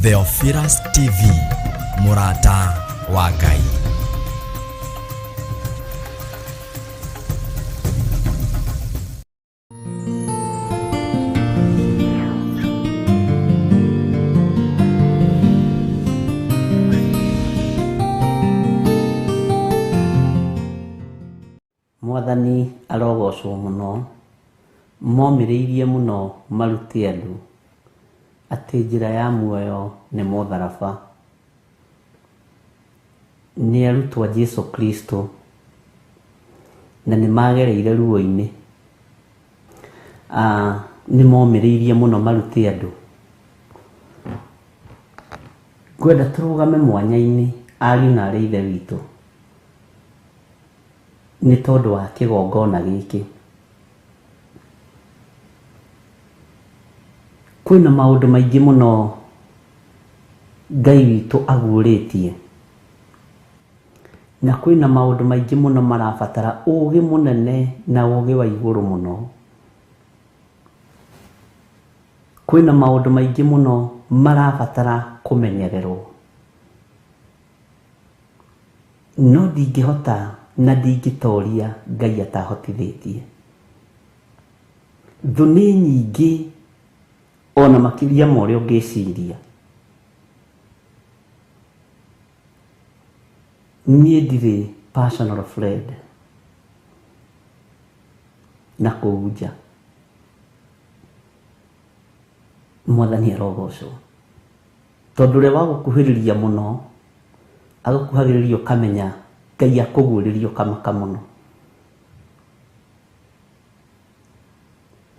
Theophilus TV, mũrata wa Ngai. Mwathani arogocwo mũno, momĩrĩirie mũno marute andũ atĩ njĩra ya muoyo nĩ mũtharaba. Nĩ arutwo a Jesu Kristo na nĩ magereire ruo-inĩ. Nĩ momĩrĩirie mũno marute andũ. Ngwenda tũrũgame mwanya-inĩ ariũ na aarĩ a Ithe witũ. Nĩ tondũ wa kĩgongona gĩkĩ. Kwĩna maũndũ maingĩ mũno Ngai witũ aguũrĩtie, na kwĩna maũndũ maingĩ mũno marabatara ũgĩ mũnene na ũgĩ wa igũrũ mũno. Kwĩna maũndũ maingĩ mũno marabatara kũmenyererwo. No ndingĩhota na ndingĩtoria Ngai atahotithĩtie. Thũ nĩ nyingĩ ona makĩria ma ũrĩa ũngĩciria. Niĩ ndirĩ personal friend na kũu nja. Mwathani arogocwo. Tondũ ũrĩa wagũkuhĩrĩria mũno, agũkuhagĩrĩria ũkamenya Ngai akũguũrĩria ũkamaka mũno.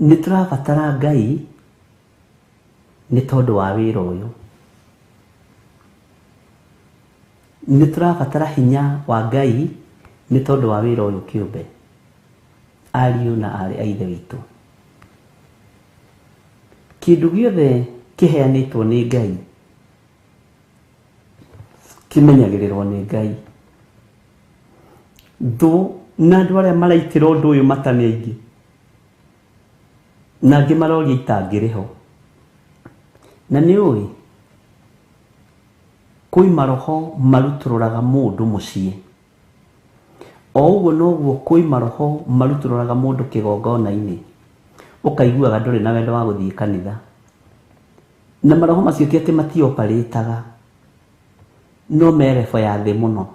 Nĩ tũrabatara Ngai nĩ tondũ wa wĩra ũyũ. Nĩ tũrabatara hinya wa Ngai nĩ tondũ wa wĩra ũyũ kĩũmbe, ariũ na aarĩ a Ithe witũ. Kĩndũ gĩothe kĩheanĩtwo nĩ Ngai kĩmenyagĩrĩrwo nĩ Ngai. Thũ na andũ arĩa maraitĩra ũndũ ũyũ mata nĩ aingĩ, na angĩ maroria itangĩrĩ ho. Na nĩ ũĩ kwĩ maroho marutũrũraga mũndũ mũciĩ. O ũguo noguo kwĩ maroho marutũrũraga mũndũ kĩgongona-inĩ, ũkaiguaga ndũrĩ na wendo wa gũthiĩ kanitha. Na maroho macio ti atĩ matioparĩtaga, no me level ya thĩ mũno,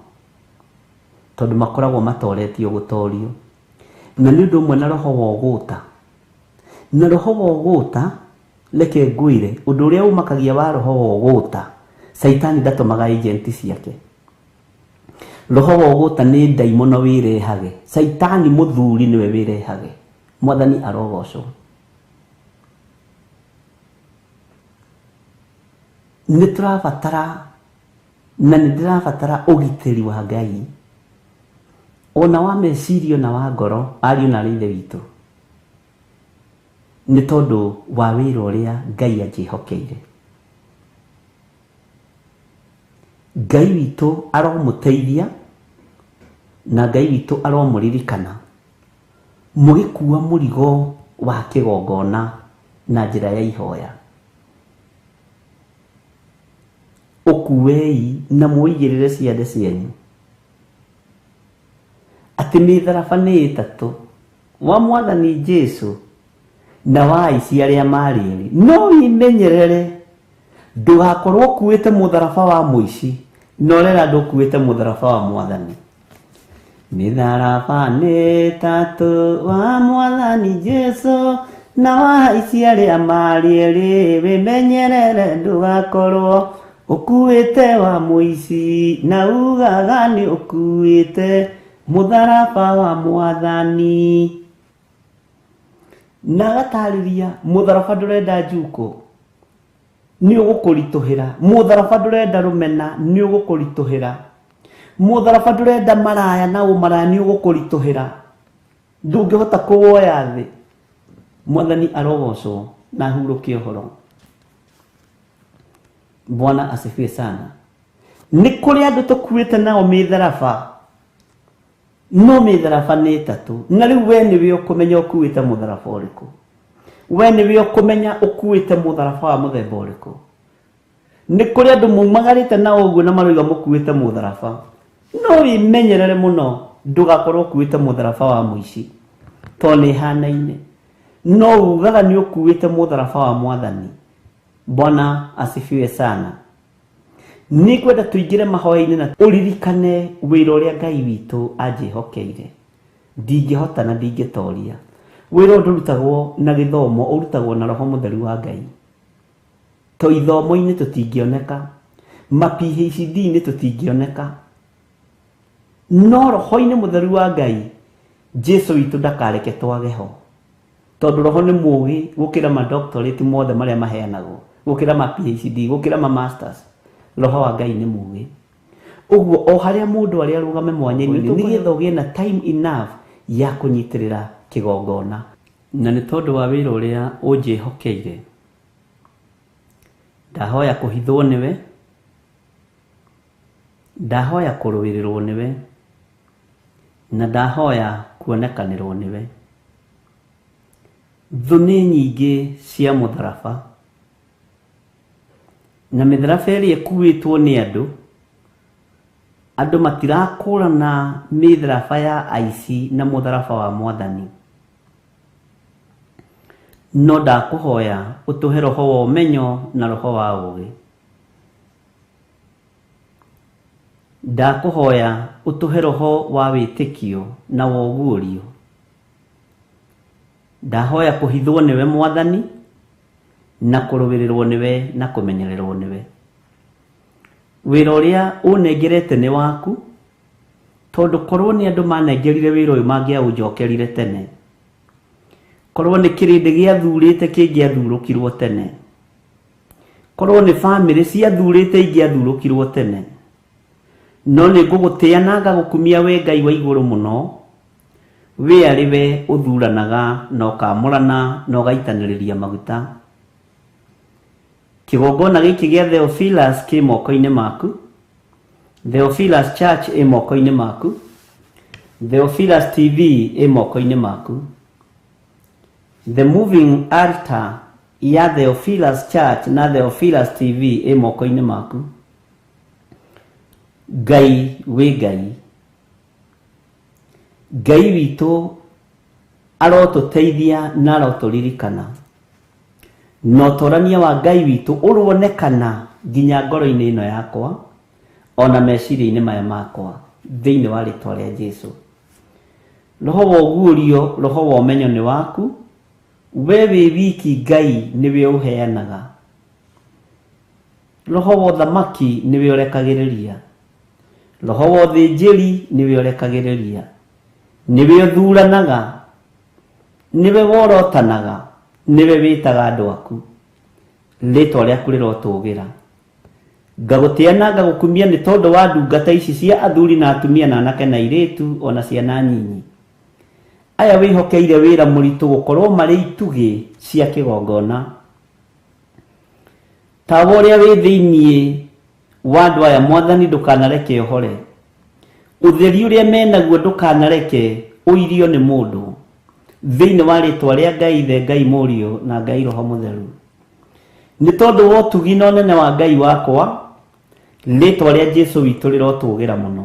tondũ makoragwo matoretio gũtorio. Na nĩ ũndũ ũmwe na roho wa ũgũta. Na roho wa ũgũta, reke ngwĩre, ũndũ ũrĩa ũmakagia wa roho wa ũgũta, caitani ndatũmaga agent ciake. Roho wa ũgũta nĩ ndaimono wĩrehage. Caitani mũthuri nĩwe wĩrehage. Mwathani arogocwo. Nĩ tũrabatara na nĩ ndĩrabatara ũgitĩri wa Ngai ona wa meciria ona wa ngoro ariũ na aarĩ a Ithe witũ nĩ tondũ wa wĩra ũrĩa Ngai anjĩhokeire. Ngai witũ aromũteithia na Ngai witũ aromũririkana mũgĩkua mũrigo wa kĩgongona na njĩra ya ihoya. Ũkuei na mũũigĩrĩre ciande cianyu, atĩ mĩtharaba nĩ ĩtatũ, wa Mwathani Jesu na wa aici arĩa maarĩ erĩ. No wĩmenyerere ndũgakorwo ũkuĩte mũtharaba wa mũici na ũrera andũ ũkuĩte mũtharaba wa Mwathani. Mĩtharaba nĩ ĩtatũ wa Mwathani Jesu na wa aici arĩa maarĩ erĩ, wĩmenyerere ndũgakorwo ũkuĩte wa mũici na ugaga nĩ ũkuĩte mũtharaba wa Mwathani. Na agatarĩria mũtharaba ndũrenda njukũ nĩ ũgũkũritũhĩra, mũtharaba ndũrenda rũmena nĩ ũgũkũritũhĩra, mũtharaba ndũrenda maraya na ũmaraya nĩ ũgũkũritũhĩra, ndũngĩhota kũwoya thĩ. Mwathani arogocwo na ahurũke ũhoro. Bwana asifiwe sana. Nĩ kũrĩ andũ tũkuĩte nao mĩtharaba no mĩtharaba nĩ ĩtatũ na rĩu we nĩwe ũkũmenya ũkuĩte mũtharaba ũrĩkũ we nĩwe ũkũmenya ũkuĩte mũtharaba wa mũthemba ũrĩkũ. Nĩ kũrĩ andũ mumagarĩte na ũguo na maroiga mũkuĩte mũtharaba. No wĩmenyerere mũno ndũgakorwo ũkuĩte mũtharaba wa mũici, tondũ nĩ ĩhanaine. No ugaga nĩ ũkuĩte mũtharaba wa Mwathani. Bwana asifiwe sana. Nĩngwenda tũingĩre mahoya-inĩ na ũririkane wĩra ũrĩa Ngai witũ anjĩhokeire. Ndingĩhota na ndingĩtoria. Wĩra ũyũ ndũrutagwo na gĩthomo, ũrutagwo na Roho Mũtheru wa Ngai. To ithomo-inĩ tũtingĩoneka, ma PhD-inĩ tũtingĩoneka, no Roho-inĩ Mũtheru wa Ngai, Jesu witũ ndakareke twage ho. Tondũ Roho nĩ mũũgĩ gũkĩra ma doctorate mothe marĩa maheanagwo, gũkĩra ma PhD, gũkĩra ma masters. Roho wa Ngai nĩ mũũgĩ. Ũguo o harĩa mũndũ arĩ arũgame mwanya-inĩ nĩgetha ũgĩe na time enough ya kũnyitĩrĩra kĩgongona. Na nĩ tondũ wa wĩra ũrĩa ũnjĩhokeire, ndahoya kũhithwo nĩwe, ndahoya kũrũĩrĩrwo nĩwe, na ndahoya kuonekanĩrwo nĩwe. Thũ nĩ nyingĩ cia mũtharaba, na mĩtharaba ĩrĩa ĩkuĩtwo nĩ andũ, andũ matirakũrana mĩtharaba ya aici na mũtharaba wa Mwathani. No ndakũhoya ũtũhe roho wa ũmenyo na roho wa ũũgĩ. Ndakũhoya ũtũhe roho wa wĩtĩkio na wa ũguũrio. Ndahoya kũhithwo nĩwe Mwathani, na kũrũĩrĩrwo nĩwe na kũmenyererwo nĩwe. Wĩra ũrĩa ũnengerete nĩ waku, tondũ korwo nĩ andũ manengerire wĩra ũyũ mangĩaũnjokerire tene. Korwo nĩ kĩrĩndĩ gĩathurĩte kĩngĩathurũkirwo tene. Korwo nĩ bamĩrĩ ciathurĩte ingĩathurũkirwo tene. No nĩ ngũgũtĩa na ngagũkumia we Ngai wa igũrũ mũno, we arĩ we ũthuranaga na ũkamũrana na ũgaitanĩrĩria maguta. Kĩgongona gĩkĩ gĩa Theophilus kĩ moko-inĩ maku. Theophilus Church ĩ moko-inĩ maku. Theophilus TV ĩ moko-inĩ maku. The Moving Altar ya Theophilus Church na Theophilus TV ĩ moko-inĩ maku. Ngai wĩ Ngai. Ngai witũ arotũteithia na arotũririkana. Na ũtorania wa Ngai witũ ũronekana nginya ngoro-inĩ ĩno yakwa ona meciria-inĩ maya makwa thĩinĩ wa rĩtwa rĩa Jesu. Roho wa ũguũrio, roho wa ũmenyo nĩ waku, we wĩ wiki Ngai nĩwe ũheanaga. Roho wa ũthamaki nĩwe ũrekagĩrĩria. Roho wa ũthĩnjĩri nĩwe ũrekagĩrĩria. Nĩwe ũthuranaga, nĩwe worotanaga, nĩwe wĩtaga andũ aku. Rĩtwa rĩaku rĩrotũgĩra. Ngagũtĩa na ngagũkumia nĩ tondũ wa ndungata ici cia athuri na atumia na anake na airĩtu o na ciana nyinyi. Aya wĩhokeire wĩra mũritũ gũkorwo marĩ itugĩ cia kĩgongona. Tawa ũrĩa wĩ thĩinĩ wa andũ aya Mwathani ndũkanareke ũhore. Ũtheri ũrĩa menaguo ndũkanareke ũirio nĩ mũndũ. Thĩinĩ wa rĩtwa rĩa Ngai Ithe, Ngai Mũriũ na Ngai Roho Mũtheru. Nĩ tondũ wa ũtugi na ũnene wa Ngai wakwa, rĩtwa rĩa Jesu witũ rĩrotũgĩra mũno.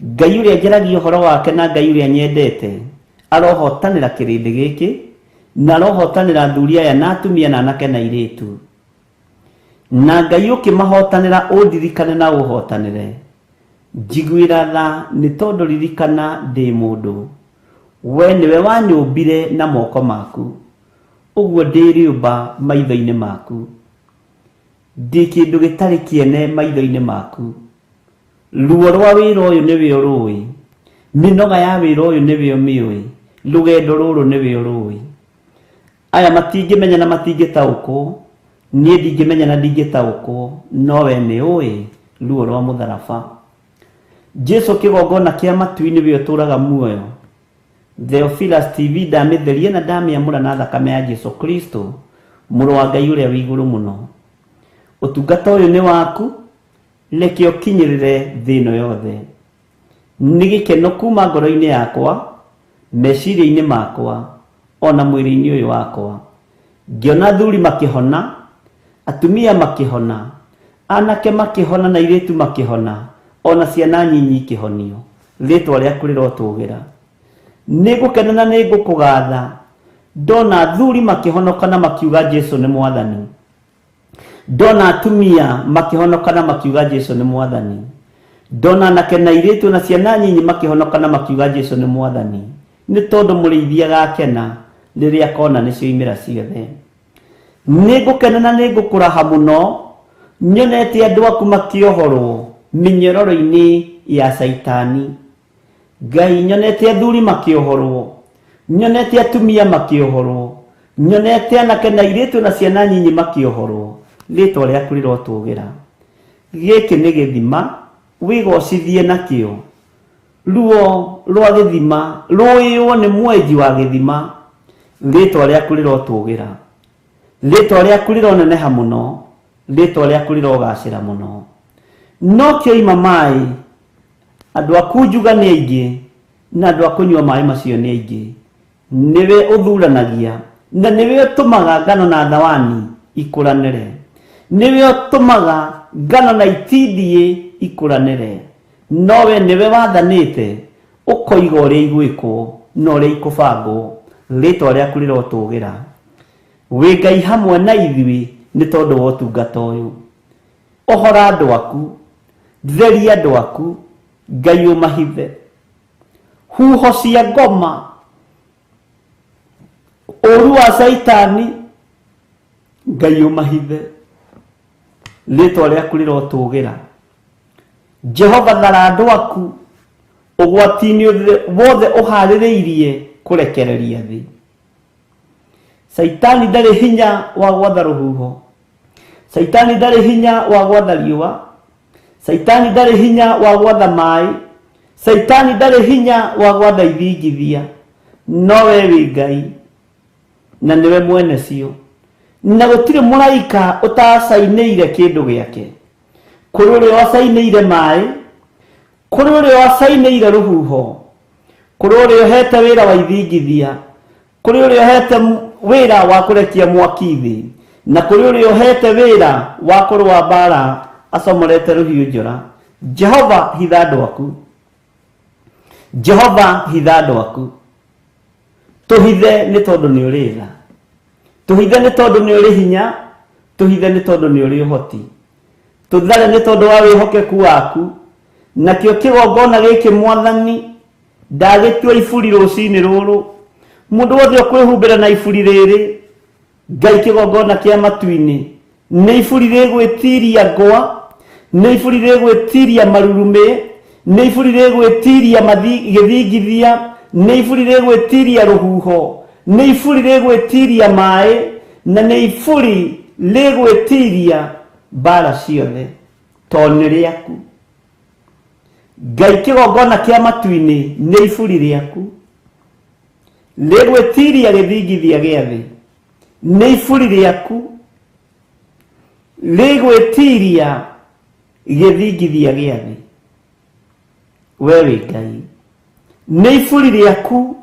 Ngai ũrĩa njaragia ũhoro wake na Ngai ũrĩa nyendete arohotanĩra kĩrĩndĩ gĩkĩ na arohotanĩra athuri aya na atumia na anake na airĩtu. Na Ngai ũkĩmahotanĩra ũndirikane na ũhotanĩre. Njiguĩra tha nĩ tondũ ririkana ndĩ mũndũ. We nĩwe wanyũmbire na moko maku, ũguo ndĩ rĩũmba maitho-inĩ maku. Ndĩ kĩndũ gĩtarĩ kĩene maitho-inĩ maku. Ruo rwa wĩra ũyũ nĩwe ũrũĩ, mĩnoga ya wĩra ũyũ nĩwe ũmĩũĩ, rũgendo rũrũ nĩwe ũrũĩ. Aya matingĩmenya na matingĩtaũkwo, niĩ ndingĩmenya na ndingĩtaũkwo, no we nĩ ũĩ ruo rwa mũtharaba. Jesu kĩgongona kĩa matu-inĩ we ũtũraga muoyo. Theophilus TV ndamĩtheria na ndamĩamũra na thakame ya Jesu Kristo, mũrũ wa Ngai ũrĩa wĩ igũrũ mũno. Ũtungata ũyũ nĩ waku, reke ũkinyĩrĩre thĩ ĩno yothe. Nĩ gĩkeno kuma ngoro-inĩ yakwa, meciria-inĩ makwa, ona mwĩrĩ-inĩ ũyũ wakwa. Ngĩona athuri makĩhona, atumia makĩhona, Anake makĩhona na airĩtu makĩhona, ona ciana nyinyi ikĩhonio. Rĩtwa rĩaku rĩrotũgĩra. Nĩngũkena na nĩngũkũgatha ndona athuri makĩhonoka na makiuga Jesu nĩ Mwathani. Ndona atumia makĩhonoka na makiuga Jesu nĩ Mwathani. Ndona anake na airĩtu na ciana nyinyi makĩhonoka na makiuga Jesu nĩ Mwathani. Nĩ tondũ mũrĩithi agakena rĩrĩa akona nĩcioimĩra ciothe. Nĩngũkena na nĩngũkũraha mũno nyonete andũ aku makĩohorwo mĩnyororo-inĩ ya Caitani. Ngai, nyonete athuri makĩohorwo, nyonete atumia makĩohorwo, nyonete anake na airĩtu na ciana nyinyi makĩohorwo. Rĩtwa rĩaku rĩrotũgĩra. Gĩkĩ nĩ gĩthima wĩgocithie nakĩo. Ruo rwa gĩthima rũĩywo nĩ mwenji wa gĩthima. Rĩtwa rĩaku rĩrotũgĩra. Rĩtwa rĩaku rĩroneneha mũno. Rĩtwa rĩaku rĩrogacĩra mũno. No kĩoima maĩ, andũ a kunjuga nĩ aingĩ, na andũ a kũnyua maĩ macio nĩ aingĩ. Nĩwe ũthuranagia, na nĩwe ũtũmaga ngano na thawani ikũranĩre. Nĩwe ũtũmaga ngano na itindiĩ ikũranĩre. No we nĩwe wathanĩte, ũkoiga ũrĩa igwĩkwo na ũrĩa ikũbangwo. Rĩĩtwa rĩaku rĩrotũgĩra. Wĩ Ngai hamwe na ithuĩ nĩ tondũ wa ũtungata ũyũ. Ohora andũ aku, theria andũ aku, Ngai ũmahithe. Huho cia ngoma, ũru wa Caitani, Ngai ũmahithe. Rĩtwa rĩaku rĩrotũgĩra. Jehova thara andũ aku ũgwati-inĩ wothe ũharĩrĩirie kũrekereria thĩ. Caitani ndarĩ hinya wa gwatha rũhuho. Caitani ndarĩ hinya wa gwatha riũa. Caitani ndarĩ hinya wa gwatha maĩ. Caitani ndarĩ hinya wa gwatha ithingithia. No we wĩ Ngai na nĩwe mwene cio. Na gũtirĩ mũraika ũtacainĩire kĩndũ gĩake. Kũrĩ ũrĩa wacainĩire maĩ, kũrĩ ũrĩa wacainĩire rũhuho, kũrĩ ũrĩa ũhete wĩra wa ithingithia, kũrĩ ũrĩa ũhete wĩra wa kũrekia mwaki thĩ, na kũrĩ ũrĩa ũhete wĩra wa kũrũa mbaara acomorete rũhiũ njora. Jehova hitha andũ aku. Jehova hitha andũ aku. Tũhithe nĩ tondũ nĩ ũrĩ tha. Tũhithe nĩ tondũ nĩ ũrĩ hinya. Tũhithe nĩ tondũ nĩ ũrĩ ũhoti. Tũthare nĩ tondũ wa wĩhokeku waku. Nakĩo kĩgongona gĩkĩ Mwathani ndagĩtua iburi rũcinĩ rũrũ. Mũndũ wothe ũkwĩhumbĩra na iburi rĩrĩ, Ngai kĩgongona kĩa matu-inĩ, nĩ iburi rĩgwĩtiria ngwa, nĩ iburi rĩgwĩtiria marurumĩ, nĩ iburi rĩgwĩtiria gĩthingithia, nĩ iburi rĩgwĩtiria rũhuho, nĩ iburi rĩgwĩtiria maĩ, na nĩ iburi rĩgwĩtiria mbara ciothe, tondũ nĩ rĩaku. Ngai kĩgongona kĩa matu-inĩ nĩ iburi rĩaku. Rĩgwĩtiria gĩthingithia gĩa thĩ nĩ iburi rĩaku. Rĩgwĩtiria gĩthingithia gĩa thĩ. We wĩ Ngai. Nĩ iburi rĩaku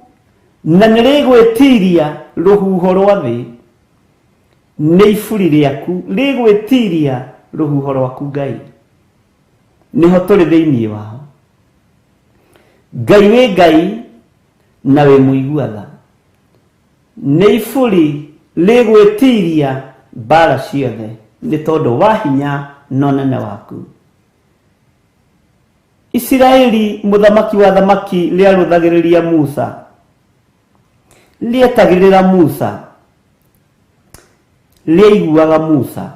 na nĩ rĩgwĩtiria rũhuho rwa thĩ. Nĩ iburi rĩaku rĩgwĩtiria rũhuho rwaku Ngai. Nĩho tũrĩ thĩinĩ wao. Ngai wĩ Ngai na wĩ mũigua tha. Nĩ iburi rĩgwĩtiria mbara ciothe nĩ tondũ wa hinya na ũnene waku. Isiraeli mũthamaki wa thamaki rĩarũthagĩrĩria Musa. Rĩetagĩrĩra Musa. Rĩaiguaga Musa.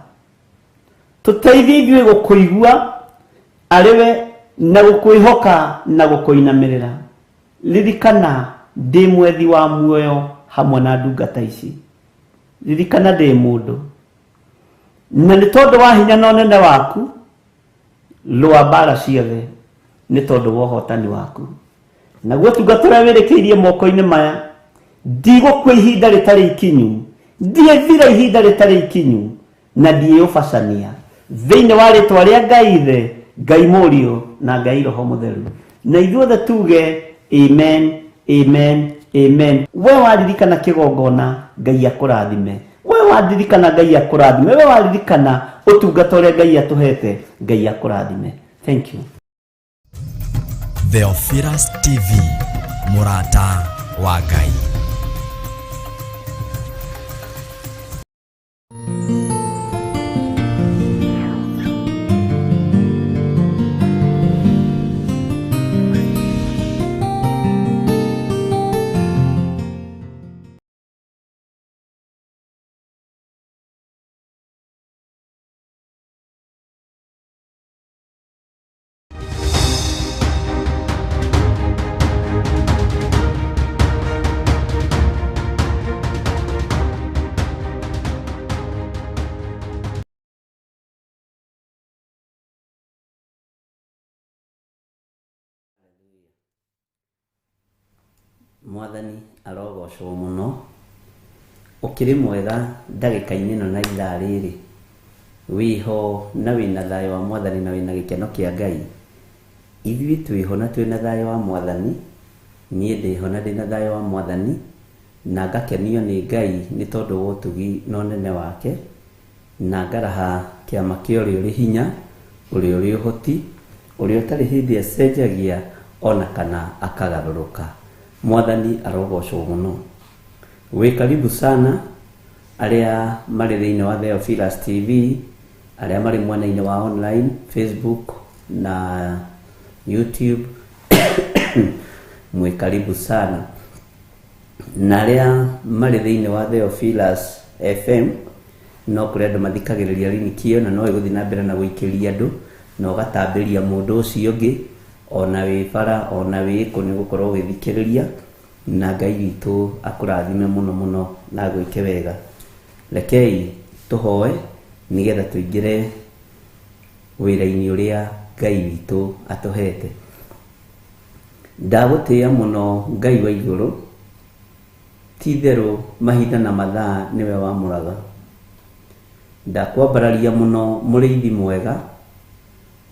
Tũteithie ithuĩ gũkũigua arĩ we na gũkwĩhoka na gũkũinamĩrĩra. Ririkana ndĩ mwethi wa muoyo hamwe na ndungata ici. Ririkana ndĩ mũndũ. Na nĩ tondũ wa hinya na ũnene waku, rũa mbara ciothe nĩ tondũ wa ũhotani waku. Naguo ũtungata ũrĩa wĩrĩkĩirie moko-inĩ maya, ndigũkua ihinda rĩtarĩ ikinyu, ndiĩthira ihinda rĩtarĩ ikinyu, na ndiĩũbacania. Thĩinĩ wa rĩtwa rĩa Ngai Ithe, Ngai Mũriũ, na Ngai Roho Mũtheru. Na ithuothe tuge amen, amen, amen. We waririkana kĩgongona, Ngai akũrathime. We Wandirikana Ngai akũrathime. We waririkana ũtungata ũrĩa Ngai atũhete, Ngai akũrathime. Thank you. Theophilus TV, mũrata wa Ngai. Mwathani arogocwo mũno. Ũkĩrĩ mwega ndagĩka-inĩ ĩno na ithaa rĩrĩ, wĩho na wĩna thayũ wa Mwathani na wĩna gĩkeno kĩa Ngai. Ithuĩ twĩho na twĩna thayũ wa Mwathani, niĩ ndĩho na ndĩna thayũ wa Mwathani, na ngakenio nĩ Ngai nĩ tondũ wa ũtugi na ũnene wake, na ngaraha kĩama kĩa ũrĩa ũrĩ hinya, ũrĩa ũrĩ ũhoti, ũrĩa ũtarĩ hĩndĩ acenjagia ona kana akagarũrũka. Mwathani arogocwo mũno. Wĩ karibu sana arĩa marĩ thĩinĩ wa Theophilus TV, arĩa marĩ mwena-inĩ wa online, Facebook na YouTube, mwĩ karibu sana. Na arĩa marĩ thĩinĩ wa Theophilus FM, no kũrĩ andũ mathikagĩrĩria riniki ĩyo na no ĩgũthiĩ na mbere na gũikĩria andũ, na ũgatambĩria mũndũ ũcio ũngĩ, ona wĩ bara, ona wĩ kũ, nĩ ũgũkorwo ũgĩthikĩrĩria, na Ngai witũ akũrathime mũno mũno na agwĩke wega. Rekei tũhoe nĩgetha tũingĩre wĩra-inĩ ũrĩa Ngai witũ atũhete. Ndagũtĩĩa mũno Ngai wa igũrũ, ti itherũ mahinda na mathaa nĩwe wamũraga. Ndakwambararia mũno mũrĩithi mwega,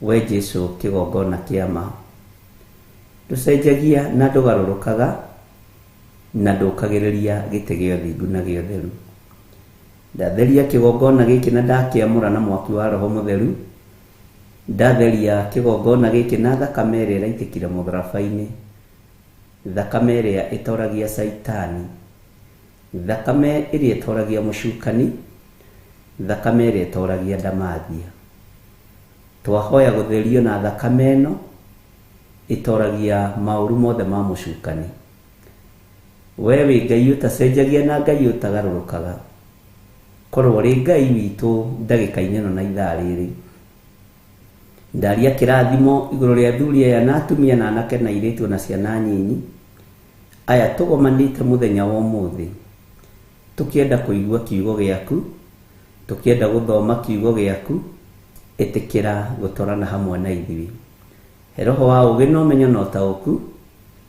we Jesu kĩgongona kĩa ma. Ndũcenjagia na ndũgarũrũkaga, na ndũkagĩrĩria gĩtĩ gĩa ũthingu na gĩa ũtheru. Ndatheria kĩgongona gĩkĩ na ndakĩamũra na mwaki wa Roho Mũtheru. Ndatheria kĩgongona gĩkĩ na thakame ĩrĩa ĩraitĩkire mũtharaba-inĩ, thakame ĩrĩa ĩtoragia Caitani, thakame ĩrĩa ĩtoragia mũcukani, thakame ĩrĩa ĩtoragia ndamathia. Twahoya gũtherio na thakame ĩno ĩtoragia maũru mothe ma mũcukani. We wĩ Ngai ũtacenjagia na Ngai ũtagarũrũkaga. Korwo ũrĩ Ngai witũ ndagĩka-inĩ ĩno na ithaa rĩrĩ. Ndaria kĩrathimo igũrũ rĩa athuri aya na atumia na anake na airĩtu na ciana nyinyi. Aya tũgomanĩte mũthenya wa ũmũthĩ, tũkĩenda kũigua kiugo gĩaku, tũkĩenda gũthoma kiugo gĩaku, ĩtĩkĩra gũtwarana hamwe na ithuĩ. He roho wa ũũgĩ na ũmenyo na ũtaũku,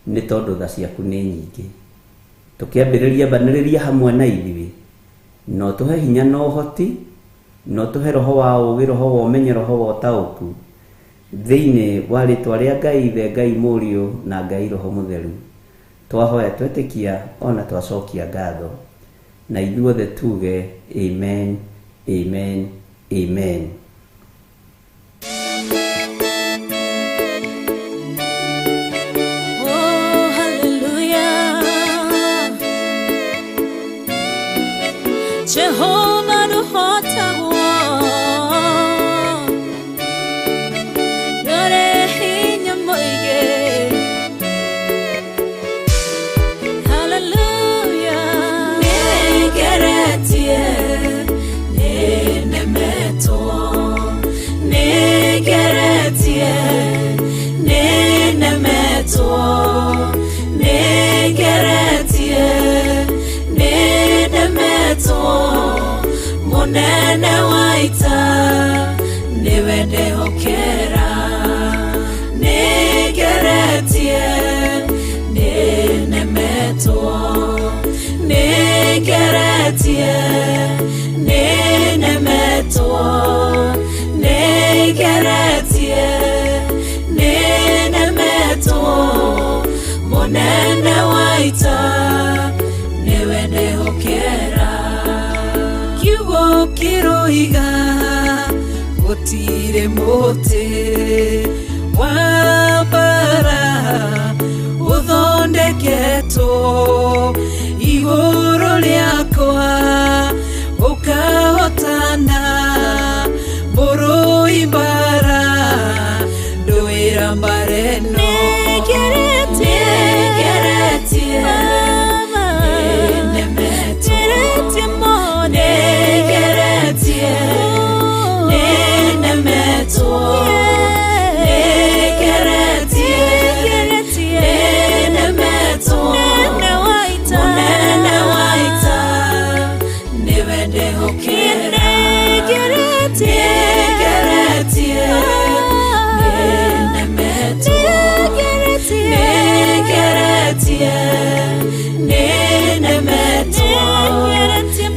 nĩ tondũ tha ciaku nĩ nyingĩ. Tũkĩambĩrĩria mbanĩrĩria hamwe na ithuĩ, no tũhe hinya na ũhoti, no tũhe roho wa ũũgĩ, roho wa ũmenyo, roho wa ũtaũku, thĩinĩ wa rĩtwa rĩa Ngai Ithe, Ngai Mũriũ na Ngai Roho Mũtheru. Twahoya twetĩkia ona twacokia ngatho, na ithuothe tuge amen, amen, amen. Oh, hallelujah. Jehovah ndũhotagwo, ndũrĩ hinya mũingĩ. Hallelujah. Nĩngeretie, nĩnemetwo, nĩngeretie, nĩnemetwo, nĩngeretie, nĩnemetwo, mũnene wa ita nĩwe ndehokera. Nĩngeretie, nĩnemetwo, nĩngeretie, nĩnemetwo, nĩngeretie, nĩnemetwo, mũnene wa ita nĩwe ndehokera. Kĩroiga gũtirĩ mũtĩ wa mbara ũthondeketwo igũrũ rĩakwa ũkahotana mũrũi mbara ndũĩra mbara ĩno. Nĩngeretie, nĩnemetwo, nĩngeretie, nĩnemetwo, nĩngeretie, nĩnemetwo, mũnene wa ita nĩwe ndĩhokera. Nĩngeretie, nĩnemetwo, nĩngeretie, nĩnemetwo,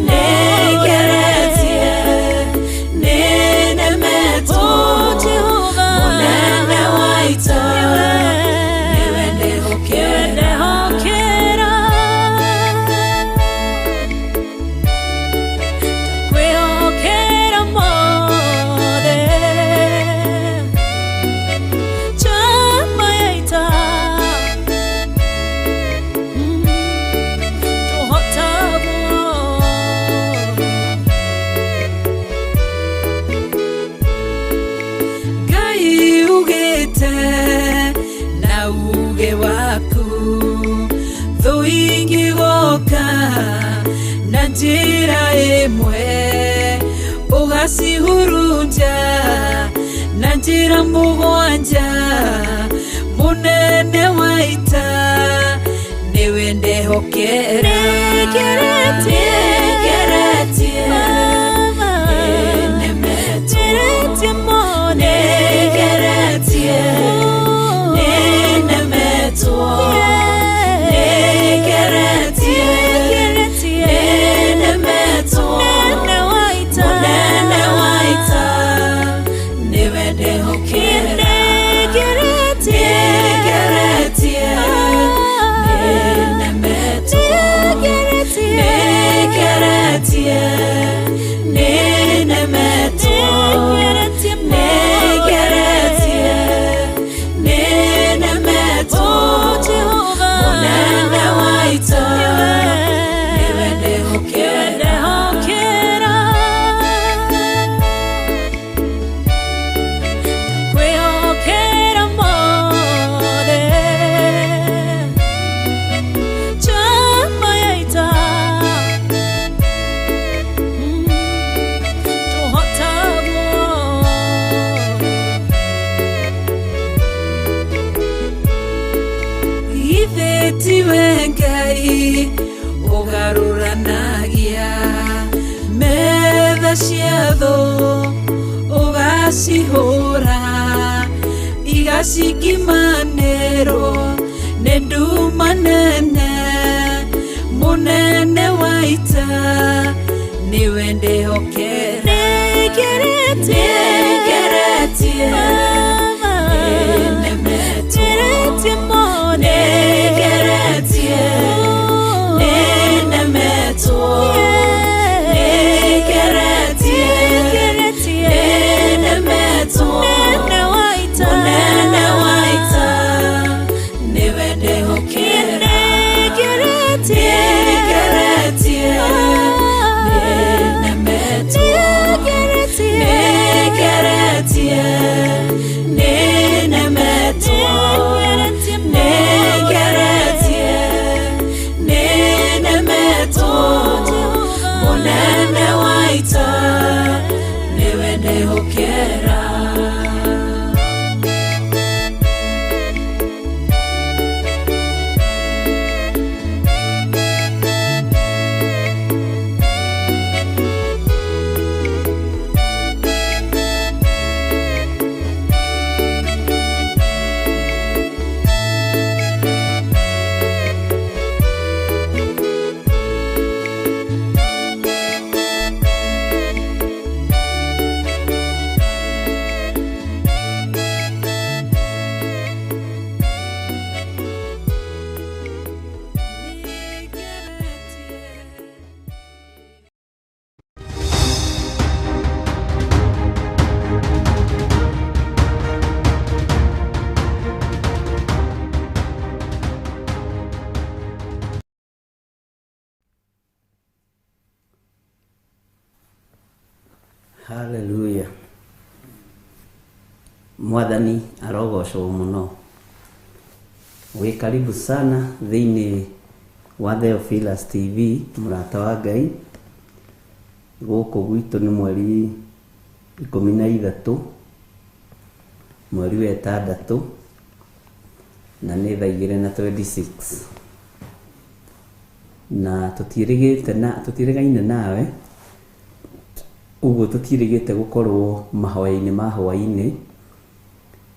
nĩngeretie, nĩnemetwo, mũnene wa ita nĩwe ndĩhokera. Ngai ugĩte na uge waku thũ ingĩgoka na njĩra ĩmwe ũgacihurunja na njĩra mũgwanja mũnene wa ita nĩwe ndehokera. Nĩngeretie, nĩnemetwo, nĩngeretie, nĩnemetwo, nĩngeretie, nĩnemetwo, mũnene wa ita nĩwe ndehokera. Nĩngeretie, nĩnemetwo, nĩngeretie, nĩnemetwo, nĩngeretie, nĩnemetwo, mũnene wa ita nĩwe ndehokera. Ithe tiwe Ngai ũgarũranagia metha cia thũ ũgacihũra igacikimanĩrwo nĩ nduma nene mũnene wa ita nĩwe ndĩhokera. Nĩngeretie, nĩnemetwo, nĩngeretie, nĩnemetwo, nĩngeretie, nĩnemetwo, mũnene wa ita nĩwe ndĩhokera. Nĩngeretie, nĩnemetwo, Haleluya. Mwathani arogocwo mũno. Wĩ karibu sana thĩinĩ wa Theophilus TV, mũrata wa Ngai. Gũkũ gwitũ nĩ mweri 13, mweri wa 6, na nĩ thaa 2:26, na tũtiĩrĩgĩte na tũtiĩrĩgaine nawe ũguo, tũtiĩrĩgĩte gũkorwo mahoya-inĩ ma hwaĩ-inĩ,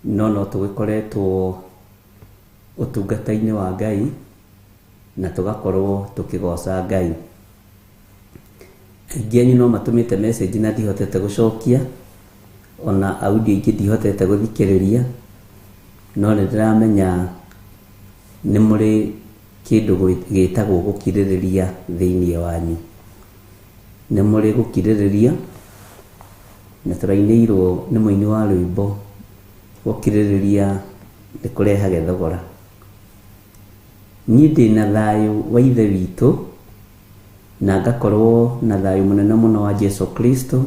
no no tũgĩkoretwo ũtungata-inĩ wa Ngai na tũgakorwo tũkĩgoca Ngai. Aingĩ anyu no matũmĩte message na ndihotete gũcokia, ona audio ingĩ ndihotete gũthikĩrĩria, no nĩ ndĩramenya nĩ mũrĩ kĩndũ gĩtagwo gũkirĩrĩria thĩinĩ wanyu. Nĩ mũrĩ gũkirĩrĩria, na tũrainĩirwo nĩ mũini wa rwĩmbo, gũkirĩrĩria nĩ kũrehage thogora. Niĩ ndĩna thayũ wa Ithe witũ, na ngakorwo na thayũ mũnene mũno wa Jesu Kristo,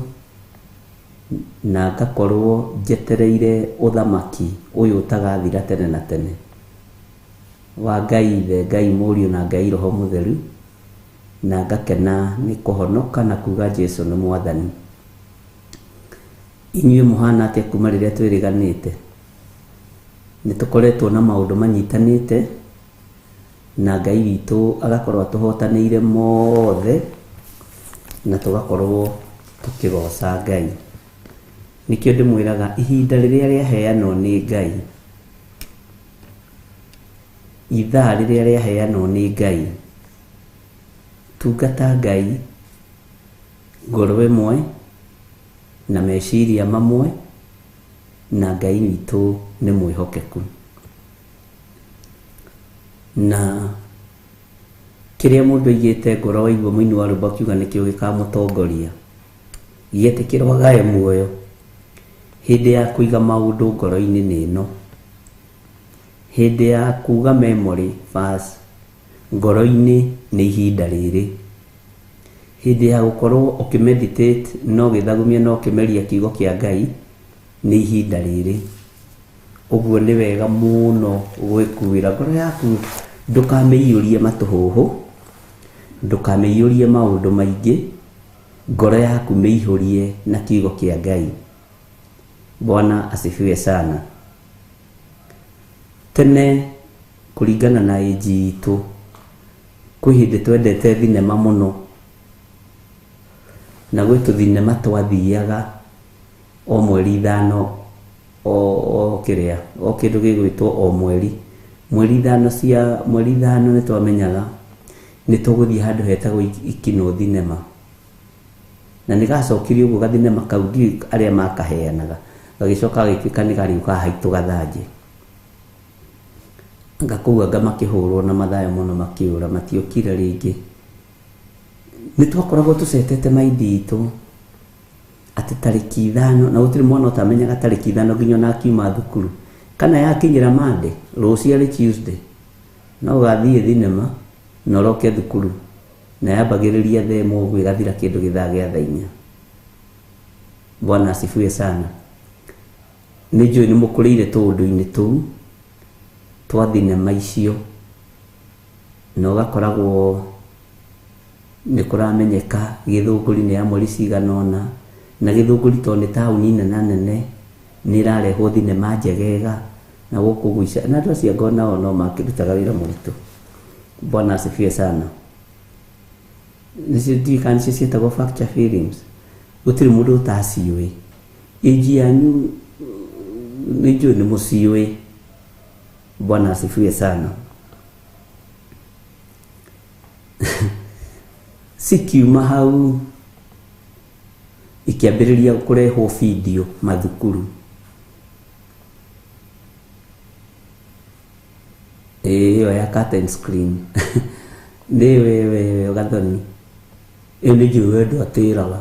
na ngakorwo njetereire ũthamaki ũyũ ũtagathira tene na tene wa Ngai Ithe, Ngai Mũriũ na Ngai Roho Mũtheru, na ngakena nĩ kũhonoka na kuga Jesu nĩ Mwathani. Inyuĩ mũhana atĩa kuma rĩrĩa twĩrĩganĩte? Nĩ tũkoretwo na maũndũ manyitanĩte, na Ngai witũ agakorwo atũhotanĩire mothe, na tũgakorwo tũkĩgoca Ngai. Nĩkĩo ndĩmwĩraga ihinda rĩrĩa rĩaheanwo nĩ Ngai, ithaa rĩrĩa rĩaheanwo nĩ Ngai, tungata Ngai ngoro ĩmwe na meciria mamwe, na Ngai witũ nĩ mwĩhokeku. Na kĩrĩa mũndũ aigĩte ngoro waigua mũini wa rwĩmbo akiuga nĩkĩo gĩkamũtongoria, gĩetĩkĩrwo agae muoyo. Hĩndĩ ya kũiga maũndũ ngoro-inĩ nĩ ĩno, hĩndĩ ya kuga memory verse ngoro-inĩ nĩ ihinda rĩrĩ, hĩndĩ ya gũkorwo ũkĩmeditate na ũgĩthagumia na ũkĩmeria kiugo kĩa Ngai nĩ ihinda rĩrĩ. Ũguo nĩ wega mũno gwĩkuĩra ngoro yaku, ndũkamĩiyũrie matũhũhũ, ndũkamĩiyũrie maũndũ maingĩ, ngoro yaku mĩihũrie na kiugo kĩa Ngai. Bwana asifiwe sana. Tene kũringana na ĩnji itũ, kwĩ hĩndĩ twendete thinema mũno, na gwĩ tũthinema twathiaga o mweri 5, o kĩrĩa o kĩndũ gĩgwĩtwo o mweri, mweri 5 cia mweri 5, nĩ twamenyaga nĩ tũgũthiĩ handũ hetagwo Ikino Thinema, na nĩ gacokirio ũguo gathinema kau, ndiũĩ arĩa makaheanaga, gagĩcoka gagĩtuĩka nĩ karĩũkaga haitũ gathanjĩ. Anga kũu anga makĩhũrwo na mathayo mũno, makĩũra, matiokire rĩngĩ. Nĩ twakoragwo tũcetete maindi itũ atĩ tarĩki 5, na gũtirĩ mwana ũtamenyaga tarĩki 5 nginya ona akiuma thukuru, kana yakinyĩra Monday, rũciũ arĩ Tuesday, no ũgathiĩ thinema na ũroke thukuru, na yambagĩrĩria thaa 1 ũguo ĩgathira kĩndũ gĩthaa gĩa thaa 4. Bwana asifiwe sana. Nĩ njũĩ nĩ mũkũrĩire tũũndũ-inĩ tũu twa thinema icio, na ũgakoragwo nĩ kũramenyeka Gĩthũngũri nĩ ya mweri cigana ũna, na Gĩthũngũri tondũ nĩ taũni nena nene nĩ ĩrarehwo thinema njegega na gũkũ ũguo na andũ acio anga onao no makĩrutaga wĩra mũritũ. Bwana asifiwe sana. Nĩcio ndiũĩ kana nĩcio ciĩtagwo facture films, gũtirĩ mũndũ ũtaciũĩ. Ĩnji yanyu nĩ njũĩ nĩ mũciũĩ. Bwana asifiwe sana. Cikiuma hau ikĩambĩrĩria kũrehwo video mathukuru. Ĩyo ya curtain screen nĩ wewe gathoni, ĩyo nĩ njũĩ we ndwatĩraga.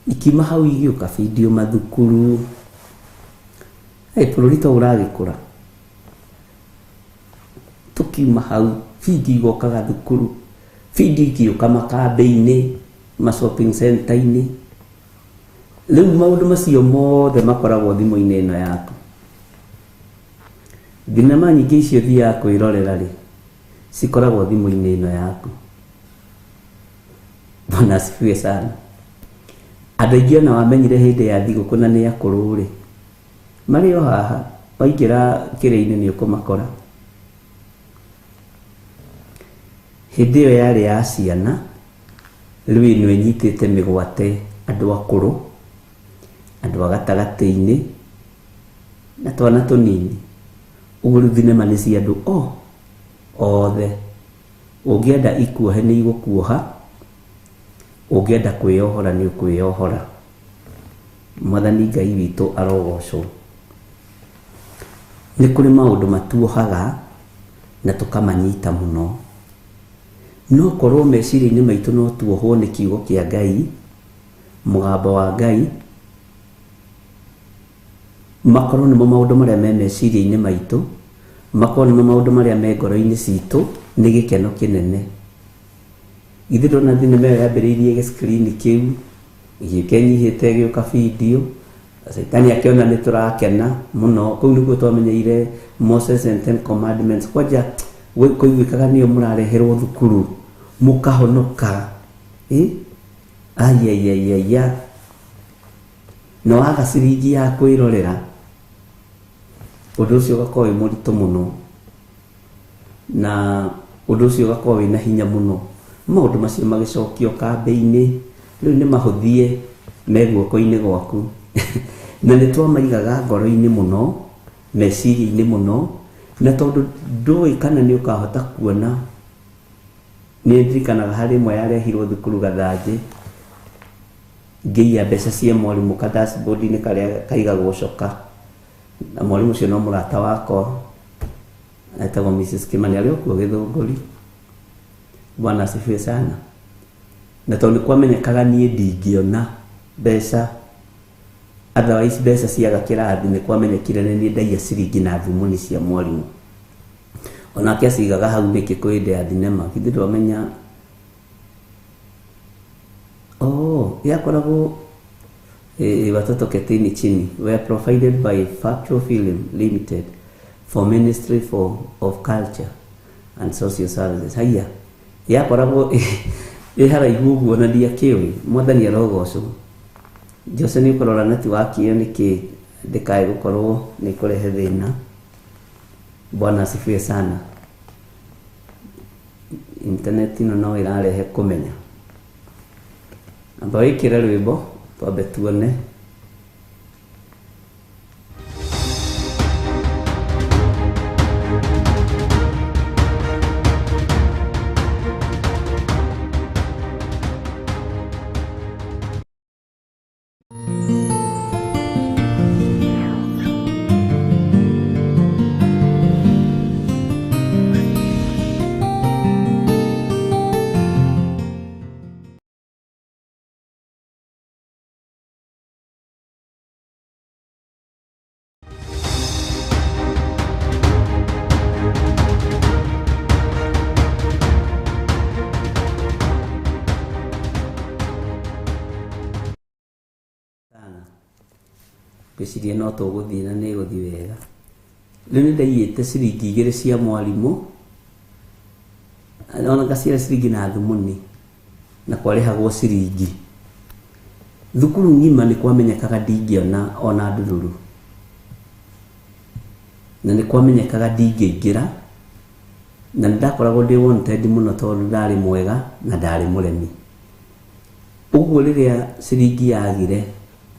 Ikiuma hau igĩũka video mathukuru. Bũrũri to ũragĩkũra. Tũkiuma hau video igokaga thukuru, video igĩũka makambĩ-inĩ, ma shopping center-inĩ. Rĩu maũndũ macio mothe makoragwo thimũ-inĩ ĩno yaku. Thinema nyingĩ icio ũthiaga kwĩrorera rĩ, cikoragwo thimũ-inĩ ĩno yaku. Bwana asifiwe sana. Andũ aingĩ ona wamenyire hĩndĩ ya thigũkũ na nĩ akũrũ rĩ, marĩ o haha, waingĩra kĩrĩa-inĩ nĩ ũkũmakora. Hĩndĩ ĩyo yarĩ ya ciana, rĩu ĩno ĩnyitĩte mĩgwate andũ akũrũ, andũ a gatagatĩ-inĩ, na twana tũnini. Ũguo rĩu thinema nĩ cia andũ o othe. Ũngĩenda ikuohe nĩ igũkuoha, ũngĩenda kwĩyohora nĩ ũkwĩyohora. Mwathani Ngai witũ arogocwo. Nĩ kũrĩ maũndũ matuohaga na tũkamanyita mũno. No korwo meciria-inĩ maitũ no tuohwo nĩ kiugo kĩa Ngai, mũgambo wa Ngai, makorwo nĩmo maũndũ marĩa me meciria-inĩ maitũ, makorwo nĩmo maũndũ marĩa me ngoro-inĩ citũ, nĩ gĩkeno kĩnene. Githĩ ndũrona thinema ĩyo yambĩrĩirie gĩ screen kĩu, ĩgĩũka ĩnyihĩte ĩgĩũka video, Caitani akĩona nĩ tũrakena mũno. Kũu nĩkuo twamenyeire Moses and Ten Commandments. Kwanja kũiguĩkaga nĩyo mũrareherwo thukuru mũkahonoka. Aiaiaiaia, na waga ciringi ya kwĩrorera, ũndũ ũcio ũgakorwo wĩ mũritũ mũno, na ũndũ ũcio ũgakorwo wĩna hinya mũno. Maũndũ macio magĩcokio kambĩ-inĩ, rĩu nĩ mahũthie me guoko-inĩ gwaku. Na nĩ twamaigaga ngoro-inĩ mũno, meciria-inĩ mũno, na tondũ ndũĩ kana nĩ ũkahota kuona. Nĩ ndirikanaga harĩ ĩmwe yarehirwo thukuru Gathanjĩ, ngĩiya mbeca cia mwarimũ ka dashboard-inĩ karĩa kaigagwo coka, na mwarimũ ũcio no mũrata wakwa, etagwo Mrs. Kimani, arĩ o kuo Gĩthũngũri. Bwana asifiwe sana. Na tondũ nĩ kwamenyekaga niĩ ndingĩona mbeca, otherwise mbeca ciaga kĩrathi, nĩ kwamenyekire nĩ niĩ ndaiya ciringi na thumuni cia mwarimũ. Onake acigaga hau nĩkĩ kwĩ hĩndĩ ya thinema? Githĩ ndwamenya? Oh, yakoragwo Watoto Ketini Chini were provided by Factual Film Limited for Ministry of Culture and Social Services. Haiya, yakoragwo ĩ haraihu ũguo na ndiakĩũĩ. Mwathani arogocwo. Jose, nĩ ũkũrora network ĩyo nĩkĩ ndĩkae gũkorwo nĩ kũrehe thĩna. Bwana asifiwe sana. Internet ĩno no ĩrarehe kũmenya. Amba wĩkĩre rwĩmbo twambe tuone. Ngwĩciria no tũgũthiĩ na nĩ ĩgũthiĩ wega. Rĩu nĩ ndaiyĩte ciringi 2 cia mwarimũ, ona ngaciara ciringi na thumuni, na kwarĩhagwo ciringi. Thukuru ng'ima nĩ kwamenyekaga ndingĩona ona ndururu, na nĩ kwamenyekaga ndingĩingĩra, na nĩ ndakoragwo ndĩ wanted mũno tondũ ndarĩ mwega na ndarĩ mũremi. Ũguo rĩrĩa ciringi yagire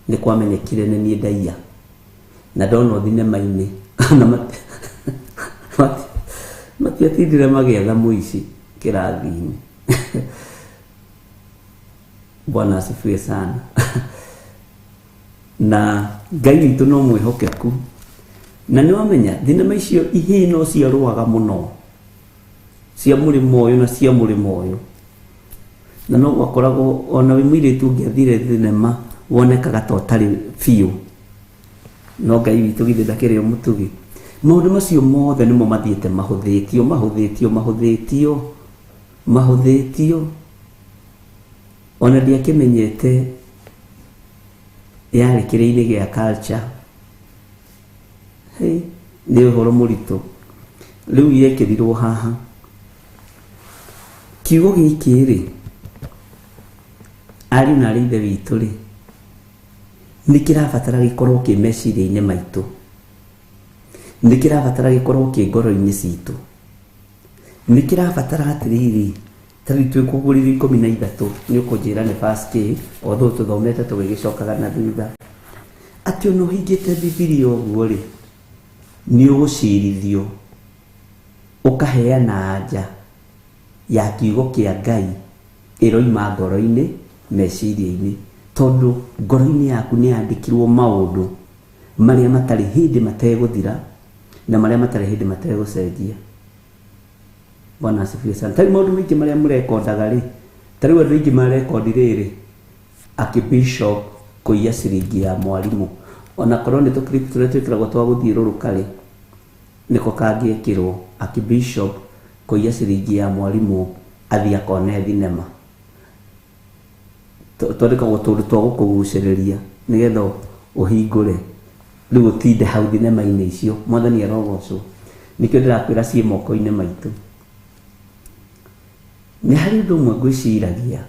nĩ kwamenyekire nĩ niĩ ndaiya, na ndonwo thinema-inĩ na matiatindire magĩetha mũici kĩrathi-inĩ. Bwana asifiwe sana. Na Ngai witũ no mwĩhokeku, na nĩ wamenya thinema icio ihĩĩ no ciarũaga mũno, cia mũrĩmo ũyũ na cia mũrĩmo ũyũ, na no gwakoragwo ona wĩ mũirĩtu ũngĩathire thinema wonekaga ta ũtarĩ biũ. No Ngai witũ githĩ ndakĩrĩ o mũtugi. Maũndũ macio mothe nĩmo mathiĩte mahũthĩtio, mahũthĩtio, mahũthĩtio, mahũthĩtio. Ona ndiakĩmenyete Yarĩ kĩrĩa-inĩ gĩa culture. Hey, nĩ ũhoro mũritũ. Rĩu yekĩrirwo haha. Kiugo gĩkĩ rĩ, ariũ na aarĩ a Ithe witũ rĩ, nĩ kĩrabatara gĩkorwo kĩ meciria-inĩ maitũ. Nĩ kĩrabatara gĩkorwo kĩ ngoro-inĩ citũ. Nĩ kĩrabatara atĩrĩrĩ, ta rĩu twĩ kũgũrĩrio 13 nĩ ũkũnjĩra nĩ verse kĩ, although tũthomete tũgĩgĩcokaga na thutha. Atĩ ona ũhingĩte Bibilia ũguo rĩ, nĩ ũgũcirithio ũkaheana anja ya kiugo kĩa Ngai ĩroima ngoro-inĩ, meciria-inĩ. Tondũ ngoro-inĩ yaku nĩ yandĩkirwo maũndũ marĩa matarĩ hĩndĩ mategũthira na marĩa matarĩ hĩndĩ mategũcenjia. Bwana asifiwe sana. Tarĩu maũndũ maingĩ marĩa mũrekondaga rĩ, tarĩu andũ aingĩ marekondi rĩrĩ, Archbishop kũiya ciringi ya mwarimũ. Ona korwo nĩ tũ clip tũrĩa twĩkĩragwo twa gũthiũrũrũka rĩ, nĩko kangĩekĩrwo, Archbishop kũiya ciringi ya mwarimũ athiĩ akone thinema. Twandĩkagwo tũũndũ twa gũkũgucĩrĩria nĩgetha ũhingũre rĩu ũtinde hau thinema-inĩ icio. Mwathani arogocwo. Nĩkĩo ndĩrakwĩra ciĩ moko-inĩ maitũ. Nĩ harĩ ũndũ ũmwe ngwĩciragia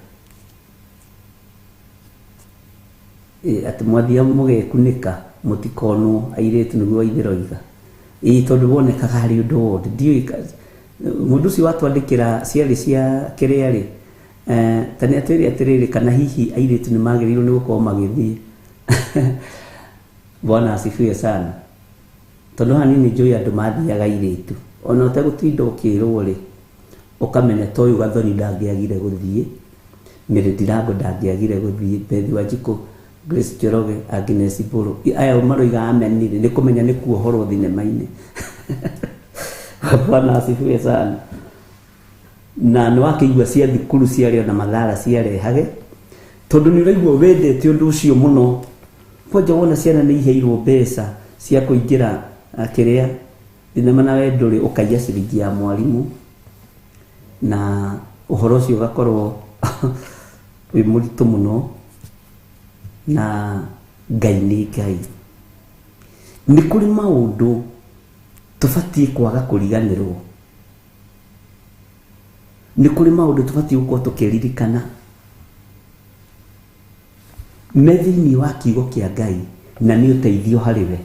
atĩ mwathia mũgekunĩka mũtikonwo airĩtu nĩguo Waithĩra oiga. Ĩĩ tondũ wonekaga harĩ ũndũ wothe. Ndiũĩ mũndũ ũcio watwandĩkĩra ciarĩ cia kĩrĩa rĩ, ta nĩ atwĩre atĩrĩrĩ kana hihi airĩtu nĩ magĩrĩirwo nĩ gũkorwo magĩthiĩ. Bwana asifiwe sana. Tondũ haha niĩ nĩ njũĩ andũ mathiaga airĩtu. Ona ũtegũtinda ũkĩrwo rĩ, ũkamenya ta ũyũ Gathoni ndangĩagire gũthiĩ, Mary Ndirango ndangĩagire gũthiĩ, Beth Wanjikũ, Grace Njoroge, Agnes Mbũrũ. Aya maroiga amen rĩ, nĩ kũmenya nĩ kuohorwo thinema-inĩ. Bwana asifiwe sana. Na nĩ wakĩigua cia thukuru ciarĩ ona mathara ciarehage, tondũ nĩ ũraigua wendete ũndũ ũcio mũno. Kwanja wona ciana nĩ iheirwo mbeca cia kũingĩra kĩrĩa thinema na we ndũrĩ, ũkaiya ciringi ya mwarimũ, na ũhoro ũcio ũgakorwo wĩ mũritũ mũno. Na Ngai nĩ Ngai. Nĩ kũrĩ maũndũ tũbatiĩ kwaga kũriganĩrwo. Nĩ kũrĩ maũndũ tũbatiĩ gũkorwo tũkĩririkana me thĩinĩ wa kiugo kĩa Ngai, na nĩ ũteithio harĩ we,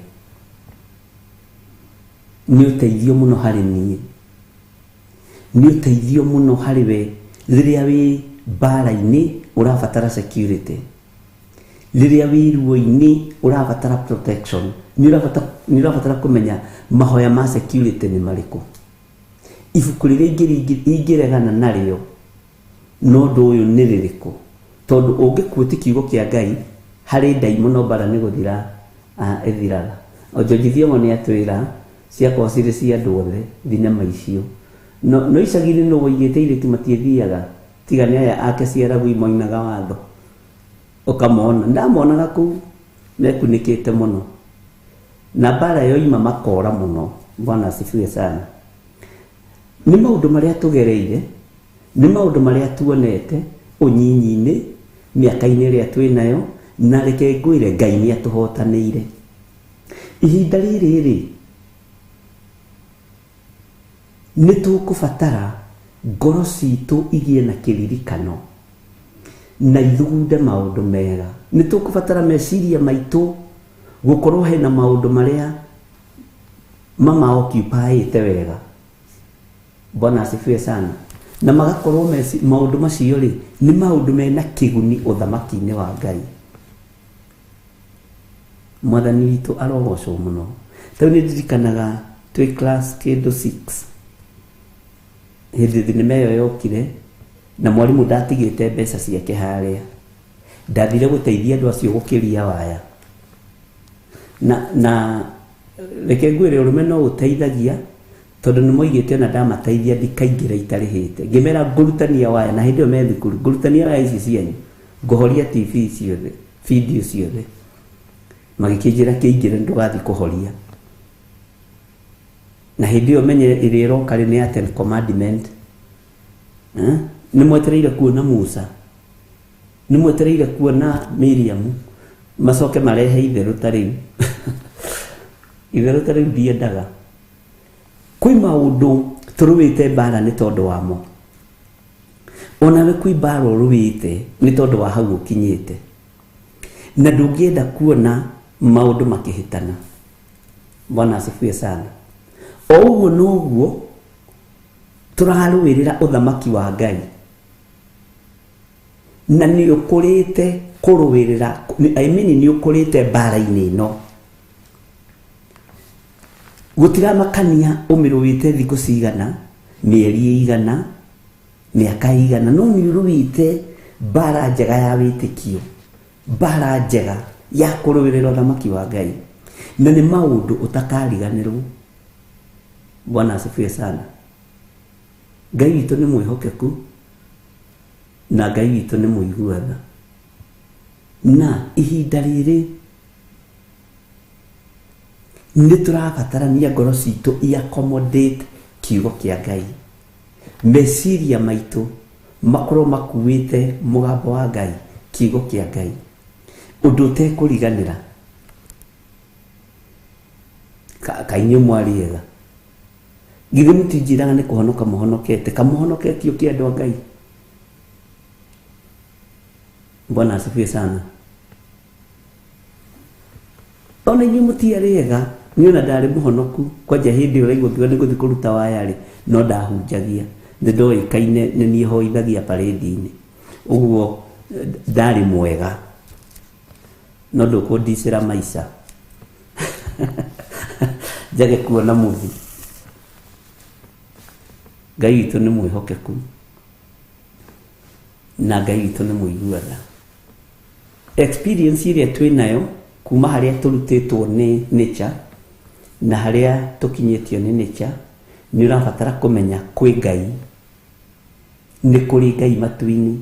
nĩ ũteithio mũno harĩ niĩ, nĩ ũteithio mũno harĩ we rĩrĩa wĩ mbara-inĩ ũrabatara security, rĩrĩa wĩ ruo-inĩ ũrabatara protection, nĩ ũrabatara kũmenya mahoya ma security nĩ marĩkũ. Ibuku rĩrĩa ingĩregana narĩo no ũndũ ũyũ nĩ rĩrĩkũ? Tondũ ũngĩkuĩti kiugo kĩa Ngai harĩ ndaimono mbara nĩ gũthira ĩthiraga. O George Thiong'o nĩ atwĩra ciakorwo cirĩ cia andũ othe thinema icio. No icagi-inĩ nũ woigĩte airĩtu matiĩthiaga, tiga nĩ aya ake ciaragui moinaga watho. Ũkamona, ndamonaga kũu mekunĩkĩte mũno. Na mbara yoima makora mũno. Bwana asifiwe sana. Nĩ maũndũ marĩa tũgereire, nĩ maũndũ marĩa tuonete ũnyinyi-inĩ, mĩaka-inĩ ĩrĩa twĩnayo, na reke ngwĩre Ngai nĩ atũhotanĩire. Ihinda rĩrĩ rĩ, nĩ tũkũbatara ngoro citũ igĩe na kĩririkano na ithugunde maũndũ mega. Nĩ tũkũbatara meciria maitũ gũkorwo hena maũndũ marĩa mama occupyĩte wega. Bwana asifiwe sana. Na magakorwo maũndũ macio rĩ, nĩ maũndũ mena kĩguni ũthamaki-inĩ wa Ngai. Mwathani witũ arogocwo mũno. Tarĩu nĩ ndirikanaga twĩ class kĩndũ 6 hĩndĩ thinema ĩyo yokire, na mwarimũ ndatigĩte mbeca ciake harĩa. Ndathire gũteithia andũ acio gũkĩria waya. Na reke ngwĩre ũrũme no ũteithagia, tondũ nĩ moigĩte ona ndamateithia ndikaingĩra itarĩhĩte. Ngĩmera ngũrutania waya, na hĩndĩ ĩyo me thukuru, ngũrutania waya ici cianyu, ngũhoria TV ciothe, video ciothe. Magĩkĩnjĩra kĩingĩre ndũgathiĩ kũhoria. Na hĩndĩ ĩyo menye ĩrĩa ĩroka rĩ nĩ ya Ten Commandment. Nĩ mwetereire kuona Musa, nĩ mwetereire kuona Miriam. Macoke marehe itherũ ta rĩu. Itherũ ta rĩu ndiendaga. Kwĩ maũndũ tũrũĩte mbara nĩ tondũ wamo. Onawe kwĩ mbara ũrũĩte nĩ tondũ wa hau ũkinyĩte. Na ndũngĩenda kuona maũndũ makĩhĩtana. Bwana asifiwe sana. O ũguo noguo tũrarũĩrĩra ũthamaki wa Ngai. Na nĩ ũkũrĩte kũrũĩrĩra, I mean nĩ ũkũrĩte mbara-inĩ ĩno. Gũtiramakania ũmĩrũĩte thikũ cigana, mĩeri ĩigana, mĩaka ĩigana, no nĩ ũrũĩte mbara njega ya wĩtĩkio, mbara njega ya kũrũĩrĩra ũthamaki wa Ngai. Na nĩ maũndũ ũtakariganĩrwo. Bwana asifiwe sana. Ngai witũ nĩ mwĩhokeku na Ngai witũ nĩ mũigua tha. Na ihinda rĩrĩ nĩ tũrabatarania ngoro citũ i accommodate kiugo kĩa Ngai. Meciria maitũ makorwo makuĩte mũgambo wa Ngai, kiugo kĩa Ngai, ũndũ ũtekũriganĩra. Kaĩ inyuĩ mwarĩ ega? Githĩ mũtinjĩraga nĩ kũhonoka mũhonokete? Kamũhonoketio kĩ andũ a Ngai? Bwana asifiwe sana. Ona inyuĩ mũtiarĩ ega, niĩ ona ndarĩ mũhonoku, kwanja hĩndĩ ĩyo ũraigua ngiuga nĩngũthiĩ kũruta waya rĩ, no ndahunjagia. Nĩ ndoĩkaine nĩ niĩ hoithagia parade-inĩ. Ũguo ndarĩ mwega. No ndũkũndicĩra maica. Njage kuona mũthi. Ngai witũ nĩ mwĩhokeku na Ngai witũ nĩ mũigua tha. Experience ĩrĩa twĩ nayo kuma harĩa tũrutĩtwo nĩ nature na harĩa tũkinyĩtio nĩ nature, nĩ ũrabatara kũmenya kwĩ Ngai, nĩ kũrĩ Ngai matu-inĩ,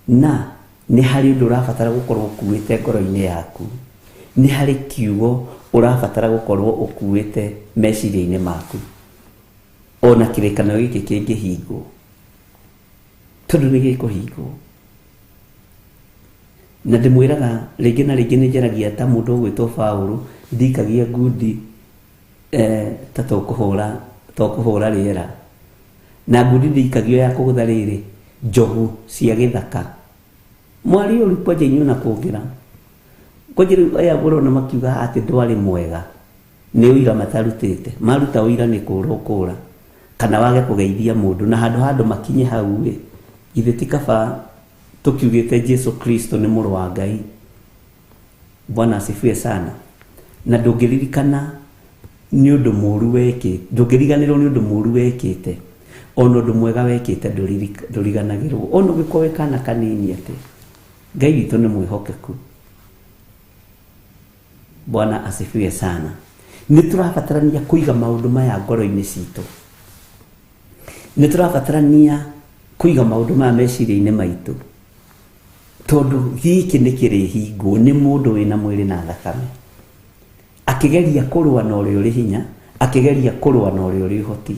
na nĩ harĩ ũndũ ũrabatara gũkorwo ũkuĩte ngoro-inĩ yaku, nĩ harĩ kiugo ũrabatara gũkorwo ũkuĩte meciria-inĩ maku, ona kĩrĩkanĩro gĩkĩ kĩngĩhingwo, tondũ nĩ gĩkũhingwo. Na ndĩmwĩraga rĩngĩ na rĩngĩ nĩ njaragia ta mũndũ ũgwĩtwo Paũlũ, ndikagia ngundi ta tũkũhũra rĩera. Na ngundi ndĩikagio ya kũgũtha rĩrĩ, njogu cia gĩthaka. Mwarĩ ũru kwanja inyuĩ na kũngĩra. Kwanja rĩu aya ũrona makiuga atĩ ndwarĩ mwega. Nĩ ũira matarutĩte. Maruta ũira nĩ kũra ũkũra. Kana wage kũgeithia mũndũ. Na handũ ha andũ makinye hau ĩ, githĩ ti kaba tũkiugĩte Jesu Kristo nĩ mũrũ wa Ngai. Bwana asifiwe sana. Na ndũngĩririkana nĩ ũndũ mũru wekĩte, ndũngĩriganĩrwo nĩ ũndũ mũru wekĩte, ona ũndũ mwega wekĩte ndũriganagĩrwo. Ona ũngĩkorwo wĩ kana kanini atĩa. Ngai witũ nĩ mwĩhokeku. Bwana asifiwe sana. Nĩ tũrabatarania kũiga maũndũ maya ngoro-inĩ citũ. Nĩ tũrabatarania kũiga maũndũ maya meciria-inĩ maitũ. Tondũ gĩkĩ nĩ kĩrĩhingwo nĩ mũndũ wĩna mwĩrĩ na thakame. Akĩgeria kũrũa na ũrĩa ũrĩ hinya, akĩgeria kũrũa na ũrĩa ũrĩ ũhoti.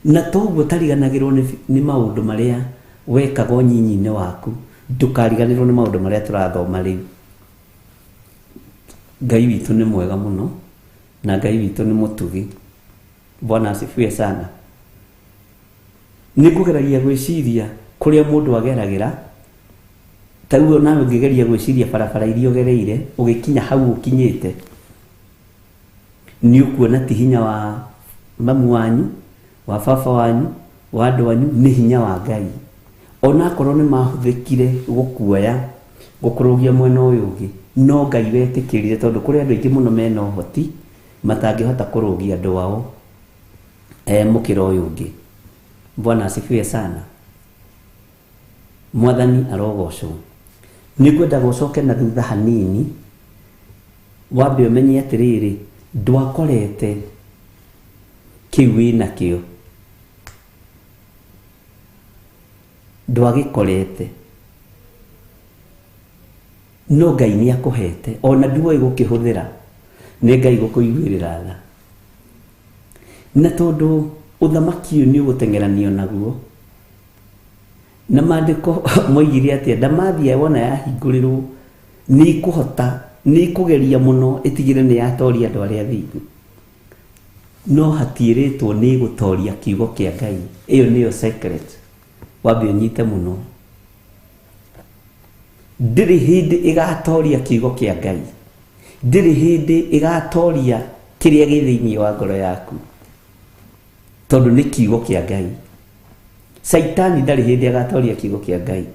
Na toguo ũtariganagĩrwo nĩ maũndũ marĩa wekaga ũnyinyi-inĩ waku, ndũkariganĩrwo nĩ maũndũ marĩa tũrathoma rĩu. Ngai witũ nĩ mwega mũno, na Ngai witũ nĩ mũtugi. Bwana asifiwe sana. Nĩ ngũgeragia gwĩciria kũrĩa mũndũ ageragĩra, ta rĩu nawe ũngĩgeria gwĩciria barabara iria ũgereire, ũgĩkinya hau ũkinyĩte, nĩ ũkuona ti hinya wa mamu wanyu, wa baba wanyu, wa andũ anyu, nĩ hinya wa Ngai. Onakorwo nĩ mahũthĩkire gũkuoya, gũkũrũgia mwena ũyũ ũngĩ, no Ngai wetĩkĩrire, tondũ kũrĩ andũ aingĩ mũno mena ũhoti, matangĩhota kũrũgia andũ ao mũkĩra ũyũ ũngĩ. Bwana asifiwe sana. Mwathani arogocwo. Nĩ ngwendaga ũcoke na thutha hanini, wambe ũmenye atĩrĩrĩ, ndwakorete kĩu wĩnakĩo. Ndwagĩkorete. No Ngai nĩ akũhete, ona nduoĩ gũkĩhũthĩra, nĩ Ngai gũkũiguĩrĩra tha. Na tondũ ũthamaki ũyũ nĩ ũgũteng'eranio naguo, Na maandĩko moigire atĩa? Ndamathia wona yahingũrĩrwo nĩ ikũhota, nĩ ikũgeria mũno ĩtigĩre nĩ yatoria andũ arĩa athingu. No hatiĩrĩtwo nĩ ĩgũtoria kiugo kĩa Ngai. Ĩyo nĩyo secret. Wambe ũnyite mũno. Ndĩrĩ hĩndĩ ĩgatoria kiugo kĩa Ngai. Ndĩrĩ hĩndĩ ĩgatoria kĩrĩa gĩ thĩinĩ wa ngoro yaku. Tondũ nĩ kiugo kĩa Ngai. Saitani ndarĩ hĩndĩ agatoria kiugo kĩa Ngai.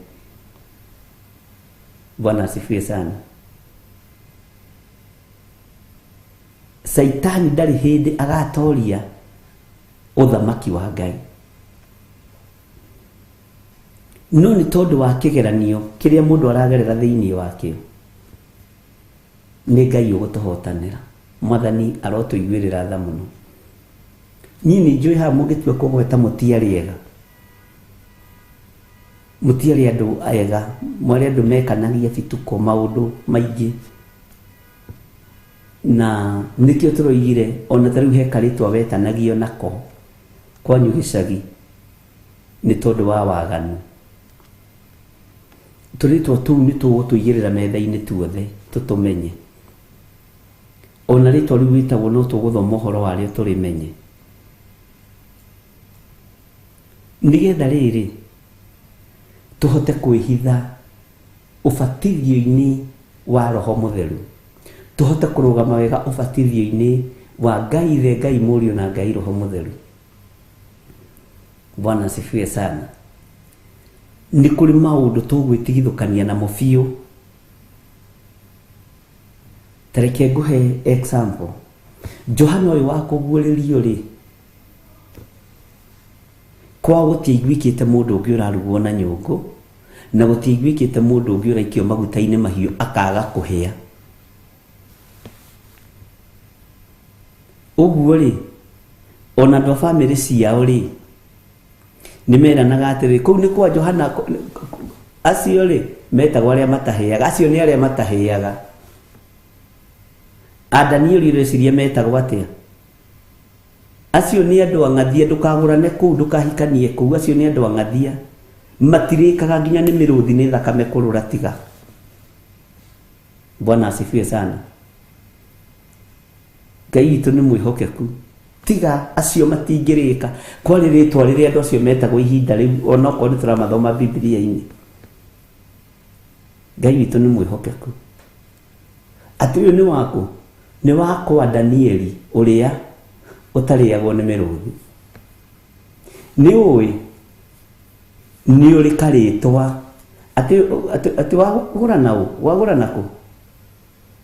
Bwana asifiwe sana. Saitani ndarĩ hĩndĩ agatoria ũthamaki wa Ngai. No nĩ tondũ wa kĩgeranio kĩrĩa mũndũ aragerera thĩinĩ wakĩo, nĩ Ngai ũgũtũhotanĩra. Mwathani arotũiguĩrĩra tha mũno. Niĩ nĩ njũĩ haha mũngĩtua kũgweta mũtiarĩ ega. Mũtiarĩ andũ ega, mwarĩ andũ mekanagia bituko maũndũ maingĩ. Na nĩkĩo tũroigire ona ta rĩu he karĩtwa wetanagio nako kwanyu gĩcagi nĩ tondũ wa waganu. Tũrĩtwa tũu nĩ tũgũtũigĩrĩra metha-inĩ tuothe tũtũmenye. Ona rĩtwa rĩu wĩtagwo no tũgũthoma ũhoro warĩo tũrĩmenye. Nĩgetha rĩrĩ tũhote kwĩhitha ũbatithio-inĩ wa Roho Mũtheru. Tũhote kũrũgama wega ũbatithio-inĩ wa Ngai Ithe, Ngai Mũriũ na Ngai Roho Mũtheru. Bwana asifiwe sana. Nĩ kũrĩ maũndũ tũgwĩtigithũkania namo biũ. Ta reke ngũhe example. Johana ũyũ wa kũguũrĩrio rĩ, kwao gũtiaiguĩkĩte mũndũ ũngĩ ũrarugwo na nyũngũ, na gũtiaiguĩkĩte mũndũ ũngĩ ũraikio maguta-inĩ mahiũ akaga kũhĩa. Ũguo rĩ, ona andũ a bamĩrĩ ciao rĩ, nĩ meranaga atĩrĩrĩ, kũu nĩ kwa Johana, acio rĩ, metagwo arĩa matahĩaga, acio nĩ arĩa matahĩaga. A Danieli ũreciria metagwo atĩa? Acio nĩ andũ ang'athia, ndũkagũrane kũu, ndũkahikanie kũu, acio nĩ andũ ang'athia. Matirĩkaga nginya nĩ mĩrũthi nĩ thakame kũrũra tiga. Bwana asifiwe sana. Ngai witũ nĩ mwĩhokeku. Tiga acio matingĩrĩka. Kwarĩ rĩtwa rĩrĩa andũ acio metagwo ihinda rĩu, onokorwo nĩ tũramathoma Bibilia-inĩ. Ngai witũ nĩ mwĩhokeku. Atĩ ũyũ nĩ waku? Nĩ wakwa Danieli ũrĩa ũtarĩagwo nĩ mĩrũthi. Nĩ ũĩ nĩ ũrĩ karĩtwa atĩ wagũra na ũ? Wagũra na kũ?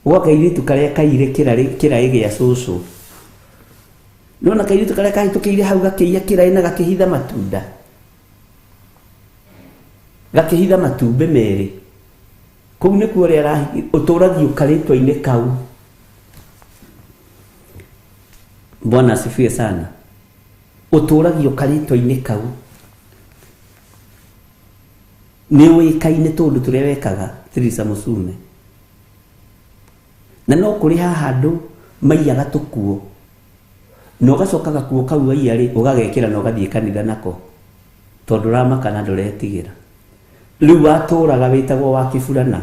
Gwa kairĩtu karĩa kaire kĩraĩ gĩa cũcũ. Nĩwona kairĩtu karĩa kahĩtũkĩire hau gakĩiya kĩraĩ na gakĩhitha matunda. Gakĩhitha matumbĩ merĩ. Kũu nĩkuo ũrĩa ũtũragio karĩtwa-inĩ kau. Bwana asifiwe sana. Ũtũragio karĩtwa-inĩ kau. Nĩ ũĩkaine tũndũ tũrĩa wekaga Teresa Mũcume. Na no kũrĩ haha andũ maiyaga tũkuo. Na ũgacoka gakuo kau waiya rĩ, ũgagekĩra na ũgathiĩ kanitha nako. Tondũ ũramaka na ndũretigĩra. Rĩu watũraga wĩtagwo wa kĩburana.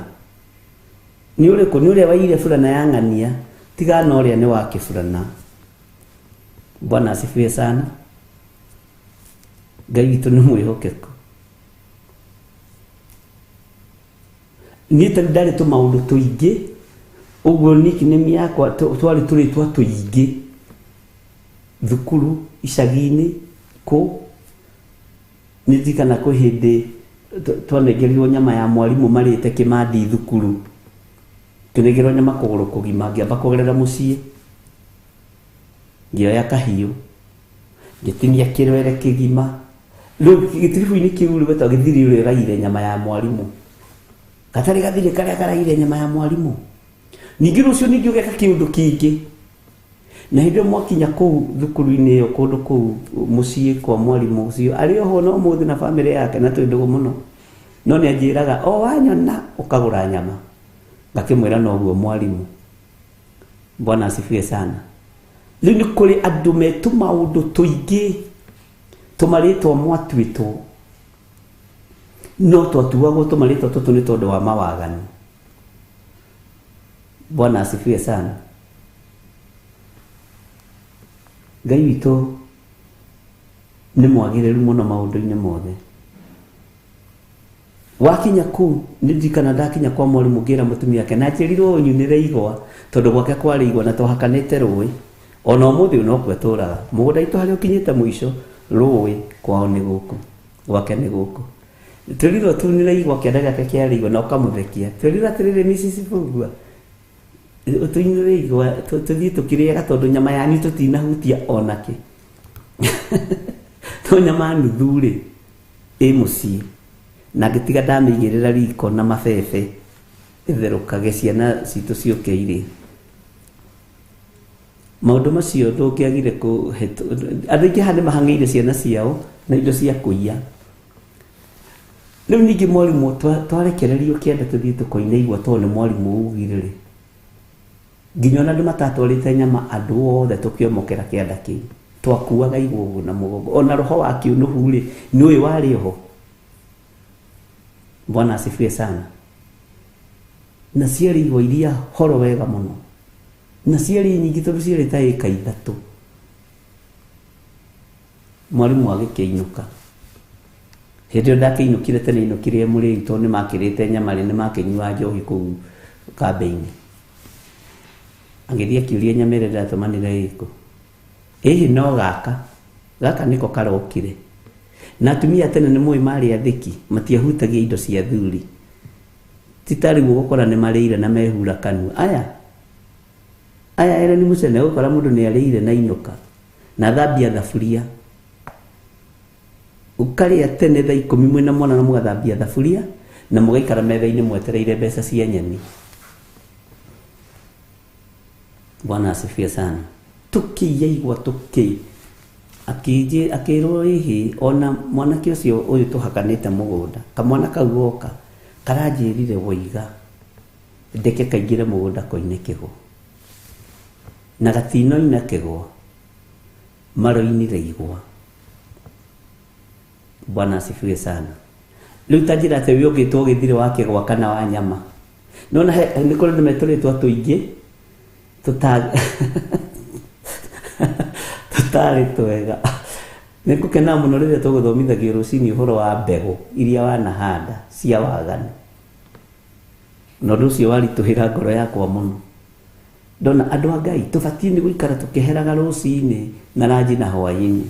Nĩ ũrĩkũ? Nĩ ũrĩa waiyire burana ya ng'ania, tiga na ũrĩa nĩ wa kĩburana. Bwana asifiwe sana. Ngai witũ nĩ mwĩhokeku. Niĩ ta ndarĩ tũmaũndũ tũingĩ, ũguo nickname yakwa twarĩ tũrĩtwa tũingĩ. Thukuru, icagi-inĩ, kũ. Nĩ ndirikana kwĩ hĩndĩ twanengerirwo nyama ya mwarimũ marĩte kĩmandi thukuru. Tũnengerwo nyama kũgũrũ kũgima, ngĩamba kũgerera mũciĩ. Ngĩoya kahiũ, ngĩtinia kĩrwere kĩgima. Rĩu gĩtiribũ-inĩ kĩu rĩ, wetagwo gĩthiri ũrĩa ũraiyire nyama ya mwarimũ. Gatarĩ gathirĩ karĩa karaiyire nyama ya mwarimũ. Ningĩ rũciũ ningĩ ũgeka kĩũndũ kĩngĩ. Na hĩndĩ ĩyo mwakinya kũu thukuru-inĩ ĩyo kũndũ kũu mũciĩ kwa mwarimũ ũcio, arĩ oho na ũmũthĩ na bamĩrĩ yake na twĩ ndũgũ mũno. No nĩ anjĩraga, o wanyona ũkagũra nyama. Ngakĩmwĩra noguo mwarimũ. Bwana asifiwe sana. Rĩu nĩ kũrĩ andũ me tũmaũndũ tũingĩ, tũmarĩtwa mwatuĩtwo. No twatuagwo tũmarĩtwa tũtũ nĩ tondũ wa mawaganu. Bwana asifiwe sana. Ngai witũ nĩ mwagĩrĩru mũno maũndũ-inĩ mothe. Wakinya kũu nĩ ndirikana ndakinya kwa mwarimũ ngĩra mũtumia wake na njĩrirwo nyunĩre igwa tondũ gwake kwarĩ igwa na twahakanĩte rũĩ. Ona ũmũthĩ ũyũ nokuo tũraga. Mũgũnda witũ harĩa ũkinyĩte mũico rũĩ kwao nĩ gũkũ, gwake nĩ gũkũ. Twĩrirwo tunĩre igwa kĩanda gĩake kĩarĩ igwa na ũkamũthekia. Twĩrirwo atĩrĩrĩ Mrs. Bugua, tũinĩre igwa tũthiĩ tũkĩrĩaga tondũ nyama yanyu tũtinahutia onakĩ. To nyama nuthu rĩ ĩ mũciĩ na ngĩtiga ndamĩigĩrĩra riko na mabebe ĩtherũkage ciana citũ ciũke irĩe. Maũndũ macio ndũngĩagire andũ aingĩ haha nĩ mahang'ĩire ciana ciao na indo cia kũiya. Rĩu ningĩ mwarimũ twarekererio kĩanda tũthiĩ tũkoine igwa tondũ nĩ mwarimũ ugire rĩ, nginya ona andũ matatwarĩte nyama andũ othe tũkĩomokera kĩanda kĩu. Twakuaga igwa ũguo na mũgongo. Ona roho wa kĩũnũhu rĩ, nĩ ũĩ warĩ ho. Bwana asifiwe sana. Na ciarĩ igwa iria horo wega mũno. Na ciarĩ nyingĩ tondũ ciarĩ ta ĩka ithatũ. Mwarimũ agĩkĩinũka. Hĩndĩ ĩyo ndakĩinũkire tene inũkire e mũrĩu tondũ nĩmakĩrĩte nyama rĩ, nĩmakĩnyuaga njohi kũu kambĩ-inĩ. Agĩthiĩ akĩũria nyama ĩrĩa ndĩratũmanire ĩkũ. Ĩhĩ no gaka. Gaka nĩko karokire. Na atumia tene nĩ mũĩ marĩ athĩki, matiahutagia indo cia athuri. Ti ta rĩu ũgũkora nĩ marĩire na mehura kanua. Aya aya Ellen Mucene ũgũkora mũndũ nĩ arĩire na inũka na thambia thaburia. Ũkarĩa tene thaa ikũmi mwĩna mwana na mũgathambia thaburia na mũgaikara metha-inĩ mwetereire mbeca cia nyeni. Bwana asifiwe sana. Tũkĩiya igwa tũkĩ akĩrwo ĩhĩ ona mwanake ũcio ũyũ tũhakanĩte mũgũnda kamwana kau goka karanjĩrire woiga ndeke kaingĩre mũgũnda koine kĩgwa na gatinoina kĩgwa maroinire igwa. Bwana asifiwe sana. Rĩu ta njĩra atĩ wĩ ũngĩtwo gĩthirĩ wa kĩgwa kana wa nyama. Nĩwona nĩ kũrĩ andũ metũrĩtwo tũingĩ tũtarĩ twega. Nĩ ngũkena mũno rĩrĩa tũgũthomithagio rũcinĩ ũhoro wa mbegũ iria wanahanda cia waganu. Na ũndũ ũcio waritũhĩra ngoro yakwa mũno. Ndona andũ a Ngai tũbatiĩ nĩ gũikara tũkĩheraga rũcinĩ na ranji na hwaĩ-inĩ.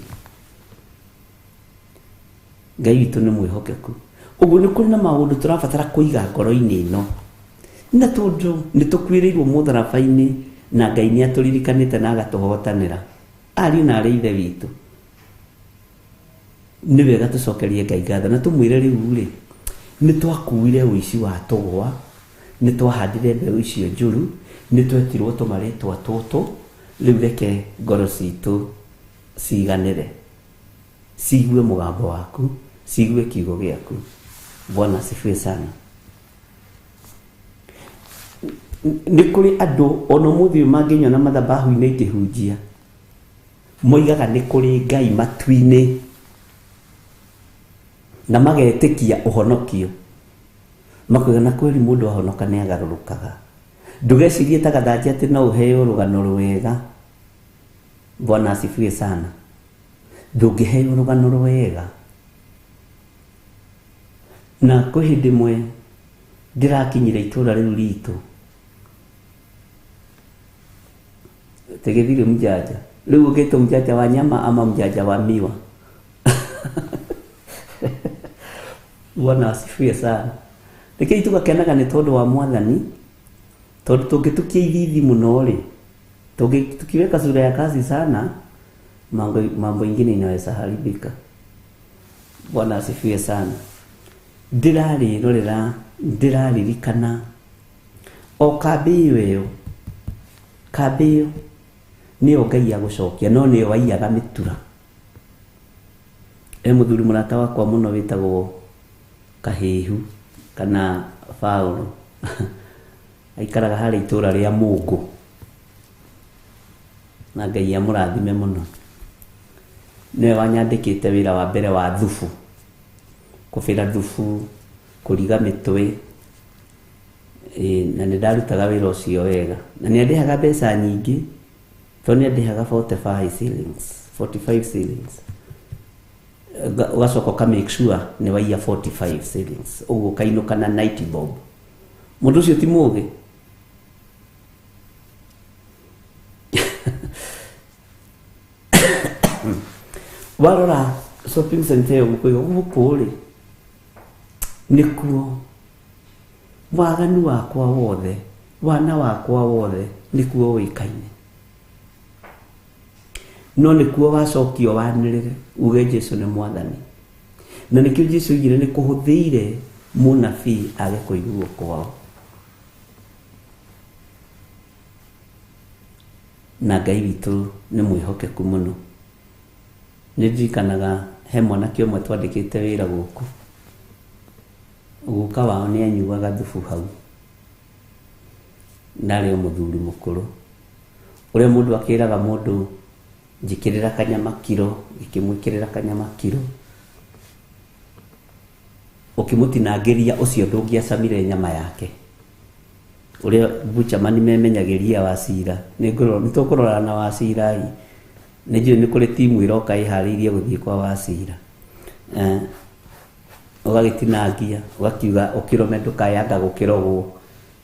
Ngai witũ nĩ mwĩhokeku. Ũguo nĩ kũrĩ na maũndũ tũrabatara kũiga ngoro-inĩ ĩno. Na tondũ nĩ tũkuĩrĩirwo mũtharaba-inĩ na Ngai nĩ atũririkanĩte na agatũhotanĩra. Ariũ na arĩ ithe witũ, nĩ wega tũcokerie Ngai ngatho na tũmwĩre rĩu rĩ, nĩ twakuire ũici wa tũgwa, nĩ twahandire mbeũ icio njũru, nĩ twetirwo tũmarĩtwa tũtũ, rĩu reke ngoro citũ ciganĩre, ciigue mũgambo waku, ciigue kiugo gĩaku. Bwana asifiwe sana. Nĩ kũrĩ andũ ona ũmũthĩ ũyũ mangĩnyona mathabahu-inĩ ngĩhunjia moigaga nĩ kũrĩ Ngai matu-inĩ na magetĩkia ũhonokio. Makoiga na kweri mũndũ ahonoka nĩ agarũrũkaga. Ndũgecirie ta gathanja atĩ no ũheo rũgano rwega. Bwana asifiwe sana. Ndũngĩheo rũgano rwega. Na kwĩ hĩndĩ ĩmwe ndĩrakinyire itũra rĩu ritũ tegethire mjanja rĩu ũngĩtwo mjanja wa nyama ama mjanja wa miwa. Bwana asifiwe sana. Rekei tũgakenaga nĩ tondũ wa Mwathani, tondũ tũngĩtukia ithithi mũno rĩ, tukiweka sura ya kazi sana, mambo ingine inaweza haribika. Bwana asifiwe sana. Ndĩrarĩrorera, ndĩraririkana o kambĩ ĩyo kambĩ ĩyo nĩyo Ngai agũcokia, no nĩyo waiyaga mĩtura. E mũthuri mũrata wakwa mũno wĩtagwo Kahĩhu kana Paulo aikaraga harĩa itũra rĩa Mũngũ, na Ngai amũrathime mũno. Nĩwe wanyandĩkĩte wĩra wa mbere wa thubu Kũbĩra thubu, kũriga mĩtwe, ĩĩ, na nĩ ndarutaga wĩra ũcio wega. Na nĩ andĩhaga mbeca nyingĩ, tondũ nĩ andĩhaga 45 shillings, 45 shillings. Ũgacoka ũka make sure nĩ waiya 45 shillings, ũguo ũkainũka na 90 bob. Mũndũ ũcio ti mũgĩ. Warora shopping center ĩyo gũkũ gũkũ rĩ, nĩkuo waganu wakwa wothe, wana wakwa wothe nĩkuo ũĩkaine. No nĩkuo wacokio wanĩrĩre uge Jesu nĩ mwathani. Na nĩkĩo Jesu oigire nĩ kũhũthĩire mũnabii age kũiguo kwao. Na Ngai witũ nĩ mwĩhokeku mũno. Nĩ ndirikanaga he mwanake ũmwe twandĩkĩte wĩra gũkũ. Guka wao nĩ anyuaga thubu hau. Ndarĩ o mũthuri mũkũrũ. Ũrĩa mũndũ akĩraga mũndũ njĩkĩrĩra kanyama kiro, gĩkĩmwĩkĩrĩra kanyama kiro. Ũkĩmũtinangĩria ũcio ndũngĩacamire nyama yake. Ũrĩa buchamani memenyagĩria Wacira. Nĩ tũkũrora na Wacira. Nĩ njũĩ nĩ kũrĩ timu ĩroka ĩharĩirie gũthiĩ kwa Wacira. Ũgagĩtinangia, ũgakiuga ũkĩrũme ndũkayanga gũkĩrogwo.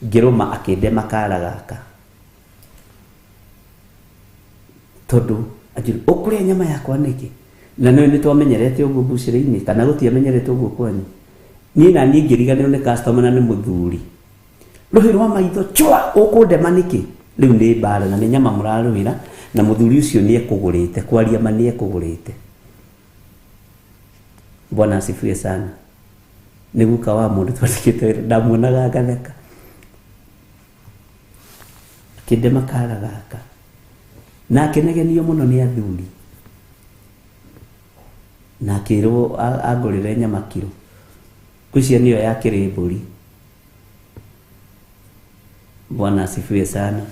Ngĩrũma akĩndema kara gaka. Tondũ anjĩra, ũkũrĩa nyama yakwa nĩkĩ? Na nĩ twamenyerete ũguo bucĩrĩ-inĩ, kana gũtiamenyerete ũguo kwanyu. Niĩ na niĩ ngĩriganĩrwo nĩ customer na nĩ mũthuri. Rũhĩ rwa maitho, chua, ũkũndema nĩkĩ? Rĩu nĩ mbara na nĩ nyama mũrarũĩra, na mũthuri ũcio nĩ ekũgũrĩte, kwaria ma nĩ ekũgũrĩte. Bwana asifiwe sana. Nĩ guka wa mũndũ twandĩkĩte wĩra, ndamuonaga ngatheka. Akĩndema kara gaka. Na akĩnegenio mũno nĩ athuri. Na akĩrwo angũrĩre nyama kiro. Ngwĩciria nĩyo yakĩrĩ mbũri. Bwana asifiwe sana.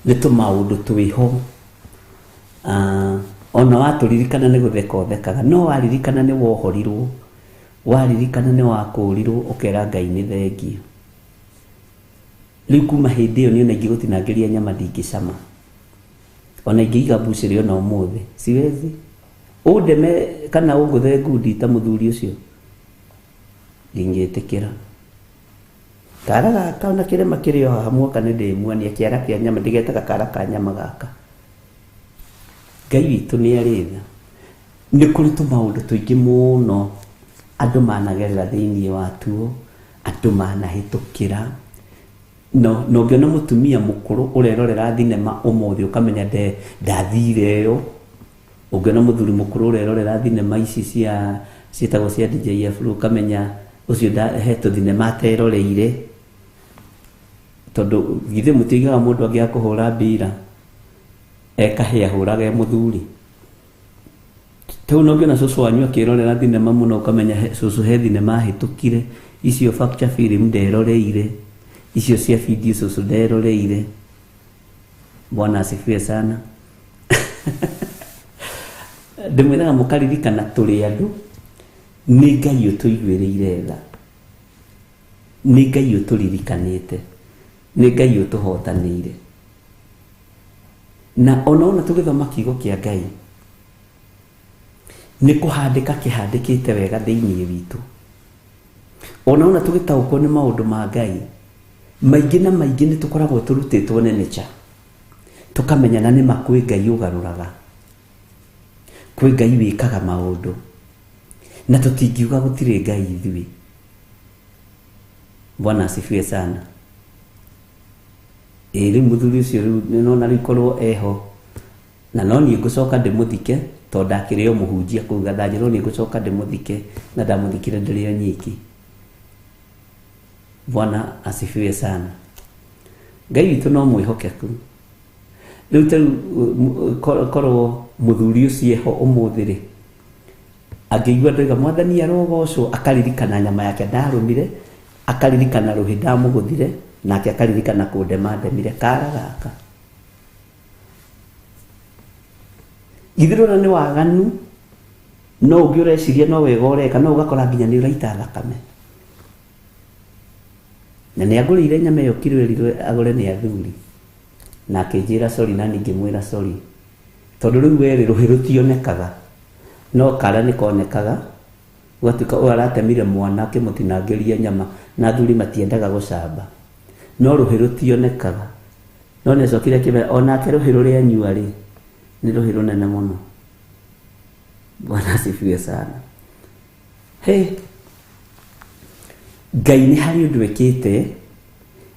Nĩ tũmaũndũ twĩho. Ona watũririkana nĩ gũtheka ũthekaga, no waririkana nĩ wohorirwo, waririkana nĩ wakũrirwo, ũkera Ngai nĩ thengio. Rĩu kuma hĩndĩ ĩyo niĩ ona ingĩgũtinangĩria nyama ndingĩcama. Ona ingĩiga mbucĩrĩ ona ũmũthĩ, siwezi. Ũndeme kana ũngũthe ngundi ta mũthuri ũcio, ndingĩtĩkĩra. Kara gaka ona kĩrĩma kĩrĩ o haha muoka nĩ ndĩmuonia kĩara kĩa nyama, ndĩgetaga kara ka nyama gaka. Ngai witũ nĩ arĩ tha. Nĩ kũrĩ tũmaũndũ tũingĩ mũno andũ managerera thĩinĩ watuo, andũ manahĩtũkĩra. No, na ũngĩona mũtumia mũkũrũ ũrerorera thinema ũmũthĩ ũkamenya ndathire ĩyo. Ũngĩona mũthuri mũkũrũ ũrerorera thinema ici cia ciĩtagwo cia DJ Afro ũkamenya ũcio he tũthinema ateroreire. Tondũ githĩ mũtiaigaga mũndũ angĩaga kũhũra mbira ekahĩa ahũraga e mũthuri. Tau no ngĩona cũcũ wanyu akĩrorera thinema mũno ũkamenya cũcũ he thinema ahĩtũkire, icio feature film nderoreire, icio cia video cũcũ nderoreire. Bwana asifiwe sana. Ndĩmwĩraga mũkaririkana tũrĩ andũ, nĩ Ngai ũtũiguĩrĩire tha, nĩ Ngai ũtũririkanĩte, nĩ Ngai ũtũhotanĩire. Na ona ona tũgĩthoma kiugo kĩa Ngai, nĩ kũhandĩka kĩhandĩkĩte wega thĩinĩ witũ. Ona ona tũgĩtaũkwo nĩ maũndũ ma Ngai, maingĩ na maingĩ nĩ tũkoragwo tũrutĩtwo nĩ nature. Tũkamenya na nĩma kwĩ Ngai ũgarũraga, kwĩ Ngai wĩkaga maũndũ, na tũtingiuga gũtirĩ Ngai ithuĩ. Bwana asifiwe sana. Ĩ rĩu mũthuri ũcio rĩu nĩnona rĩu korwo eho, na no niĩ ngũcoka ndĩmũthike, tondũ ndakĩrĩ o mũhunjia kũu Gathanjĩ, no niĩ ngũcoka ndĩmũthike, na ndamũthikire ndĩrĩ o nyiki. Bwana asifiwe sana. Ngai witũ no mwĩhokeku. Rĩu ta rĩu korwo mũthuri ũcio eho ũmũthĩ rĩ, angĩigua ndoiga mwathani arogocwo, akaririkana nyama yake ndarũmire, akaririkana rũhĩ ndamũgũthire, nake akaririkana kũndema ndemire kara gaka. Githĩ ndũrona nĩ waganu No ũngĩ ũreciria no wega ũreka, no ũgakora nginya nĩ ũraita thakame. Na nĩ angũrĩire nyama ĩyo kiro ĩrirwe agũre nĩ athuri. Na akĩnjĩra sorry na niĩ ngĩmwĩra sorry. Tondũ rĩu werĩ rũhĩ rũtionekaga. No kara nĩ konekaga. Ũgatuĩka ũyũ aratemire mwana akĩmũtinangĩria nyama na athuri matiendaga gũcamba. No rũhĩ rũtionekaga. No nĩ acokire akĩmera onake rũhĩ rũrĩa anyua rĩ nĩ rũhĩ rũnene mũno. Bwana asifiwe sana. Hey, Ngai nĩ harĩ ũndũ ĩkĩte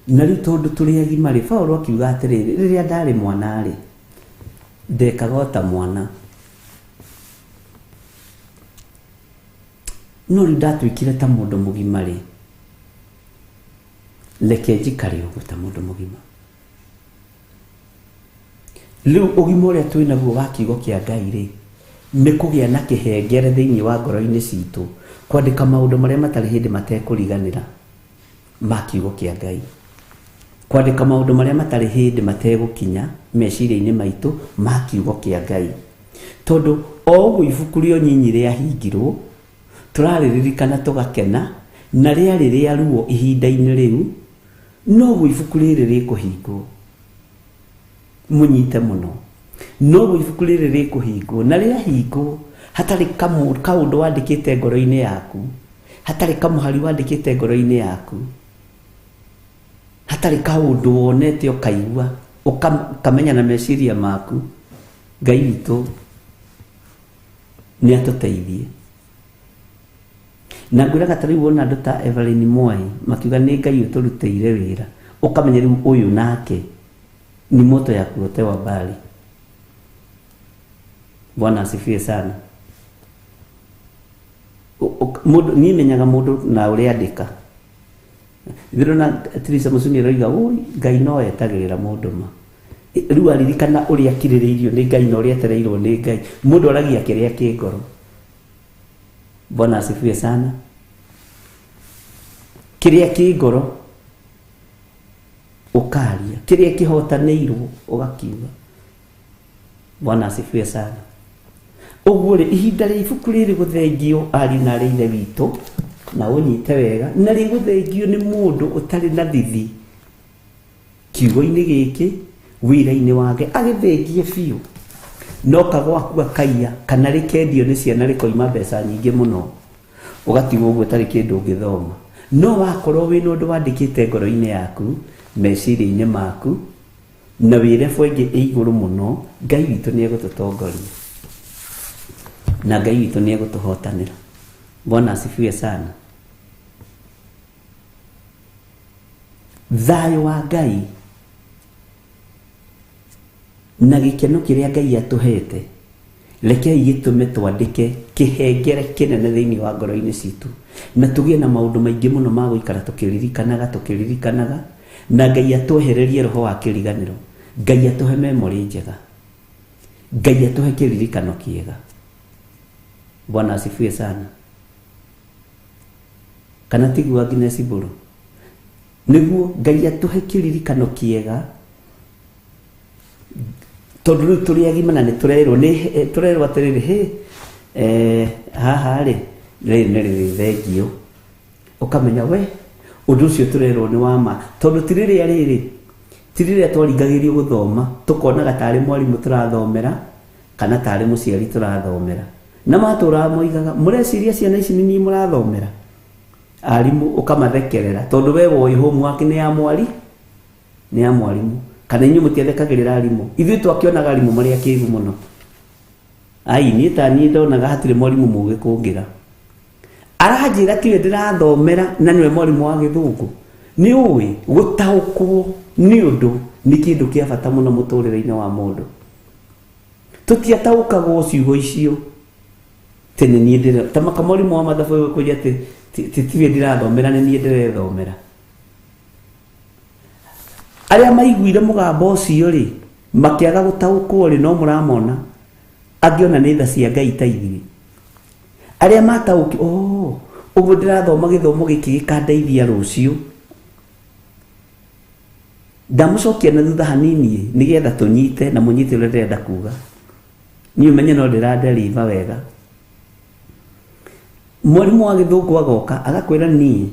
na rĩu tondũ tũrĩ agima rĩ, Paũlũ akiuga atĩrĩrĩ, rĩrĩa ndarĩ mwana rĩ ndekaga o ta mwana, no rĩu ndatuĩkire ta mũndũ mũgima rĩ, reke njikare ũguo ta mũndũ mũgima. Rĩu ũgima ũrĩa twĩ naguo wa kiugo kĩa Ngai rĩ, nĩ kũgĩa na kĩhengere thĩinĩ wa ngoro-inĩ citũ, kwandĩka maũndũ marĩa matarĩ hĩndĩ matekũriganĩra ma kiugo kĩa Ngai, kwandĩka maũndũ marĩa matarĩ hĩndĩ mategũkinya meciria-inĩ maitũ ma kiugo kĩa Ngai. Tondũ o ũguo ibuku rĩa ũnyinyi rĩahingirwo, tũrarĩririkana tũgakena, na rĩarĩ rĩa ruo ihinda-inĩ rĩu, noguo ibuku rĩrĩ rĩkũhingwo. Mũnyite mũno. Noguo ibuku rĩrĩ rĩkũhingwo, na rĩahingwo hatarĩ kaũndũ wandĩkĩte ngoro-inĩ yaku, hatarĩ kamũhari wandĩkĩte ngoro-inĩ yaku, hatarĩ kaũndũ wonete ũkaigua, ũkamenya na meciria maku, Ngai witũ nĩ atũteithie. Na ngwĩraga ta rĩu wona andũ ta Evelyn Mwai makiuga nĩ Ngai ũtũrutĩire wĩra, ũkamenya rĩu ũyũ nake ni moto ya kuotewa mbali. Bwana asifiwe sana. Mũndũ niĩ menyaga mũndũ na ũrĩa andĩka. Ndĩrona Teresa Mũcumi aroiga, "Ũi, Ngai no etagĩrĩra mũndũ ma." Rĩu aririkana ũrĩa akirĩrĩirio nĩ Ngai na ũrĩa etereirwo nĩ Ngai. Mũndũ aragia kĩrĩa kĩ ngoro. Bwana asifiwe sana. Kĩrĩa kĩ ngoro ũkaria, kĩrĩa kĩhotanĩirwo ũgakiuga. Bwana asifiwe sana. Ũguo rĩ, ihinda rĩa ibuku rĩrĩ gũthengio ariũ na arĩ ithe witũ, na ũnyite wega, na rĩgũthengio nĩ mũndũ ũtarĩ na thithi kiugo-inĩ gĩkĩ, wĩra-inĩ wake, agĩthengie biũ. No kagwaku akaiya, kana rĩkendio nĩ ciana rĩkoima mbeca nyingĩ mũno, ũgatigwo ũguo ũtarĩ kĩndũ ũngĩthoma. No wakorwo wĩna ũndũ wandĩkĩte ngoro-inĩ yaku, meciria-inĩ maku, na wĩ level ĩngĩ ĩ igũrũ mũno, Ngai witũ nĩ egũtũtongoria. Na Ngai witũ nĩ egũtũhotanĩra. Bwana asifiwe sana. Thayũ wa Ngai na gĩkeno kĩrĩa Ngai atũhete, rekei gĩtũme twandĩke kĩhengere kĩnene thĩinĩ wa ngoro-inĩ citũ, na tũgĩe na maũndũ maingĩ mũno ma gũikara tũkĩririkanaga, tũkĩririkanaga, na Ngai atwehererie roho wa kĩriganĩro. Ngai atũhe memory njega, Ngai atũhe kĩririkano kĩega. Bwana asifiwe sana. Kana tiguo Agnes Mbũrũ? Nĩguo Ngai atũhe kĩririkano kĩega, tondũ rĩu tũrĩ agima na nĩ tũrerwo, nĩ tũrerwo atĩrĩrĩ, hĩ, haha rĩ, rĩrĩ nĩ rĩrĩthengio. Ũkamenya we ũndũ ũcio tũrerwo nĩ wa ma, tondũ ti rĩrĩa rĩrĩ, ti rĩrĩa twaringagĩrĩrio gũthoma, tũkonaga tarĩ mwarimũ tũrathomera kana tarĩ mũciari tũrathomera. Na matũraga moigaga, mũreciria ciana ici nĩ niĩ mũrathomera? Arimũ ũkamathekerera, tondũ we woĩ homework nĩ ya mwari, nĩ ya mwarimũ. Kana inyuĩ mũtiathekagĩrĩra arimũ? Ithuĩ twakĩonaga arimũ marĩ akĩgu mũno. Ai, niĩ ta niĩ ndonaga hatirĩ mwarimũ mũgĩ kũngĩra. Aranjĩra tiwe ndĩrathomera na nĩwe mwarimũ wa gĩthũngũ. Nĩ ũĩ gũtaũkwo nĩ ũndũ nĩ kĩndũ kĩa bata mũno mũtũrĩre-inĩ wa mũndũ. Tũtiataũkagwo ciugo icio. Tene niĩ ndĩra, ta maka mwarimũ wa mathabu egũkũria atĩ tiwe ndĩrathomera nĩ niĩ ndĩrethomera. Arĩa maiguire mũgambo ũcio rĩ, makĩaga gũtaũkwo rĩ, no mũramona. Angĩ ona nĩ tha cia Ngai ta ithuĩ. Arĩa mataũki, oh, ũguo ndĩrathoma gĩthomo gĩkĩ gĩkandeithia rũciũ. Ndamũcokia na thutha hanini nĩgetha tũnyite na mũnyite ũrĩa ndĩrenda kuga. Niĩ ũmenye no ndĩradeliver wega. Mwarimũ wa gĩthũngũ agoka agakwĩra niĩ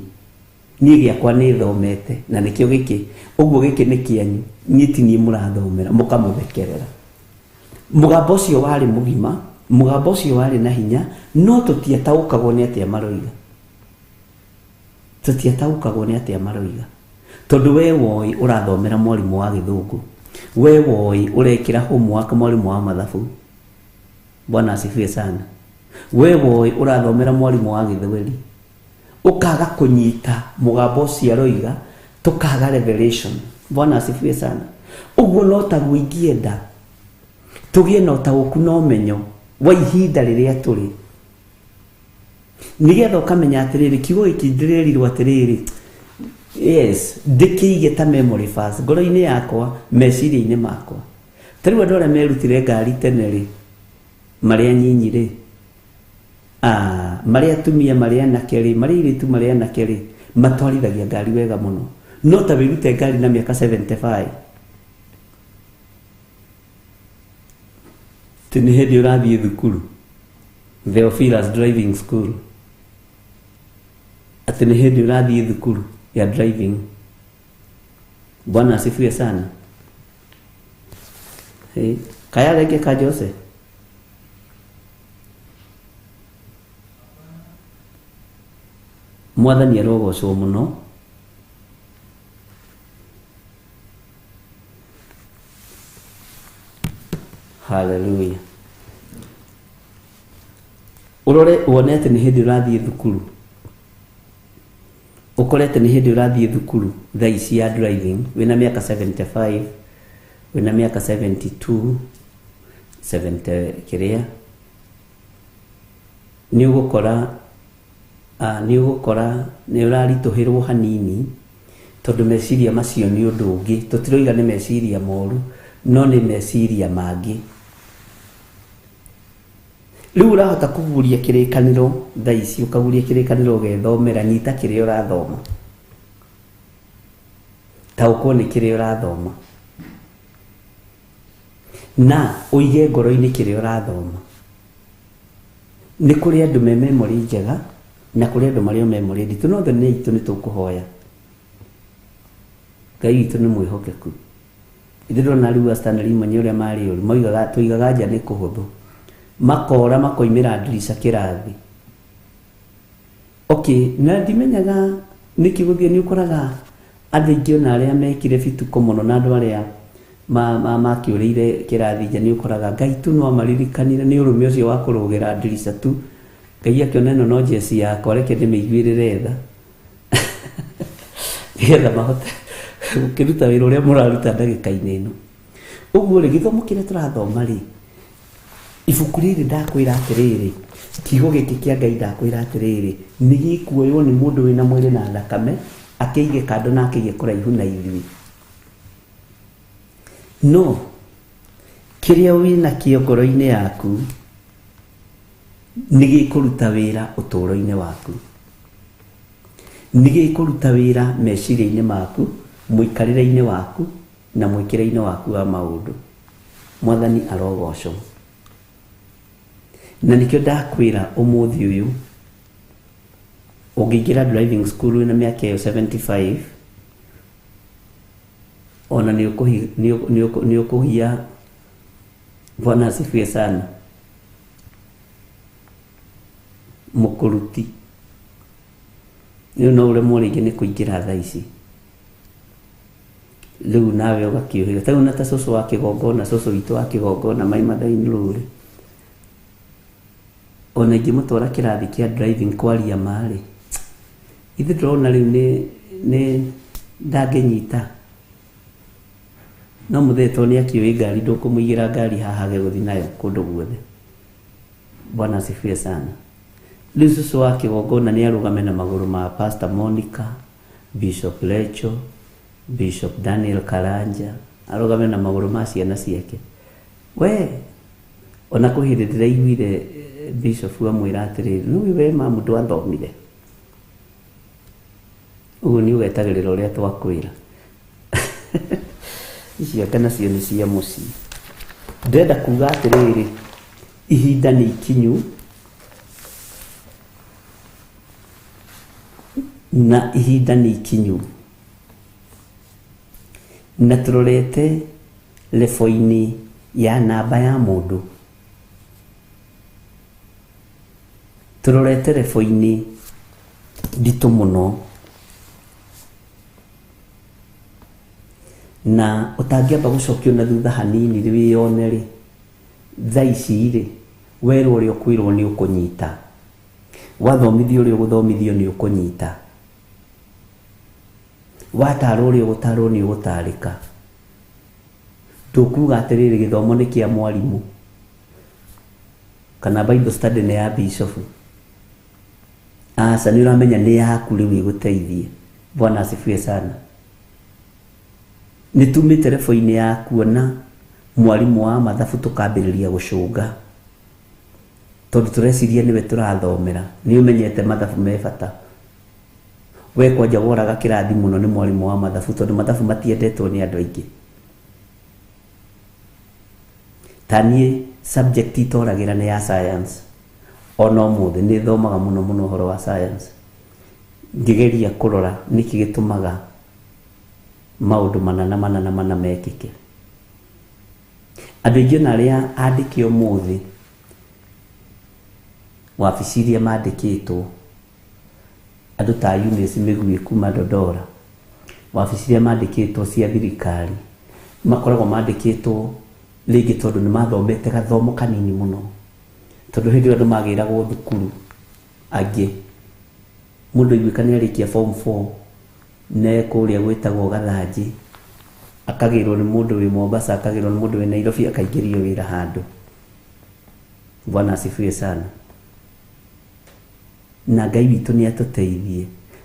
niĩ gĩakwa nĩ thomete na nĩkĩo gĩkĩ ũguo gĩkĩ nĩ kĩanyu niĩ ti niĩ mũrathomera mũkamũthekerera. Mũgambo ũcio warĩ mũgima, mũgambo ũcio warĩ na hinya, no tũtiataũkagwo nĩ atĩa maroiga. Tũtiataũkagwo nĩ atĩa maroiga. Tondũ we woĩ ũrathomera mwarimũ wa gĩthũngũ, we woĩ ũrekĩra homework mwarimũ wa mathabu. Bwana asifiwe sana. We woĩ ũrathomera mwarimũ wa gĩthweri, ũkaga kũnyita mũgambo ũcio aroiga, tũkaga revelation. Bwana asifiwe sana. Ũguo no taguo ingĩenda tũgĩe na ũtaũku na ũmenyo wa ihinda rĩrĩa tũrĩ, nĩgetha ũkamenya atĩrĩrĩ, kiugo gĩkĩ ndĩrerirwo atĩrĩrĩ, yes, ndĩkĩige ta memory verse ngoro-inĩ yakwa, meciria-inĩ makwa. Ta rĩu andũ arĩa merutire ngari tene rĩ, marĩ anyinyi rĩ, marĩ atumia, marĩ anake rĩ, marĩ airĩtu, marĩ anake rĩ, matwarithagia ngari wega mũno. No ta wĩrute ngari na mĩaka 75, ti nĩ hĩndĩ ũrathiĩ thukuru, Theophilus Driving School, atĩ nĩ hĩndĩ ũrathiĩ thukuru ya driving. Bwana asifiwe sana. Hey, kaya reke ka Jose. Mwathani arogocwo mũno. Hallelujah. Ũrore wone atĩ nĩ hĩndĩ ũrathiĩ thukuru, ũkore atĩ nĩ hĩndĩ ũrathiĩ thukuru thaa ici ya driving, wĩna mĩaka 75, wĩna mĩaka 72, 70 kĩrĩa, nĩ ũgũkora nĩ ũgũkora nĩ ũraritũhĩrwo hanini, tondũ meciria macio nĩ ũndũ ũngĩ. Tũtiroiga nĩ meciria moru, no nĩ meciria mangĩ. Rĩu ũrahota kũguria kĩrĩkanĩro thaa ici, ũkaguria kĩrĩkanĩro ũgethomera, nyita kĩrĩa ũrathoma, taũkwo nĩ kĩrĩa ũrathoma, na ũige ngoro-inĩ kĩrĩa ũrathoma. Nĩ kũrĩ andũ me memory njega na kũrĩ andũ marĩ o memory nditũ, no othe nĩ aitũ nĩ tũkũhoya. Ngai witũ nĩ mwĩhokeku. Ithuĩ ndĩrona rĩu a Stanley Mwenye ũrĩa marĩ ũru, moigaga tũigaga nja nĩ kũhũthũ, makora makoimĩra ndirica kĩrathi. Okay, na ndimenyaga nĩkĩ gũthiĩ, nĩ ũkoraga andũ aingĩ ona arĩa mekire bituko mũno na andũ arĩa makĩũrĩire kĩrathi nja, nĩ ũkoraga Ngai tu no amaririkanire nĩ ũrũme ũcio wa kũrũgĩra ndirica tu. Ngai akĩona ĩno no njeci yakwa, reke ndĩmĩiguĩrĩre tha nĩgetha mahote gũkĩruta wĩra ũrĩa mũraruta ndagĩka-inĩ ĩno. Ũguo rĩ, gĩthomo kĩrĩa tũrathoma rĩ, ibuku rĩrĩ ndakwĩra atĩrĩrĩ, kiugo gĩkĩ kĩa Ngai ndakwĩra atĩrĩrĩ, nĩ gĩkuoywo nĩ mũndũ wĩna mwĩrĩ na thakame, akĩige kando na akĩige kũraihu na ithuĩ. No kĩrĩa wĩnakĩo ngoro-inĩ yaku nĩ gĩkũruta wĩra ũtũũro-inĩ waku, nĩ gĩkũruta wĩra meciria-inĩ maku, mũikarĩre-inĩ waku na mwĩkĩre-inĩ waku wa maũndũ. Mwathani arogocwo. Na nĩkĩo ndakwĩra ũmũthĩ ũyũ, ũngĩingĩra driving school wĩna mĩaka ĩyo 75, ona nĩ ũkũhia. Bwana asifiwe sana. Mũkũruti rĩu no ũremwo rĩngĩ nĩ kũingĩra thaa ici, rĩu nawe ũgakĩũhĩga ta rĩu na ta cũcũ wa kĩgongona, cũcũ witũ wa kĩgongona mai Mathai-inĩ rũrĩ, ona ingĩmũtwara kĩrathi kĩa driving kwaria ma-rĩ, ithuĩ tũrona rĩu nĩ ndangĩnyita. No mũthee tondũ nĩ akĩũĩ ngari, ndũkũmũigĩra ngari haha age gũthiĩ nayo kũndũ guothe. Bwana asifiwe sana. Rĩu cũcũ wa kĩgongona nĩ arũgame na magũrũ ma Pastor Monica, Bishop Lecho, Bishop Daniel Karanja, arũgame na magũrũ ma ciana ciake. We ona kwĩ hĩndĩ ndĩraiguire Bishop amwĩra atĩrĩrĩ, nĩũĩ we mamu ndwathomire, ũguo nĩ ũgetagĩrĩra ũrĩa twakwĩra. Icio anga nacio nĩ cia mũciĩ. Ndĩrenda kuga atĩrĩrĩ, ihinda nĩ ikinyu. Na ihinda nĩ ikinyu, na tũrorete lebo-inĩ ya namba ya mũndũ, tũrorete lebo-inĩ nditũ mũno, na ũtangĩamba gũcokio na thutha hanini rĩ wĩyone rĩ, thaa ici rĩ, werwo ũrĩa ũkwĩrwo nĩ ũkũnyita, wathomithio ũrĩa ũgũthomithio nĩ ũkũnyita, watarwo ũrĩa ũgũtarwo nĩ ũgũtarĩka. Ndũkuga atĩrĩrĩ, gĩthomo nĩ kĩa mwarimũ kana Bible study nĩ ya bishop. Aca, nĩ ũramenya nĩ yaku rĩu ĩgũteithie. Bwana asifiwe sana. Nĩ tumĩte lebo-inĩ ya kuona mwarimũ wa mathabu tũkambĩrĩria gũcũnga, tondũ tũreciria nĩwe tũrathomera. Nĩ ũmenyete mathabu me bata. We kwanja woraga kĩrathi mũno nĩ mwarimũ wa mathabu, tondũ mathabu matiendetwo nĩ andũ aingĩ. Ta niĩ subject itoragĩra nĩ ya science. Ona ũmũthĩ nĩ thomaga mũno mũno ũhoro wa science, ngĩgeria kũrora nĩkĩ gĩtũmaga maũndũ mana na mana na mana mekĩke. Andũ aingĩ ona arĩa andĩke ũmũthĩ wabici iria mandĩkĩtwo, andũ ta Eunice Mĩgui kuma Dodora, wabici iria mandĩkĩtwo cia thirikari, makoragwo mandĩkĩtwo rĩngĩ tondũ nĩ mathomete gathomo kanini mũno, tondũ hĩndĩ ĩyo andũ magĩragwo thukuru angĩ, mũndũ aiguĩka nĩ arĩkia form 4 ne kũrĩa gwĩtagwo Gathanji, akagĩrwo nĩ mũndũ wĩ Mombasa, akagĩrwo nĩ mũndũ wĩ Nairobi, akaingĩrio wĩra handũ. Bwana asifiwe sana. Na Ngai witũ nĩ atũteithie,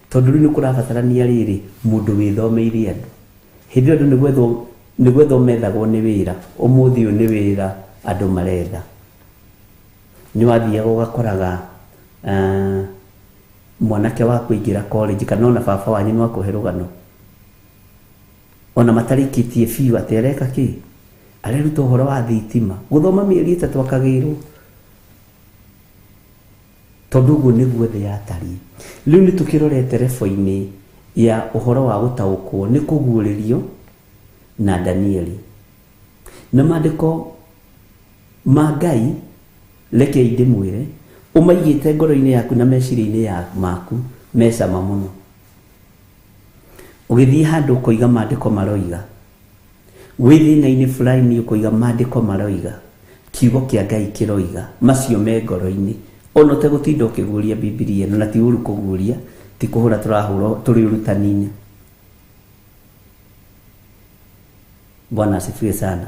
tondũ rĩu nĩ kũrabatarania rĩrĩ mũndũ wĩthomeire andũ. Hĩndĩ ĩyo andũ nĩ gwethwo methagwo nĩ wĩra, ũmũthĩ ũyũ nĩ wĩra andũ maretha. Nĩ wathiaga ũgakoraga mwanake wa kũingĩra college, kana ona baba wanyu no akũhe rũgano, ona matarĩkĩtie biũ atĩ areka kĩ, areruta ũhoro wa thitima, gũthoma mĩeri 3 akagĩrwo, tondũ ũguo nĩguo thĩ yatariĩ. Rĩu nĩ tũkĩrorete lebo-inĩ ya ũhoro wa gũtaũkwo nĩ kũguũrĩrio na Danieli. Na maandĩko ma Ngai, rekei ndĩmwĩre, ũmaigĩte ngoro-inĩ yaku na meciria-inĩ ya maku me cama mũno. Ũgĩthiĩ handũ ũkoiga maandĩko maroiga, wĩ thĩna-inĩ fulani ũkoiga maandĩko maroiga, kiugo kĩa Ngai kĩroiga, macio me ngoro-inĩ. Ona ũtegũtinda ũkĩguũria Bibilia ĩno, na ti ũru kũguũria, ti kũhũra tũrahũra tũrĩ ũrutani-inĩ. Bwana asifiwe sana.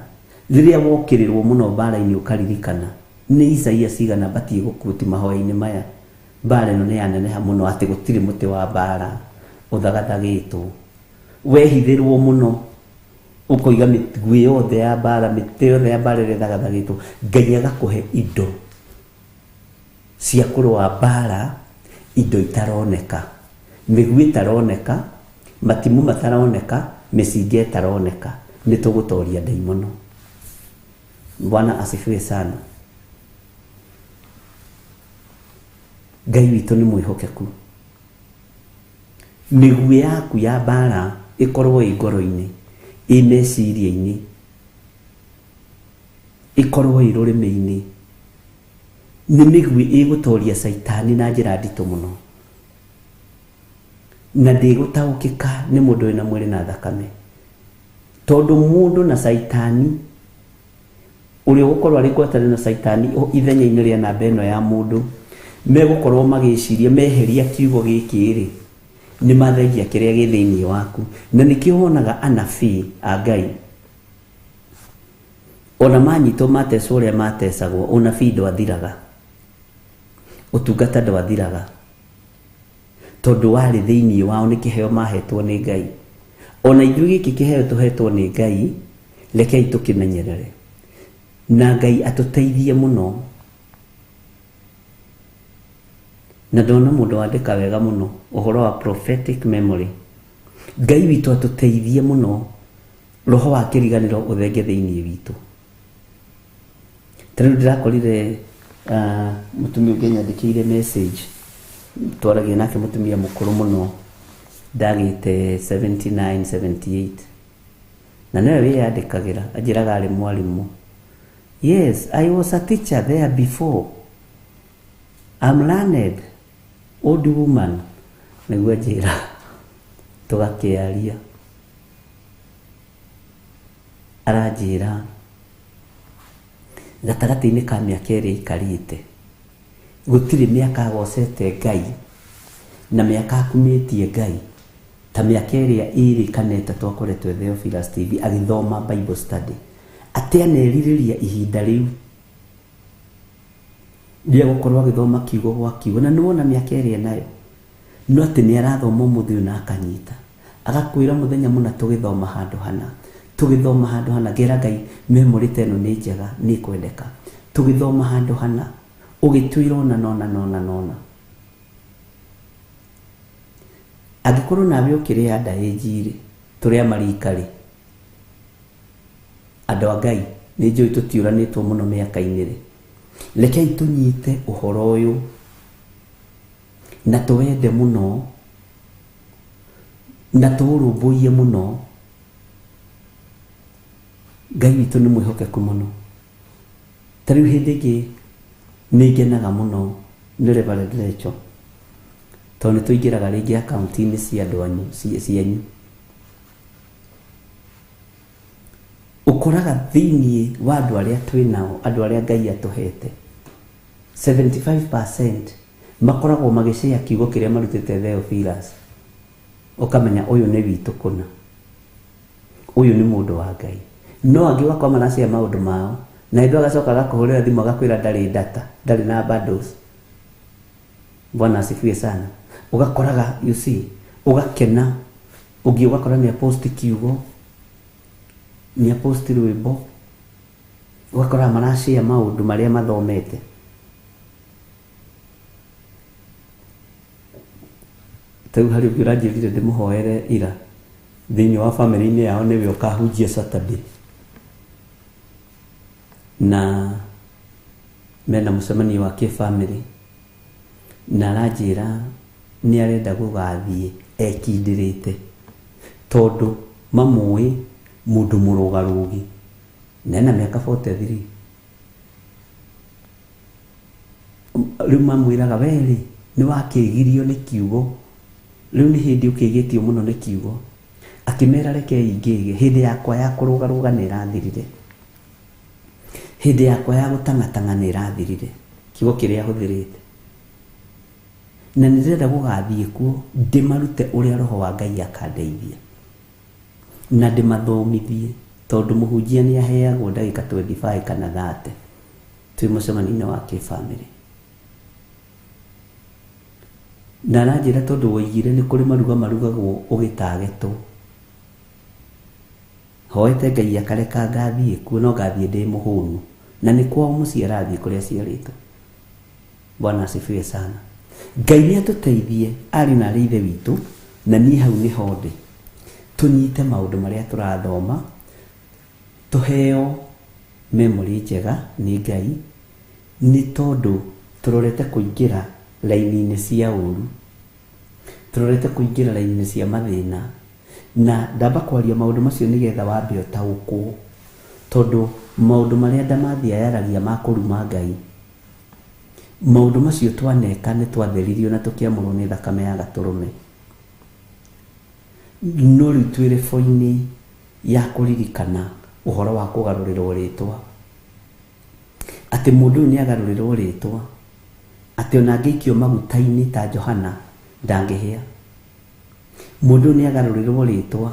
Rĩrĩa wokĩrĩrwo mũno mbara-inĩ ũkaririkana nĩ Isaia cigana batiĩ gũkuti mahoya-inĩ maya, mbara ĩno nĩ yaneneha mũno atĩ gũtirĩ mũtĩ wa mbara ũthagathagĩtwo. Wehithĩrwo mũno ũkoiga mĩguĩ yothe ya mbara, mĩtĩ yothe ya mbara ĩrĩa ĩthagathagĩtwo, Ngai agakũhe indo cia kũrũa mbara, indo itaroneka, mĩguĩ ĩtaroneka, matimũ mataroneka, mĩcinga ĩtaroneka, nĩ tũgũtoria ndaimono. Bwana asifiwe sana. Ngai witũ nĩ mwĩhokeku. Mĩguĩ yaku ya mbara ĩkorwo ĩ ngoro-inĩ, ĩ meciria-inĩ, ĩkorwo ĩ rũrĩmĩ-inĩ. Nĩ mĩguĩ ĩgũtoria caitani na njĩra nditũ mũno, na ndĩgũtaũkĩka nĩ mũndũ wĩna mwĩrĩ na thakame, tondũ mũndũ na caitani ũrĩa ũgũkorwo arĩ ngwatanĩro na caitani ithenya-inĩ rĩa namba ĩno ya mũndũ, megũkorwo magĩciria meheria kiugo gĩkĩ rĩ, nĩ mathengia kĩrĩa gĩ thĩinĩ waku. Na nĩkĩo wonaga anabii a Ngai ona manyitwo matecwo ũrĩa matecagwo, ũnabii ndwathiraga, ũtungata ndwathiraga, tondũ warĩ thĩinĩ wao, nĩ kĩheo mahetwo nĩ Ngai. Ona ithuĩ gĩkĩ kĩheo tũhetwo nĩ Ngai, rekei tũkĩmenyerere, na Ngai atũteithie mũno. Na ndona mũndũ wandĩka wega mũno ũhoro wa prophetic memory. Ngai witũ atũteithie mũno, roho wa kĩriganĩro ũthenge thĩinĩ witũ. Ta rĩu ndĩrakorire mũtumia ũngĩ anyandĩkĩire message, twaragia nake, mũtumia mũkũrũ mũno. Ndagĩte 79 78 na nĩwe wĩyandĩkagĩra, anjĩraga arĩ mwarimũ. Yes, I was a teacher there before. I'm learned old woman, nĩguo anjĩra. Tũgakĩaria, aranjĩra gatagatĩ-inĩ ka mĩaka ĩrĩa aikarĩte gũtirĩ mĩaka agocete Ngai na mĩaka akumĩtie Ngai ta mĩaka ĩrĩa 2 kana 3 akoretwo Theophilus TV agĩthoma Bible study, atĩ anerirĩria ihinda rĩu rĩa gũkorwo agĩthoma kiugo gwa kiugo, na nĩwona mĩaka ĩrĩa nayo no atĩ nĩ arathoma ũmũthĩ ũyũ na akanyita, agakwĩra mũthenya mũna tũgĩthoma handũ hana, tũgĩthoma handũ hana, ngera Ngai memory ta ĩno nĩ njega, nĩ kwendeka, tũgĩthoma handũ hana ũgĩtwĩra ona nona nona nona. Angĩkorwo nawe ũkĩrĩ anda ĩnjirĩ tũrĩa marika rĩ, andũ a Ngai nĩ njũĩ tũtiũranĩtwo mũno mĩaka-inĩ rĩ, rekei tũnyite ũhoro ũyũ na tũwende mũno na tũũrũmbũiye mũno. Ngai witũ nĩ mwĩhokeku mũno. Ta rĩu hĩndĩ ĩngĩ nĩ ngenaga mũno nĩ Reverend Rachel, tondũ nĩ tũingĩraga rĩngĩ akaunti-inĩ cia andũ anyu, cianyu. Ũkoraga thĩiniĩ wa andũ arĩa twĩ nao, andũ arĩa Ngai atũhete, 75% makoragwo magĩcea kiugo kĩrĩa marutĩte Theophilus. Ũkamenya ũyũ nĩ witũ kũna, ũyũ nĩ mũndũ wa Ngai. No angĩ ũgakora maracea maũndũ mao, na hĩndĩ agacoka agakũhũrĩra thimũ agakwĩra ndarĩ data, ndarĩ na bundles. Bwana asifiwe sana. Ũgakoraga, you see, ũgakena, ũngĩ ũgakora nĩ apost kiugo, nĩ apost rwĩmbo, ũgakora maracea maũndũ marĩa mathomete. Ta rĩu harĩ ũngĩ ũranjĩrire ndĩmũhoere ira thĩinĩ wa family-inĩ yao, nĩwe ũkahunjia Saturday, na mena mũcemanio wa kĩbamĩrĩ, na aranjĩra nĩ arenda gũgathiĩ ekindĩrĩte tondũ mamũĩ mũndũ mũrũgarũgi na ena mĩaka 43. Rĩu mamwĩraga we rĩ nĩ wakĩgirio nĩ kiugo, rĩu nĩ hĩndĩ ũkĩgĩtio mũno nĩ kiugo. Akĩmera rekei ngĩge, hĩndĩ yakwa ya kũrũgarũga nĩ ĩrathirire, hĩndĩ yakwa ya gũtang'atang'a nĩ ĩrathirire, kiugo kĩrĩa ahũthĩrĩte, na nĩ ndĩrenda gũgathiĩ kuo ndĩmarute ũrĩa roho wa Ngai akandeithia na ndĩmathomithie, tondũ mũhunjia nĩ aheagwo ndagĩka 25 kana 30 twĩ mũcemanio-inĩ wa kĩbamĩrĩ. Na aranjĩra tondũ woigire nĩ kũrĩ maruga marugagwo ũgĩtagetwo, hoete Ngai akareka ngathiĩ kuo, no ngathiĩ ndĩ mũhũnu, na nĩ kwao mũciĩ arathiĩ kũrĩa aciarĩtwo. Bwana asifiwe sana. Ngai nĩ atũteithie arĩ na arĩ ithe witũ, na niĩ hau nĩho ndĩ, tũnyite maũndũ marĩa tũrathoma, tũheo memory njega nĩ Ngai, nĩ tondũ tũrorete kũingĩra raini-inĩ cia ũru, tũrorete kũingĩra raini-inĩ cia mathĩna. Na ndamba kwaria maũndũ macio nĩgetha wambe ũtaũkwo, tondũ maũndũ marĩa Ndamathia yaragia ma kũruma Ngai, maũndũ macio twaneka nĩ twatheririo na tũkĩamũrwo nĩ thakame ya gatũrũme. No rĩu twĩ rebo-inĩ ya kũririkana ũhoro wa kũgarũrĩrwo rĩtwa, atĩ mũndũ ũyũ nĩ agarũrĩrwo rĩtwa, atĩ ona angĩikio maguta-inĩ ta Johana ndangĩhĩa. Mũndũ ũyũ nĩ agarũrĩrwo rĩtwa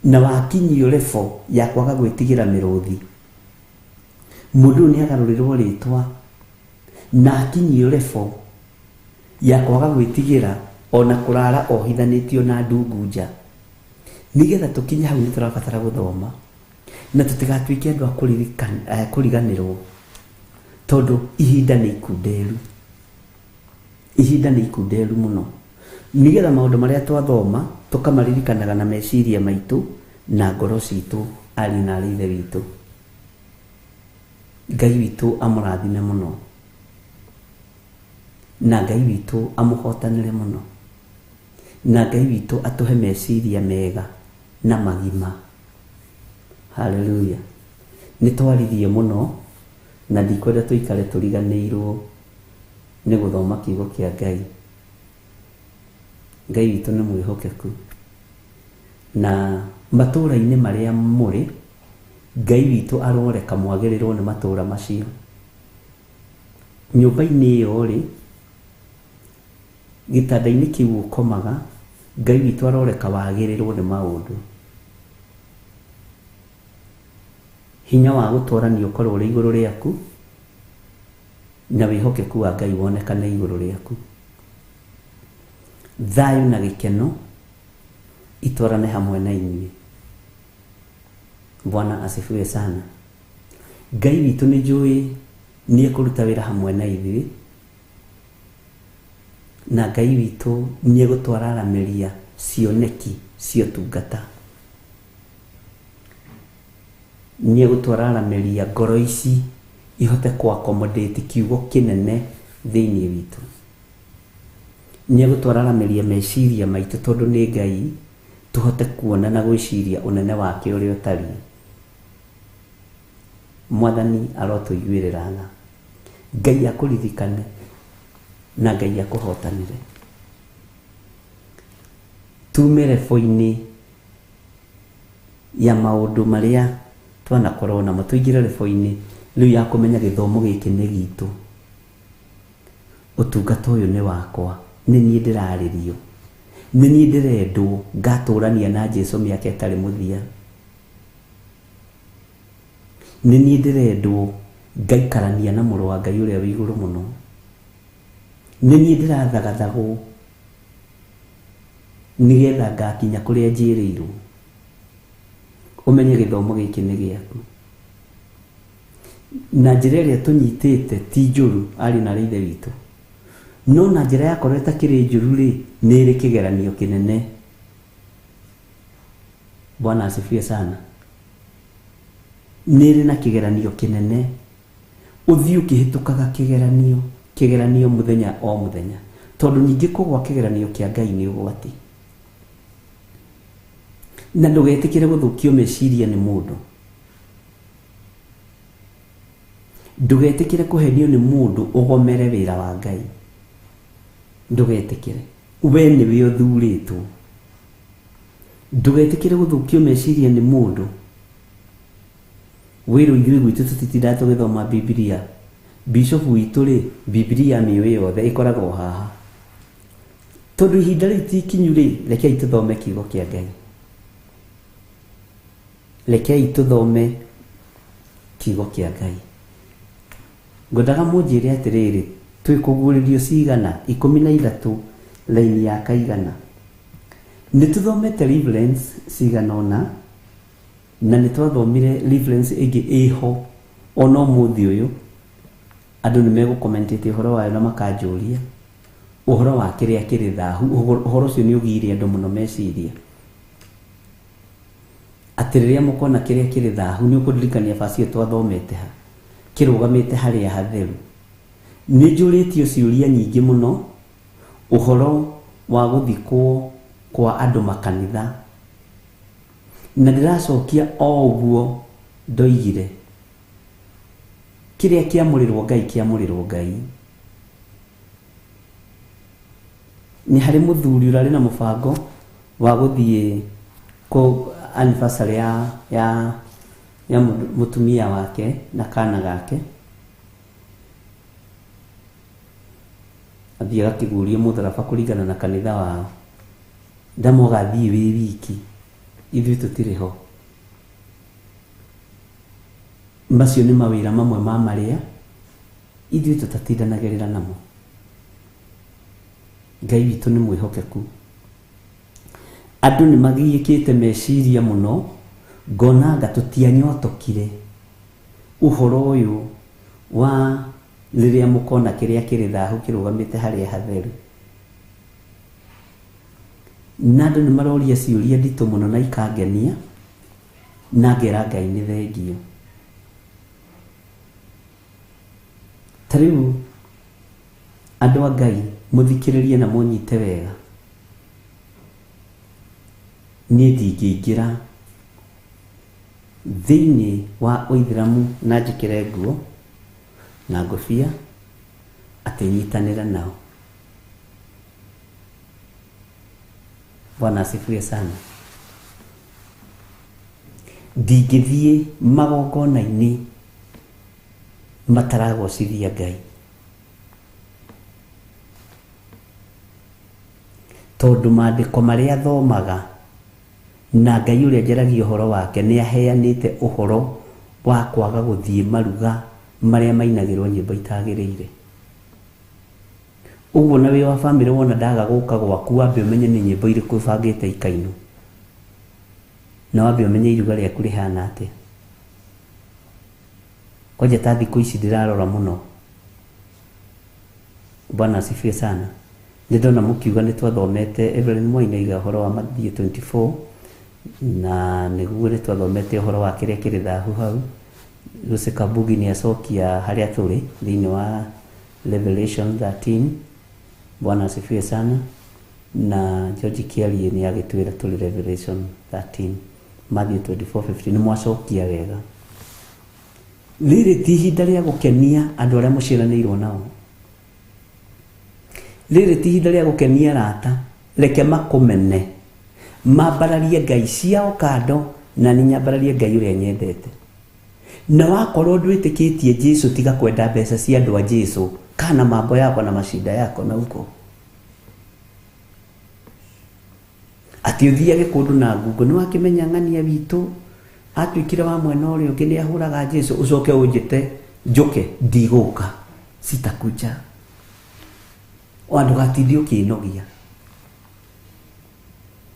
na wakinyio rebo ya kwaga gwĩtigĩra mĩrũthi. Mũndũ ũyũ nĩ agarũrĩrwo rĩtwa na akinyio rebo ya kwaga gwĩtigĩra ona kũrara ohithanĩtio na ndungu nja. Nĩgetha tũkinye hau nĩ tũrabatara gũthoma na tũtigatuĩke andũ a kũriganĩrwo, tondũ ihinda nĩ ikunderu, ihinda nĩ ikunderu mũno. Nĩgetha maũndũ marĩa twathoma tũkamaririkanaga na meciria maitũ na ngoro citũ, ariũ na arĩ ithe witũ. Ngai witũ amũrathime mũno, na Ngai witũ amũhotanĩre mũno. Na Ngai witũ atũhe meciria mega na magima. Haleluya. Nĩ twaririe mũno na ndikwenda tũikare tũriganĩirwo nĩ gũthoma kiugo kĩa Ngai. Ngai witũ nĩ mwĩhokeku. Na matũũra-inĩ marĩa mũrĩ, Ngai witũ aroreka mwagĩrĩrwo nĩ matũũra macio. Nyũmba-inĩ ĩyo rĩ, gĩtanda-inĩ kĩu ũkomaga, Ngai witũ aroreka wagĩrĩrwo nĩ maũndũ. Hinya wa gũtwarania ũkorwo ũrĩ igũrũ rĩaku, na wĩhokeku wa Ngai wonekane igũrũ rĩaku. Thayũ na gĩkeno itwarane hamwe na inyuĩ. Bwana asifiwe sana. Ngai witũ nĩ njũĩ nĩ ekũruta wĩra hamwe na ithuĩ, na Ngai witũ nĩ egũtwararamĩria cioneki cia ũtungata. Nĩ egũtwararamĩria ngoro ici ihote kũ accommodate kiugo kĩnene thĩinĩ witũ. Nĩ egũtwararamĩria meciria maitũ tondũ nĩ Ngai, tũhote kuona na gwĩciria ũnene wake ũrĩa ũtariĩ. Mwathani arotũiguĩrĩra tha. Ngai akũririkane na Ngai akũhotanĩre. Tume rebo-inĩ ya maũndũ marĩa twanakorwo namo, tũingĩre rebo-inĩ rĩu ya kũmenya gĩthomo gĩkĩ nĩ gitũ. Ũtungata ũyũ nĩ wakwa, nĩ niĩ ndĩrarĩrio, nĩ niĩ ndĩrendwo ngatũrania na Jesũ mĩaka ĩtarĩ mũthia. Nĩ niĩ ndĩrendwo ngaikarania na mũrũ wa Ngai ũrĩa wĩ igũrũ mũno. Nĩ niĩ ndĩrathagathagwo nĩgetha ngakinya kũrĩa njĩrĩirwo. Ũmenye gĩthomo gĩkĩ nĩ gĩaku. Na njĩra ĩrĩa tũnyitĩte ti njũru, arĩ na ithe witũ, no na njĩra yakorwo ĩtakĩrĩ njũru rĩ, nĩ ĩrĩ kĩgeranio kĩnene. Bwana asifiwe sana. Nĩ ĩrĩ na kĩgeranio kĩnene. Ũthiĩ ũkĩhĩtũkaga kĩgeranio, kĩgeranio mũthenya o mũthenya, tondũ ningĩ kũgwa kĩgeranio kĩa Ngai nĩ ũgwati. Na ndũgetĩkĩre gũthũkio meciria nĩ mũndũ. Ndũgetĩkĩre kũhenio nĩ mũndũ ũgomere wĩra wa Ngai. Ndũgetĩkĩre. We nĩwe ũthurĩtwo. Ndũgetĩkĩre gũthũkio meciria nĩ mũndũ. Wĩrwo ithuĩ gwitũ tũtitindaga tũgĩthoma Bibilia. Bishop witũ rĩ, Bibilia mĩũĩ yothe ĩkoragwo haha. Tondũ ihinda rĩu ti ikinyu rĩ, rekei tũthome kiugo kĩa Ngai. Rekei tũthome kiugo kĩa Ngai. Ngwendaga mũnjĩre atĩrĩrĩ, twĩ kũguũrĩrio cigana? 13 laini ya kaigana. Nĩ tũthomete reference cigana ũna, na nĩ twathomire reference ĩngĩ ĩho ona ũmũthĩ ũyũ. Andũ nĩ megũkomentĩte ũhoro wayo na makanjũria ũhoro wa kĩrĩa kĩrĩ thahu. Ũhoro ũcio nĩ ũgiire andũ mũno meciria. Atĩ rĩrĩa mũkona kĩrĩa kĩrĩ thahu, nĩ ũkũndirikania baci ĩyo twathomete ha, kĩrũgamĩte harĩa hatheru. Nĩ njũrĩtio ciũria nyingĩ mũno ũhoro wa gũthikwo kwa andũ makanitha, na ndĩracokia o ũguo ndoigire. Kĩrĩa kĩamũrĩrwo Ngai kĩamũrĩrwo Ngai. Nĩ harĩ mũthuri ũrarĩ na mũbango wa gũthiĩ kũ anniversary ya mũtumia wake na kana gake. Athiĩ agakĩgurie mũtharaba kũringana na kanitha wao. Ndamoga athiĩ wĩ wiki, ithuĩ tũtirĩ ho. Macio nĩ mawĩra mamwe ma marĩa ithuĩ tũtatindanagĩrĩra namo. Ngai witũ nĩ mwĩhokeku. Andũ nĩ magiĩkĩte meciria mũno, ngona anga tũtianyotokire ũhoro ũyũ wa rĩrĩa mũkona kĩrĩa kĩrĩ thahu kĩrũgamĩte harĩa hatheru. Na andũ nĩ maroria ciũria nditũ mũno na ikangenia, na ngera Ngai nĩ thengio. Ta rĩu andũ a Ngai mũthikĩrĩrie na mũnyite wega. Niĩ ndingĩingĩra thĩinĩ wa ũithĩramu na njĩkĩre nguo na ngũbia atĩ nyitanĩre nao. Bwana asifiwe sana. Ndingĩthiĩ magongona-inĩ mataragocithia Ngai, tondũ maandĩko marĩa thomaga na Ngai ũrĩa njaragia ũhoro wake nĩ aheanĩte ũhoro wa kwaga gũthiĩ maruga marĩa mainagĩrwo nyĩmbo itagĩrĩire. Ũguo na wĩ wa bamĩrĩ wona ndaga gũka gwaku wambe ũmenye nĩ nyĩmbo irĩkũ ũbangĩte ikainwo, na wambe ũmenye iruga rĩaku rĩhana atĩa. Kwanja ta thikũ ici ndĩrarora mũno. Bwana asifiwe sana. Nĩ ndona mũkiuga nĩ twathomete Evelyn Moi nĩaiga ũhoro wa Matthew 24 na nĩguo nĩ twathomete ũhoro wa kĩrĩa kĩrĩ thahu hau. Lucy Kabugi nĩ acokia harĩa tũrĩ thĩinĩ wa Revelation 13. Bwana asifiwe sana. Na George Kiarie nĩ agĩtwĩra tũrĩ Revelation 13. Matthew 24:15 nĩ mwacokia wega. Rĩrĩ ti ihinda rĩa gũkenia andũ arĩa mũciaranĩirwo nao. Rĩrĩ ti ihinda rĩa gũkenia arata, reke makũmene, mambararie ngai ciao kando na nĩ nyambararie Ngai ũrĩa nyendete. Na wakorwo ndwĩtĩkĩtie Jesu, tiga kwenda mbeca cia andũ a Jesu kana mambo yako na macinda yako na huko. Atĩ ũthiage kũndũ na ngungo, nĩ wakĩmenya ng'ania witũ atuĩkire wa mwena ũrĩa ũngĩ nĩ ahũraga Jesu, ũcoke ũnjĩte njũke, ndigũka, sitakuja. O ndũgatinde ũkĩnogia.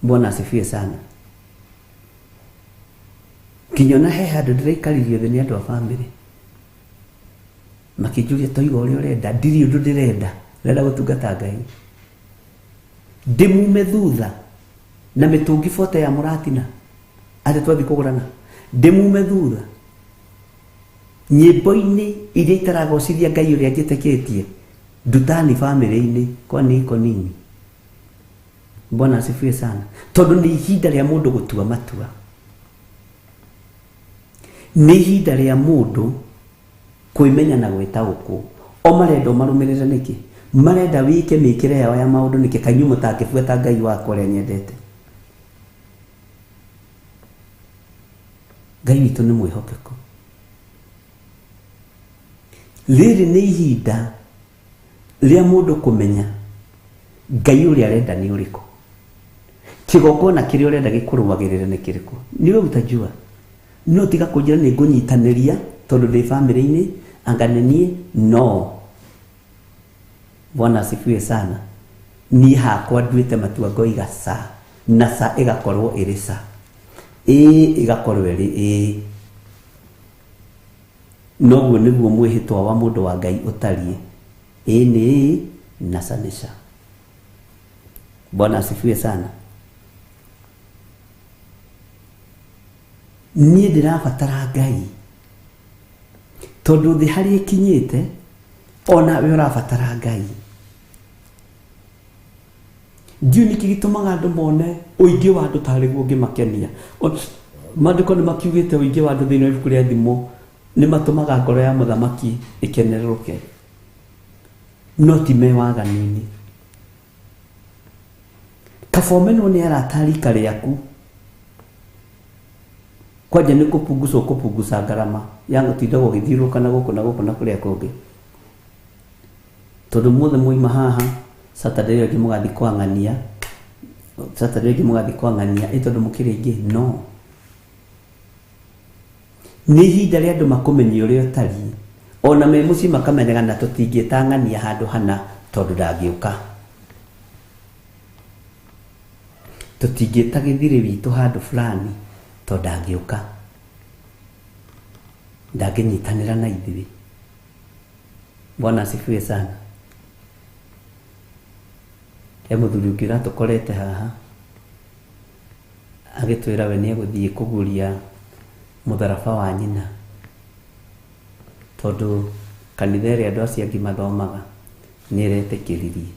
Bwana asifiwe sana. Nginya ona he handũ ndĩraikaririo thĩ nĩ andũ a bamĩrĩ makĩnjũria toiga ũrĩa ũrenda, ndirĩ ũndũ ndĩrenda, ndĩrenda gũtungata Ngai. Ndĩmume thutha na mĩtũngi bote ya mũratina atĩ twathiĩ kũgũrana, ndĩmume thutha nyĩmbo-inĩ iria itaragocithia Ngai ũrĩa njĩtĩkĩtie, ndutani bamĩrĩ-inĩ kwani iko nini. Bwana asifiwe sana. Tondũ nĩ ihinda rĩa mũndũ gũtua matua, nĩ ihinda rĩa mũndũ kwĩmenya na gwĩtaũkwo. O marenda ũmarũmĩrĩre nĩkĩ? Marenda wĩke mĩkĩre yao ya maũndũ nĩkĩ? Kaĩ inyuĩ mũtangĩbuata Ngai wakwa ũrĩa nyendete? Ngai witũ nĩ mwĩhokeku. Rĩrĩ nĩ ihinda rĩa mũndũ kũmenya Ngai ũrĩa arenda nĩ ũrĩkũ, kĩgongona kĩrĩa ũrenda gĩkũrũagĩrĩre nĩ kĩrĩkũ, nĩwe utajua. No tiga kũnjĩra nĩ ngũnyitanĩria tondũ ndĩ bamĩrĩ-inĩ anga nĩ niĩ, no. Bwana asifiwe sana. Niĩ hakwa nduĩte matua ngoiga ca, na ca ĩgakorwo ĩrĩ ca, ĩĩ ĩgakorwo ĩrĩ ĩĩ. Noguo nĩguo mwĩhĩtwa wa mũndũ wa Ngai ũtariĩ, ĩĩ nĩ ĩĩ na ca nĩ ca. Bwana asifiwe sana. Niĩ ndĩrabatara Ngai tondũ thĩ harĩa ĩkinyĩte ona we ũrabatara Ngai. Ndiũĩ nĩkĩ gĩtũmaga andũ mone ũingĩ wa andũ tarĩ guo ũngĩmakenia. Maandĩko nĩ makiugĩte ũingĩ wa andũ thĩinĩ wa ibuku rĩa Thimo nĩ matũmaga ngoro ya mũthamaki ĩkenerũke, no ti me waganu-inĩ. Kaba ũmenwo nĩ arata rika rĩaku, kwanja nĩ kũpunguca ũkũpunguca ngarama ya gũtinda gũgĩthiũrũrũka na gũkũ na gũkũ na kũrĩa kũngĩ. Tondũ muothe mwauma haha Saturday ĩyo ĩngĩ mũgathiĩ kwang'ania, Saturday ĩngĩ mũgathiĩ kwang'ania, ĩ tondũ mũkĩrĩ aingĩ, no. Nĩ ihinda rĩa andũ makũmenye ũrĩa ũtariĩ, ona me mũciĩ makamenyaga na tũtingĩtang'ania handũ hana tondũ ndangĩũka. Tũtingĩta gĩthirĩ witũ handũ fulani tondũ ndangĩũka, ndangĩnyitanĩra na ithuĩ. Bwana asifiwe sana. He mũthuri ũngĩ ũratũkorete haha agĩtwĩra we nĩegũthiĩ kũguria mũtharaba wa nyina, tondũ kanitha ĩrĩa andũ acio angĩ mathomaga nĩ ĩretĩkĩririe.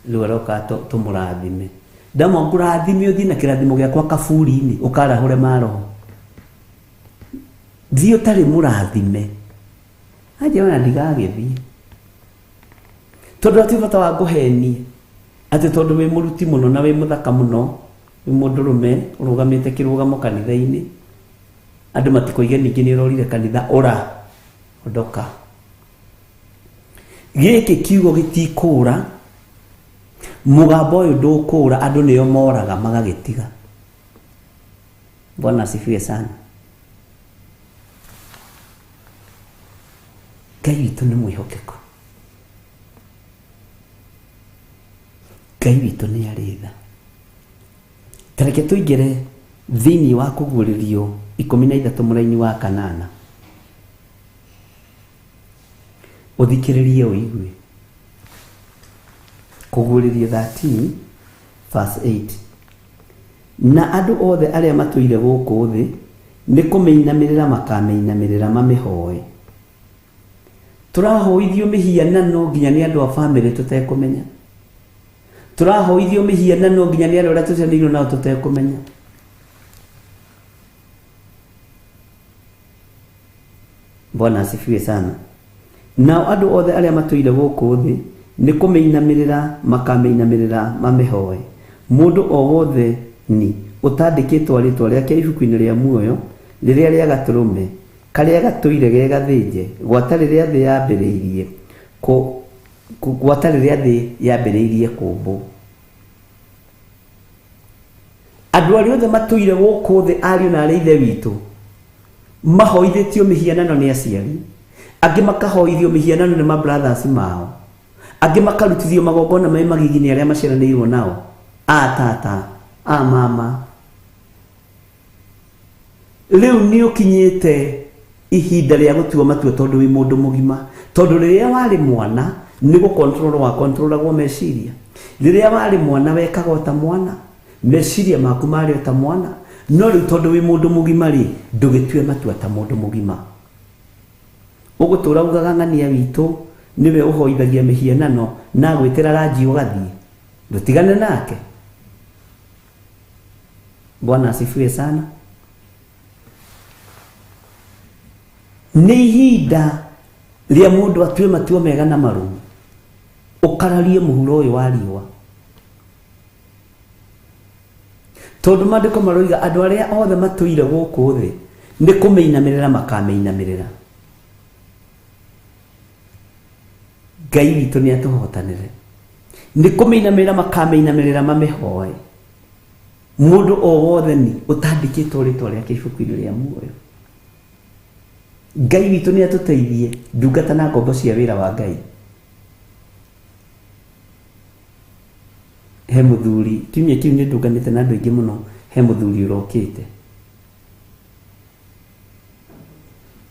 Rĩu aroka tũmũrathime. Ndamwa ngũrathime ũthiĩ na kĩrathimo gĩakwa kaburi-inĩ ũkarahũre maroho. Thiĩ ũtarĩ mũrathime. Anjĩra ona ndigagĩthiĩ. Tondũ hatirĩ bata wa ngũhenie atĩ tondũ wĩ mũruti mũno na wĩ mũthaka mũno, wĩ mũndũrũme ũrũgamĩte kĩrũgamo kanitha-inĩ, andũ matikoige ningĩ nĩ ũrorire kanitha ũra ondoka. Gĩkĩ kiugo gĩtikũra, mũgambo ũyũ ndũkũra, andũ nĩo moraga magagĩtiga. Bwana asifiwe sana. Ngai witũ nĩ mwĩhokeku. Ngai witũ nĩ arĩ tha. Ta reke tũingĩre thĩinĩ wa kũguũrĩrio 13 mũraini wa 8. Ũthikĩrĩrie ũigue. Kũguũrĩrio 13 verse 8. Na andũ othe arĩa matũire gũkũ thĩ nĩ kũmĩinamĩrĩra makamĩinamĩrĩra mamĩhoe. Tũrahoithio mĩhianano nginya nĩ andũ a bamĩrĩ tũtekũmenya. Tũrahoithio mĩhianano nginya nĩ andũ arĩa tũciaranĩirwo nao tũtekũmenya. Bwana asifiwe sana. Nao andũ othe arĩa matũire gũkũ thĩ nĩ kũmĩinamĩrĩra makamĩinamĩrĩra mamĩhoe. Mũndũ o wothe ni ũtandĩkĩtwo rĩtwa rĩake ibuku-inĩ rĩa muoyo rĩrĩa rĩa gatũrũme karĩa gatũire ge gathĩnje gwata rĩrĩa thĩ yambĩrĩirie gwata rĩrĩa thĩ yambĩrĩirie kũmbwo. Andũ arĩa othe matũire gũkũ thĩ ariũ na arĩ ithe witũ mahoithĩtio mĩhianano nĩ aciari, angĩ makahoithio mĩhianano nĩ ma brothers mao, angĩ makarutithio magongona me magigi nĩ arĩa maciaranĩirwo nao, a tata, a mama. Rĩu nĩ ũkinyĩte ihinda rĩa gũtua matua tondũ wĩ mũndũ mũgima. Tondũ rĩrĩa warĩ mwana nĩ gũkontrol wa kontrolagwo meciria. Rĩrĩa warĩ mwana wekaga o ta mwana, meciria maku marĩ o ta mwana. No rĩu tondũ wĩ mũndũ mũgima rĩ, ndũgĩtue matua ta mũndũ mũgima. Ũgũtũra ugaga ng'ania witũ nĩwe ũhoithagia mĩhianano na agwĩtĩra ranji ũgathiĩ, ndũtigane nake. Bwana asifiwe sana. Nĩ ihinda rĩa mũndũ atue matua mega na marũmu, ũkararie mũhuro ũyũ wa riũa. Tondũ maandĩko maroiga andũ arĩa othe matũire gũkũ thĩ nĩ kũmĩinamĩrĩra makamĩinamĩrĩra. Ngai witũ nĩ atũhotanĩre. Nĩ kũmĩinamĩrĩra makamĩinamĩrĩra mamĩhoe. Mũndũ o wothe ni ũtandĩkĩtwo rĩtwa rĩake ibuku-inĩ rĩa muoyo. Ngai witũ nĩ atũteithie ndungata na ngombo cia wĩra wa Ngai. He mũthuri kiumia kĩu nĩ ndunganĩte na andũ aingĩ mũno, he mũthuri ũrokĩte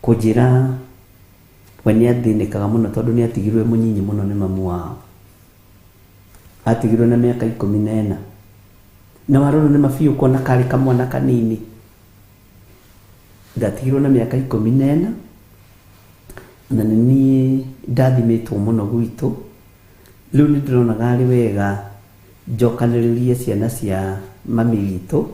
kũnjĩra we nĩ athĩnĩkaga mũno tondũ nĩ atigirwo mũnyinyi mũno nĩ mamu wao. Atigirwo na mĩaka 14. Na warora nĩ mabiũ kuona karĩ kamwana kanini. Ndatigirwo na mĩaka 14 na nĩ niĩ ndathimĩtwo mũno gwitũ. Rĩu nĩ ndĩronaga arĩ wega njokanĩrĩrie ciana cia mami witũ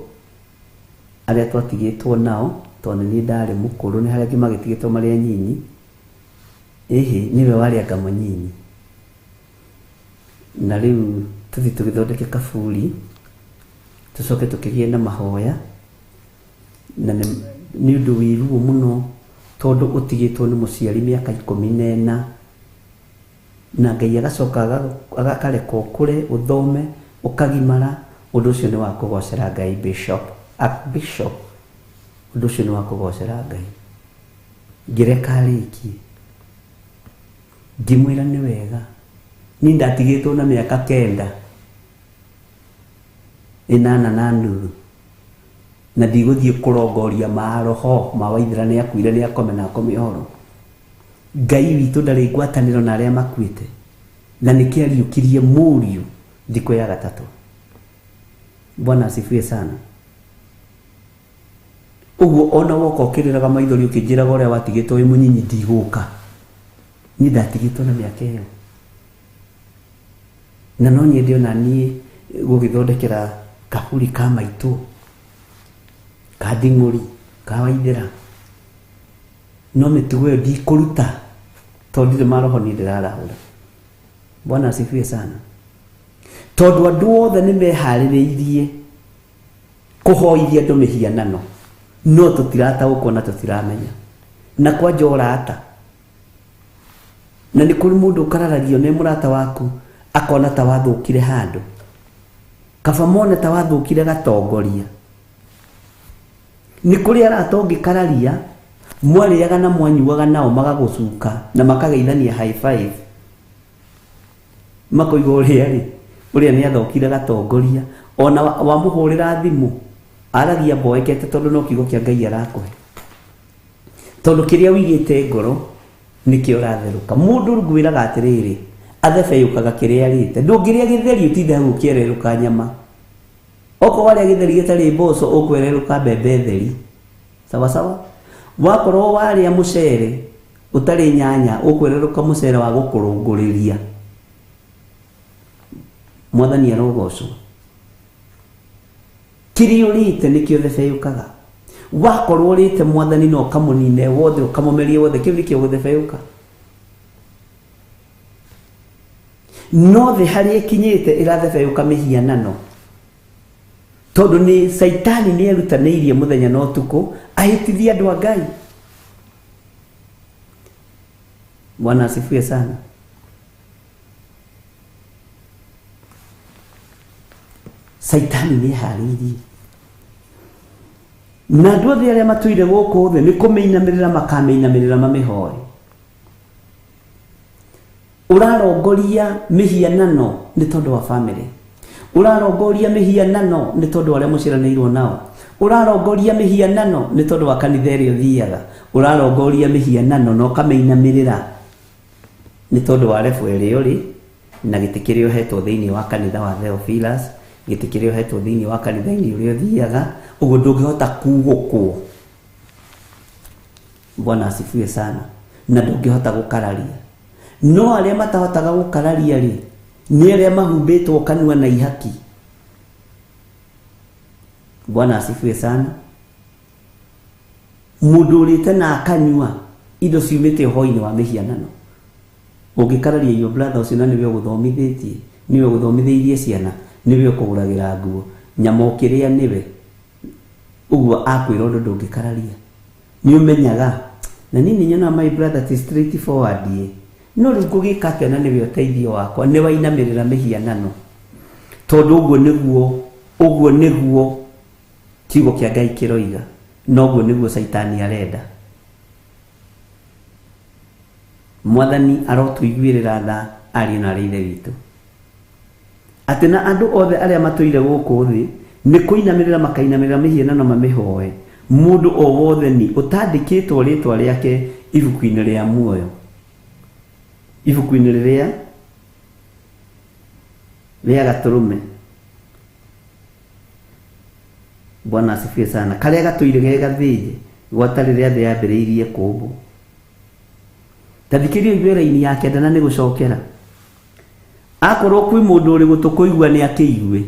arĩa twatigĩtwo nao, tondũ nĩ niĩ ndarĩ mũkũrũ, nĩ harĩa angĩ magĩtigĩtwo marĩ anyinyi. Ĩhĩ, nĩwe warĩ anga mũnyinyi. Na rĩu tũthiĩ tũgĩthondeke kaburi, tũcoke tũkĩgĩe na mahoya. Na nĩ ũndũ wĩ ruo mũno tondũ ũtigĩtwo nĩ mũciari mĩaka 14 na Ngai agacoka agakareka ũkũre, ũthome, ũkagimara. Ũndũ ũcio nĩ wa kũgocera Ngai, Bishop, Archbishop. Ũndũ ũcio nĩ wa kũgocera Ngai. Ngĩreka arĩkie, ngĩmwĩra nĩ wega. Niĩ ndatigĩtwo na mĩaka 9, 8.5, na ndigũthiĩ kũrongoria maroho ma Waithera nĩ akuire nĩ akome na akome ũhoro. Ngai witũ ndarĩ ngwatanĩro na arĩa makuĩte, na nĩkĩo ariũkirie mũriũ thikũ ya gatatũ. Bwana asifiwe sana. Ũguo ona woka ũkĩrĩraga maithori ũkĩnjĩraga ũrĩa watigĩtwo wĩ mũnyinyi, ndigũka. Niĩ ndatigĩtwo na mĩaka ĩyo. Na no nyende ona niĩ Gũgĩthondekera kaburi ka maitũ, ka nding'ũri, ka waithĩra. No mĩtugo ĩyo ndikũruta tondũ ndirĩ maroho niĩ ndĩrarahũra. Bwana asifiwe sana. Tondũ andũ othe nĩ meharĩrĩirie kũhoithia andũ mĩhianano, no tũtirataũkwo na tũtiramenya. Na kwanja ũrata. Na nĩ kũrĩ mũndũ ũkararagio nĩ mũrata waku akona ta wathũkire handũ. Kaba mone ta wathũkire gatongoria. Nĩ kũrĩ arata ũngĩkararia mwarĩaga na mwanyuaga nao magagũcuka na makageithania high five. Makoiga ũrĩa rĩ, ũrĩa nĩ athokire gatongoria. Ona wamũhũrĩra thimũ aragia mboekete tondũ no kiugo kĩa Ngai arakũhe. Tondũ kĩrĩa ũigĩte ngoro nĩkĩo ũratherũka. Mũndũ ngwĩraga atĩrĩrĩ, athebeyũkaga kĩrĩa arĩte. Ndũngĩrĩa gĩtheri ũtinde hau ũkĩererũka nyama. Okorwo warĩa gĩtheri gĩtarĩ mboco ũkwererũka mbembe theri. Sawa sawa? Wakorwo warĩa mũcere ũtarĩ nyanya ũkwererũka mũcere wa gũkũrũngũrĩria. Mwathani arogocwo. Kĩrĩa ũrĩte nĩkĩo thebeyũkaga. Wakorwo ũrĩte mwathani na ũkamũnine wothe ũkamũmerie wothe, kĩu nĩkĩo gũthebeyũka. No thĩ harĩa ĩkinyĩte ĩrathebeyũka mĩhianano. Tondũ nĩ Caitani nĩ erutanĩirie mũthenya na ũtukũ ahĩtithie andũ a Ngai. Bwana asifiwe sana. Caitani nĩ eharĩirie. Na andũ othe arĩa matũire gũkũ thĩ nĩ kũmĩinamĩrĩra makamĩinamĩrĩra mamĩhoe. Ũrarongoria mĩhianano nĩ tondũ wa family. Ũrarongoria mĩhianano nĩ tondũ wa arĩa mũciaranĩirwo nao. Ũrarongoria mĩhianano nĩ tondũ wa kanitha ĩrĩa ũthiaga. Ũrarongoria mĩhianano na ũkamĩinamĩrĩra nĩ tondũ wa rebu ĩrĩa ũrĩ na gĩtĩ kĩrĩa ũhetwo thĩinĩ wa kanitha wa Theophilus, gĩtĩ kĩrĩa ũhetwo thĩinĩ wa kanitha-inĩ ũrĩa ũthiaga, ũguo ndũngĩhota kugũkwo. Bwana asifiwe sana. Na ndũngĩhota gũkararia. No arĩa matahotaga gũkararia rĩ, nĩ arĩa mahumbĩtwo kanua na ihaki. Bwana asifiwe sana. Mũndũ ũrĩte na akanyua indo ciumĩte ũhoi-inĩ wa mĩhianano. Ũngĩkararia your brother ũcio na nĩwe ũgũthomithĩtie, nĩwe ũgũthomithĩirie ciana, nĩwe ũkũgũragĩra nguo, nyama ũkĩrĩa nĩwe. Ũguo akwĩra ũndũ ndũngĩkararia. Nĩ ũmenyaga. Na niĩ nĩ nyonaga my brother ti straight forward ĩ. No rĩu ngũgĩka atĩa na nĩwe ũteithio wakwa, nĩ wainamĩrĩra mĩhianano. Tondũ ũguo nĩguo kiugo kĩa Ngai kĩroiga, na ũguo nĩguo Caitani arenda. Mwathani arotũiguĩrĩra tha ariũ na arĩ ithe witũ. Atĩ na andũ othe arĩa matũire gũkũ thĩ nĩ kũinamĩrĩra makainamĩrĩra mĩhianano mamĩhoe. Mũndũ o wothe ni ũtandĩkĩtwo rĩtwa rĩake ibuku-inĩ rĩa muoyo. Ibuku-inĩ rĩrĩa rĩa gatũrũme. Bwana asifiwe sana. Karĩa gatũire ge gathĩnje gwata rĩrĩa thĩ yambĩrĩirie kũmbwo. Ta thikĩrĩria ũigue raini ya kenda na nĩ gũcokera. Akorwo kwĩ mũndũ ũrĩ gũtũ kũigua nĩ akĩigue.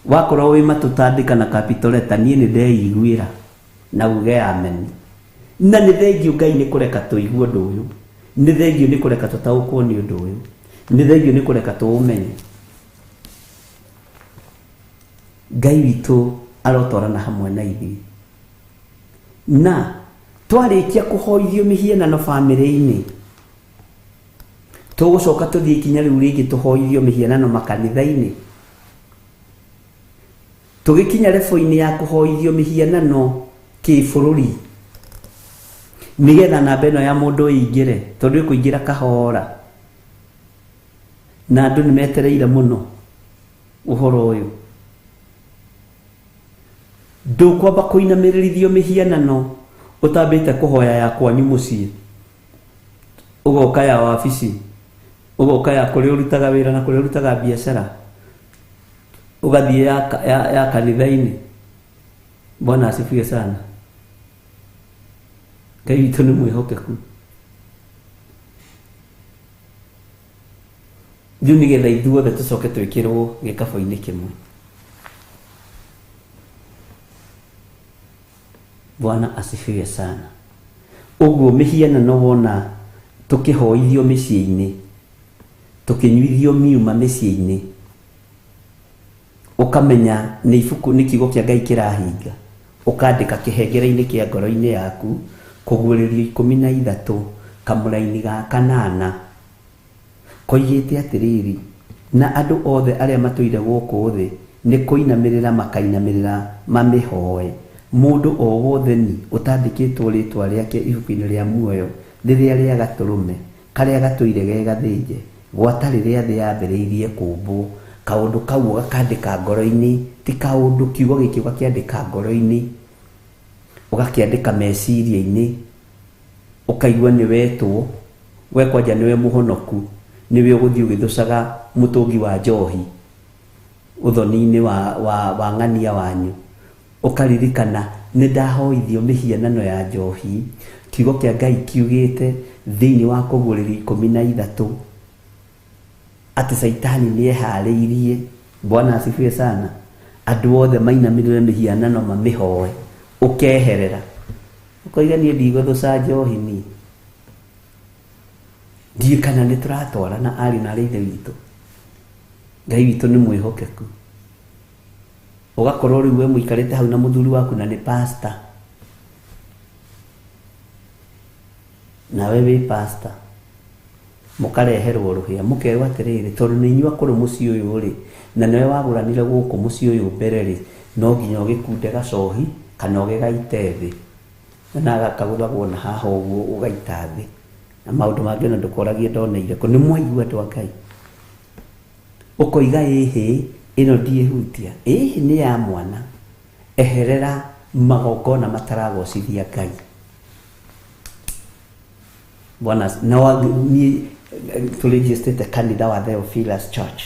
Wakorwo wĩ matũ tandĩka na capital letter, niĩ nĩ ndeiguĩra na uge amen. Na nĩ thengiũ Ngai nĩ kũreka tũigue ũndũ ũyũ. Nĩ thengiũ nĩ kũreka tũtaũkwo nĩ ũndũ ũyũ. Nĩ thengiũ nĩ kũreka tũũmenye. Ngai witũ arotwarana hamwe na ithuĩ. Na twarĩkia kũhoithio mĩhianano bamĩrĩ-inĩ, tũgũcoka tũthiĩ ikinya rĩu rĩngĩ tũhoithio mĩhianano makanitha-inĩ. Tũgĩkinya rebo-inĩ ya kũhoithio mĩhianano kĩbũrũri, nĩgetha namba ĩno ya mũndũ ĩingĩre, tondũ ĩkũingĩra kahora. Na andũ nĩ metereire mũno ũhoro ũyũ. Ndũkwamba kũinamĩrĩrithio mĩhianano ũtambĩte kũhoya ya kwanyu mũciĩ, ũgoka ya wabici, ũgoka ya kũrĩa ũrutaga wĩra na kũrĩa ũrutaga biacara, ũgathiĩ ya kanitha-inĩ. Bwana asifiwe sana. Ngai witũ nĩ mwĩhokeku. Rĩu nĩgetha ithuothe tũcoke twĩkĩrwo gĩkabũ-inĩ kĩmwe. Bwana asifiwe sana. Ũguo mĩhianano wona tũkĩhoithio mĩciĩ-inĩ, tũkĩnyuithio miuma mĩciĩ-inĩ, ũkamenya nĩ ibuku nĩ kiugo kĩa Ngai kĩrahinga, ũkandĩka kĩhengere-inĩ kĩa ngoro-inĩ yaku, kũguũrĩrio 13 kamũraini ga kanana, koigĩte atĩrĩrĩ, na andũ othe arĩa matũire gũkũ thĩ nĩ kũinamĩrĩra makainamĩrĩra mamĩhoe, mũndũ o wothe ni ũtandĩkĩtwo rĩtwa rĩake ibuku-inĩ rĩa muoyo rĩrĩa rĩa Gatũrũme karĩa gatũire ge gathĩnje gwata rĩrĩa thĩ yambĩrĩirie kũmbwo. Kaũndũ kau ũgakandĩka ngoro-inĩ, ti kaũndũ, kiugo gĩkĩ ũgakĩandĩka ngoro-inĩ, ũgakĩandĩka meciria-inĩ, ũkaigua nĩ wetwo, we kwanja nĩwe mũhonoku, nĩwe ũgũthiĩ ũgĩthũcaga mũtũngi wa njohi ũthoni-inĩ wa ng'ania wanyu, ũkaririkana nĩ ndahoithio mĩhianano ya njohi. Kiugo kĩa Ngai kiugĩte thĩinĩ wa kũguũrĩrio 13 atĩ Caitani nĩ eharĩirie. Bwana asifiwe sana. Andũ othe mainamĩrĩre mĩhianano mamĩhoe, ũkeherera ũkoiga niĩ ndigũthũca njohi niĩ. Ndiũĩ kana nĩ tũratwarana ariũ na arĩ ithe witũ. Ngai witũ nĩ mwĩhokeku. Ũgakorwo rĩu we mũikarĩte hau na mũthuri waku na nĩ pastor, nawe wĩ pastor, mũkareherwo rũhĩa, mũkerwo atĩrĩrĩ, tondũ nĩ inyuĩ akũrũ mũciĩ ũyũ rĩ, na nĩwe wagũranire gũkũ mũciĩ ũyũ mbere rĩ, no nginya ũgĩkunde gacohi kana ũgĩgaite thĩ, na gakagũthagwo na haha ũguo ũgaita thĩ, na maũndũ mangĩ ona ndũkoragie ndoneire kũ. Nĩ mwaigua andũ a Ngai, ũkoiga ĩhĩ ĩno ndiĩhutia, ĩhĩ nĩ ya mwana. Eherera magongona mataragocithia Ngai. Bwana, na niĩ tũrĩnjĩstĩte kanitha wa Theophilus Church,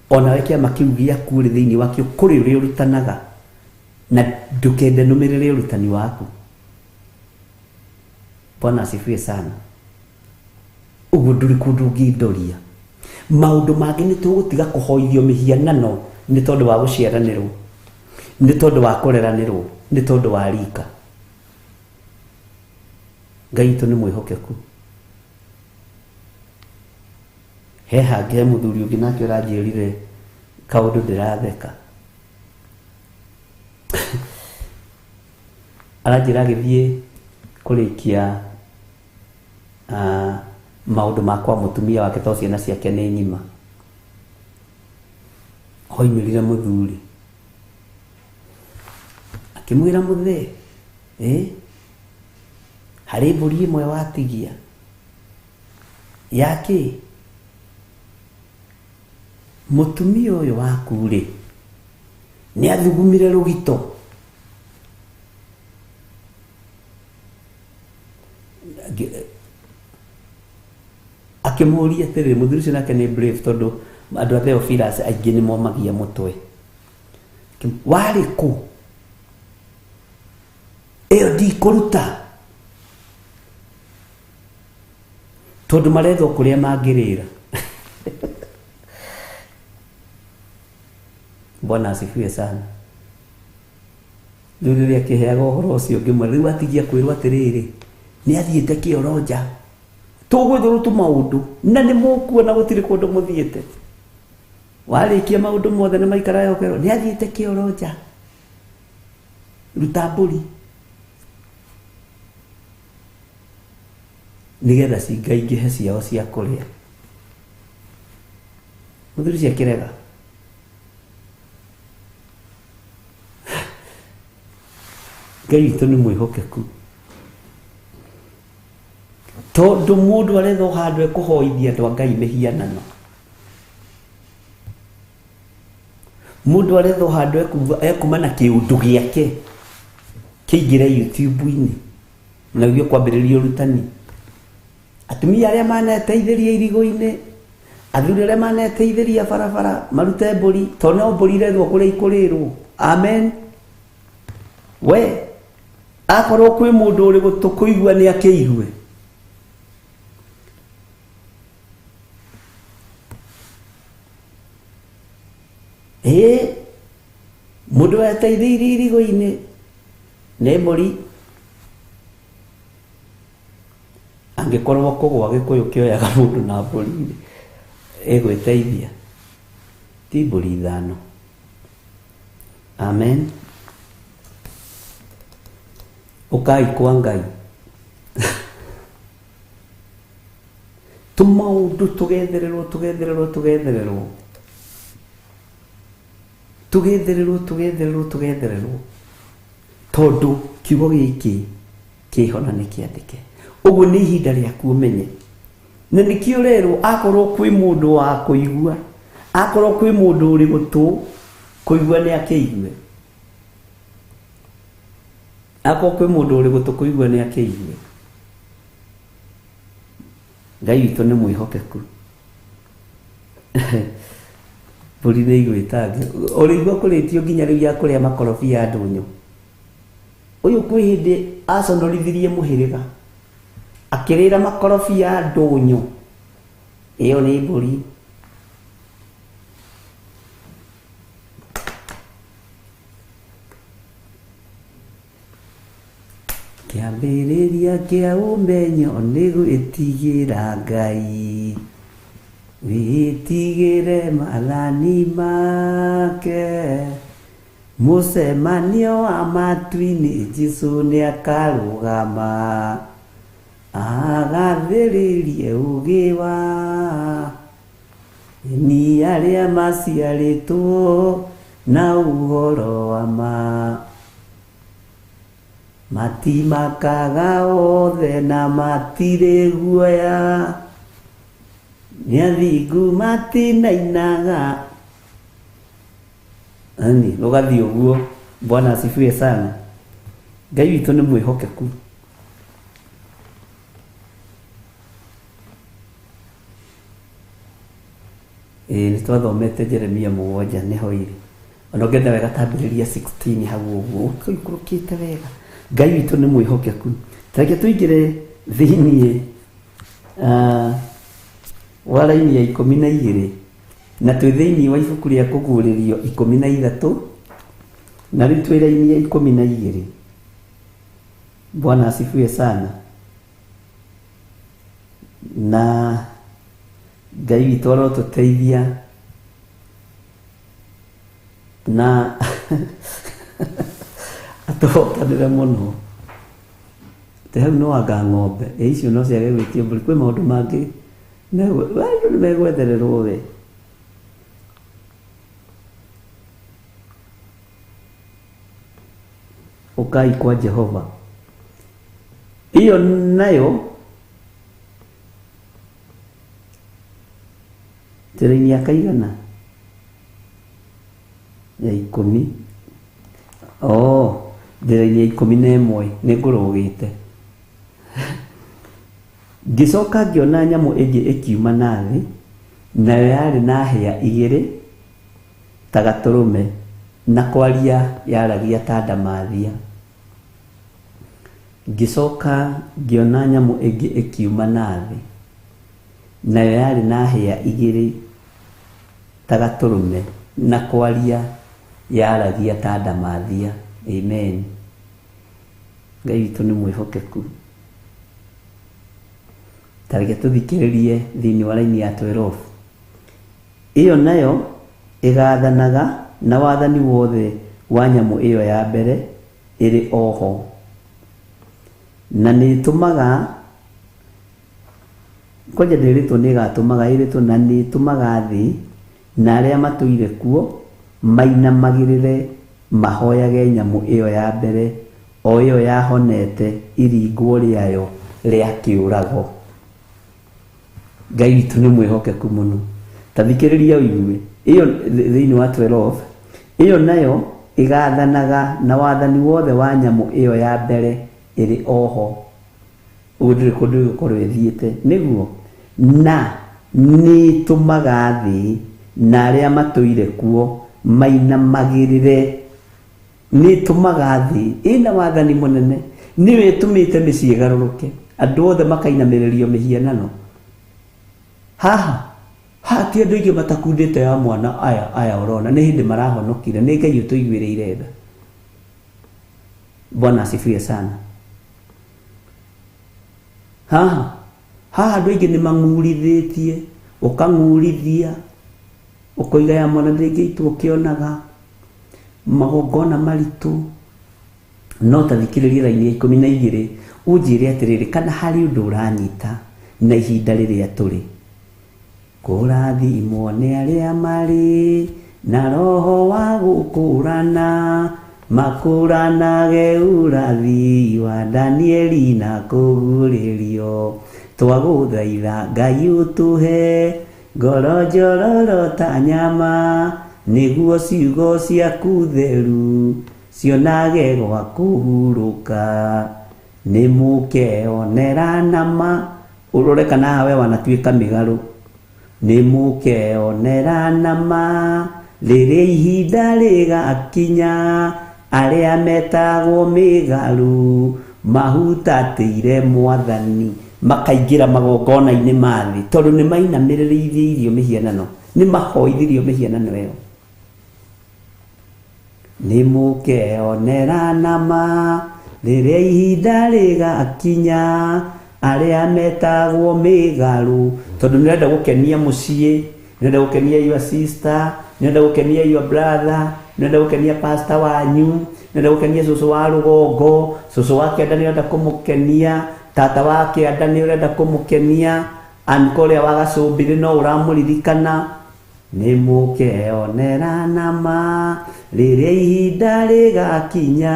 onawe kĩama kĩu gĩaku rĩ, thĩinĩ wakĩo kũrĩ ũrĩa ũrutanaga, na ndũkende nũmĩrĩre ũrutani waku. Bwana asifiwe sana. Ũguo ndũrĩ kũndũ ũngĩndoria. Maũndũ mangĩ nĩ tũgũtiga kũhoithio mĩhianano nĩ tondũ wa gũciaranĩrwo, nĩ tondũ wa kũreranĩrwo, nĩ tondũ wa rika. Ngai witũ nĩ mwĩhokeku. He hangĩ he mũthuri ũngĩ nake ũranjĩrire kaũndũ ndĩratheka. Aranjĩra agĩthiĩ kũrĩkia maũndũ ma kwa mũtumia wake tondũ ciana ciake nĩ ng'ima. Hoimĩrire mũthuri akĩmwĩra, mũthee, harĩ mbũri ĩmwe watigia yakĩ mũtumia ũyũ waku rĩ nĩ athugumire rũgito. Akĩmũria atĩrĩrĩ, mũthuri ũcio nake nĩ brave tondũ andũ a Theophilus aingĩ nĩ momagia mũtwe. Warĩ kũ? Ĩyo ndikũruta tondũ marethwo kũrĩa mangĩrĩra. Bwana asifiwe sana. Rĩu rĩrĩa akĩheaga ũhoro ũcio ngĩmwĩra, rĩu atigia kwĩrwo atĩrĩrĩ, nĩ athiĩte kĩoro nja, tũgwĩthũrũ tũmaũndũ na nĩ mũkuona gũtirĩ kũndũ mũthiĩte. Warĩkia maũndũ mothe nĩ maikara ũkerwo nĩ athiĩte kĩoro nja, ruta mbũri nĩgetha cingaingĩhe ciao cia kũrĩa. Mũthuri ũcio akĩrega. Ngai witũ nĩ mwĩhokeku tondũ mũndũ arethwo handũ ekũhoithia andũ a Ngai mĩhianano, mũndũ arethwo handũ ekuma na kĩũndũ gĩake kĩingĩre YouTube-inĩ na ũguo kwambĩrĩria ũrutani. Atumia arĩa maneteithĩria irigũ-inĩ, athuri arĩa maneteithĩria barabara marute mbũri, tondũ no mbũri irethwo kũrĩa ikũrĩrwo. Amen. We akorwo kwĩ mũndũ ũrĩ gũtũ kũigua nĩ akĩigue. Ĩĩ, mũndũ weteithĩirie irigũ-inĩ nĩ mbũri. Angĩkorwo kũgwa gĩkũyũ kĩoyaga mũndũ na mbũri rĩ, ĩgwĩteithia ti mbũri ithano. Amen. Ũkai kwa Ngai. Tũmaũndũ tũgethererwo tũgethererwo tũgethererwo tũgethererwo tũgethererwo tũgethererwo tondũ kiugo gĩkĩ kĩho na nĩ kĩandĩke. Ũguo nĩ ihinda rĩaku ũmenye. Na nĩkĩo ũrerwo akorwo kwĩ mũndũ wa kũigua, akorwo kwĩ mũndũ ũrĩ gũtũ kũigua nĩ akĩigue. Akorwo kwĩ mũndũ ũrĩ gũtũ kũigua nĩ akĩigue. Ngai witũ nĩ mwĩhokeku. Mbũri nĩ igwĩta ũrĩigua kũrĩtio nginya rĩu ya kũrĩa makorobia ndũnyũ. Ũyũ kwĩ hĩndĩ aconorithirie mũhĩrĩga akĩrĩra makorobia ndũnyũ. Ĩyo nĩ mbũri. Kĩambĩrĩria kĩa ũmenyo nĩ gwĩtigĩra Ngai. Wĩtigĩre maathani make. Mũcemanio wa matu-inĩ Jesũ nĩakarũgama. Agathĩrĩrie ũgĩ wa ni arĩa maciarĩtwo na ũhoro wa ma. Matimakaga othe na matirĩ guoya. Nĩ athingu matinainaga. Ani, ũgathiĩ ũguo. Bwana asifiwe sana. Ngai witũ nĩ mwĩhokeku. Ĩĩ nĩ twathomete Jeremia mũgwanja nĩho irĩ. Ona ũngĩenda wega tambĩrĩria 16 hau ũguo ũikũrũkĩte wega. Ngai witũ nĩ mwĩhokeku. Ta reke tũingĩre thĩiniĩ wa raini ya 12 na twĩ thĩiniĩ wa ibuku rĩa Kũguũrĩrio 13 na rĩu twĩ raini ya 12. Bwana asifiwe sana. Na Ngai witũ arotũteithia na atũhotanĩre mũno. Atĩ hau no anga ng'ombe, ĩ icio no ciage gwĩtio mbũri. Kwĩ maũndũ mangĩ andũ nĩ megwethererwo we. Ũkai kwa Jehova. Ĩyo nayo njĩra-inĩ ya kaigana ya ikũmi oh njĩra-inĩ ya 11 nĩ ngũrũgĩte. Ngĩcoka ngĩona nyamũ ĩngĩ ĩkiuma na thĩ, nayo yarĩ na hĩa igĩrĩ ta gatũrũme, na kwaria yaragia ta ndamathia. Ngĩcoka ngĩona nyamũ ĩngĩ ĩkiuma na thĩ, nayo yarĩ na hĩa igĩrĩ ta gatũrũme, na kwaria yaragia ta ndamathia. Amen. Ngai witũ nĩ mwĩhokeku. Ta reke tũthikĩrĩrie thĩinĩ wa raini ya 12. Ĩyo nayo ĩgaathanaga na wathani wothe wa nyamũ ĩyo ya mbere ĩrĩ o ho. Na nĩ ĩtũmaga, kwanja ndĩrĩtwo nĩ ĩgatũmaga, ĩrĩtwo na nĩ ĩtũmaga thĩ na arĩa matũire kuo mainamagĩrĩre mahoyage nyamũ ĩyo ya mbere, o ĩyo yahonete iringwo rĩayo rĩa kĩũrago. Ngai witũ nĩ mwĩhokeku mũno. Ta thikĩrĩria ũigue, ĩyo thĩinĩ wa 12, ĩyo nayo ĩgaathanaga na wathani wothe wa nyamũ ĩyo ya mbere ĩrĩ o ho. Ũguo ndĩrĩ kũndũ ĩgũkorwo ĩthiĩte. Nĩguo, na nĩĩtũmaga thĩ na arĩa matũire kuo mainamagĩrĩre. Nĩĩtũmaga thĩ ĩna wathani mũnene. Nĩyo ĩtũmĩte mĩciĩ ĩgarũrũke, andũ othe makainamĩrĩrio mĩhianano. Haha, Haha ti andũ aingĩ matakundĩte ya mwana aya aya ũrona nĩ hĩndĩ marahonokire, nĩ Ngai ũtũiguĩrĩire tha. Bwana asifiwe sana. Haha haha andũ aingĩ nĩ mang'urithĩtie, ũkang'urithia ũkoiga ya mwana ndĩngĩitwo ũkĩonaga magongona maritũ. No ta thikĩrĩria raini ya 12 ũnjĩre atĩrĩrĩ, kana harĩ ũndũ ũranyita na ihinda rĩrĩa tũrĩ. Kũrathimwo nĩ arĩa marĩ na roho wa gũkũrana, makũranage ũrathi wa Danieli na kũguũrĩrio. Twagũthaitha Ngai ũtũhe ngoro njororo ta nyama, nĩguo ciugo ciaku theru cionage gwa kũhurũka. Nĩ mũkeonera nama, ũrore kana hawe wanatuĩka mĩgarũ. Nĩ mũkeonera nama rĩrĩa ihinda rĩgakinya, arĩa metagwo mĩgarũ mahutatĩire Mwathani makaingĩra magongona-inĩ ma thĩ, tondũ nĩ mainamĩrĩrĩirio mĩhianano, nĩ mahoithirio mĩhianano ĩyo. Nĩ mũkeonera nama rĩrĩa ihinda rĩgakinya, arĩa metagwo mĩgarũ, tondũ nĩ ũrenda gũkenia mũciĩ, nĩ ũrenda gũkenia your sister, nĩ ũrenda gũkenia your brother, nĩ ũrenda gũkenia pastor wanyu, nĩ ũrenda gũkenia cũcũ wa rũgongo, cũcũ wa kĩanda nĩ ũrenda kũmũkenia, tata wa kĩanda nĩ ũrenda kũmũkenia, anko ũrĩa wa gacũmbĩrĩ no ũramũririkana. Nĩ mũkeonera nama rĩrĩa ihinda rĩgakinya,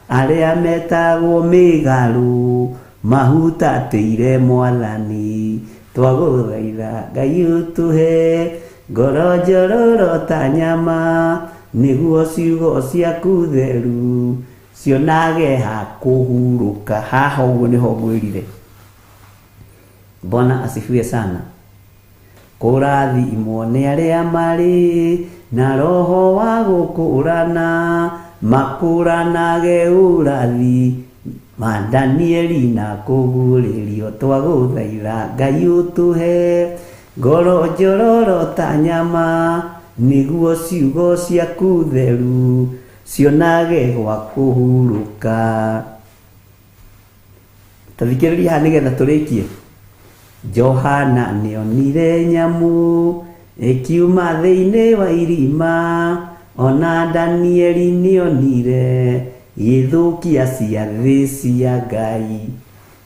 arĩa metagwo mĩgarũ mahutatĩire Mwathani. Twagũthaitha Ngai ũtũhe ngoro njororo ta nyama, nĩguo ciugo ciaku theru cionage ha kũhurũka. Haha ũguo nĩho ngwĩrire. Bwana asifiwe sana. Kũrathimwo nĩ arĩa marĩ na roho wa gũkũrana, makũranage ũrathi ma Danieli na kũguũrĩrio. Twagũthaitha Ngai ũtũhe ngoro njororo ta nyama, nĩguo ciugo ciaku theru cionage gwa kũhurũka. Ta thikĩrĩria haha nĩgetha tũrĩkie. Johana nĩonire nyamũ ĩkiuma thĩinĩ wa irima, ona Danieli nĩonire gĩthũkia ciathĩ cia Ngai.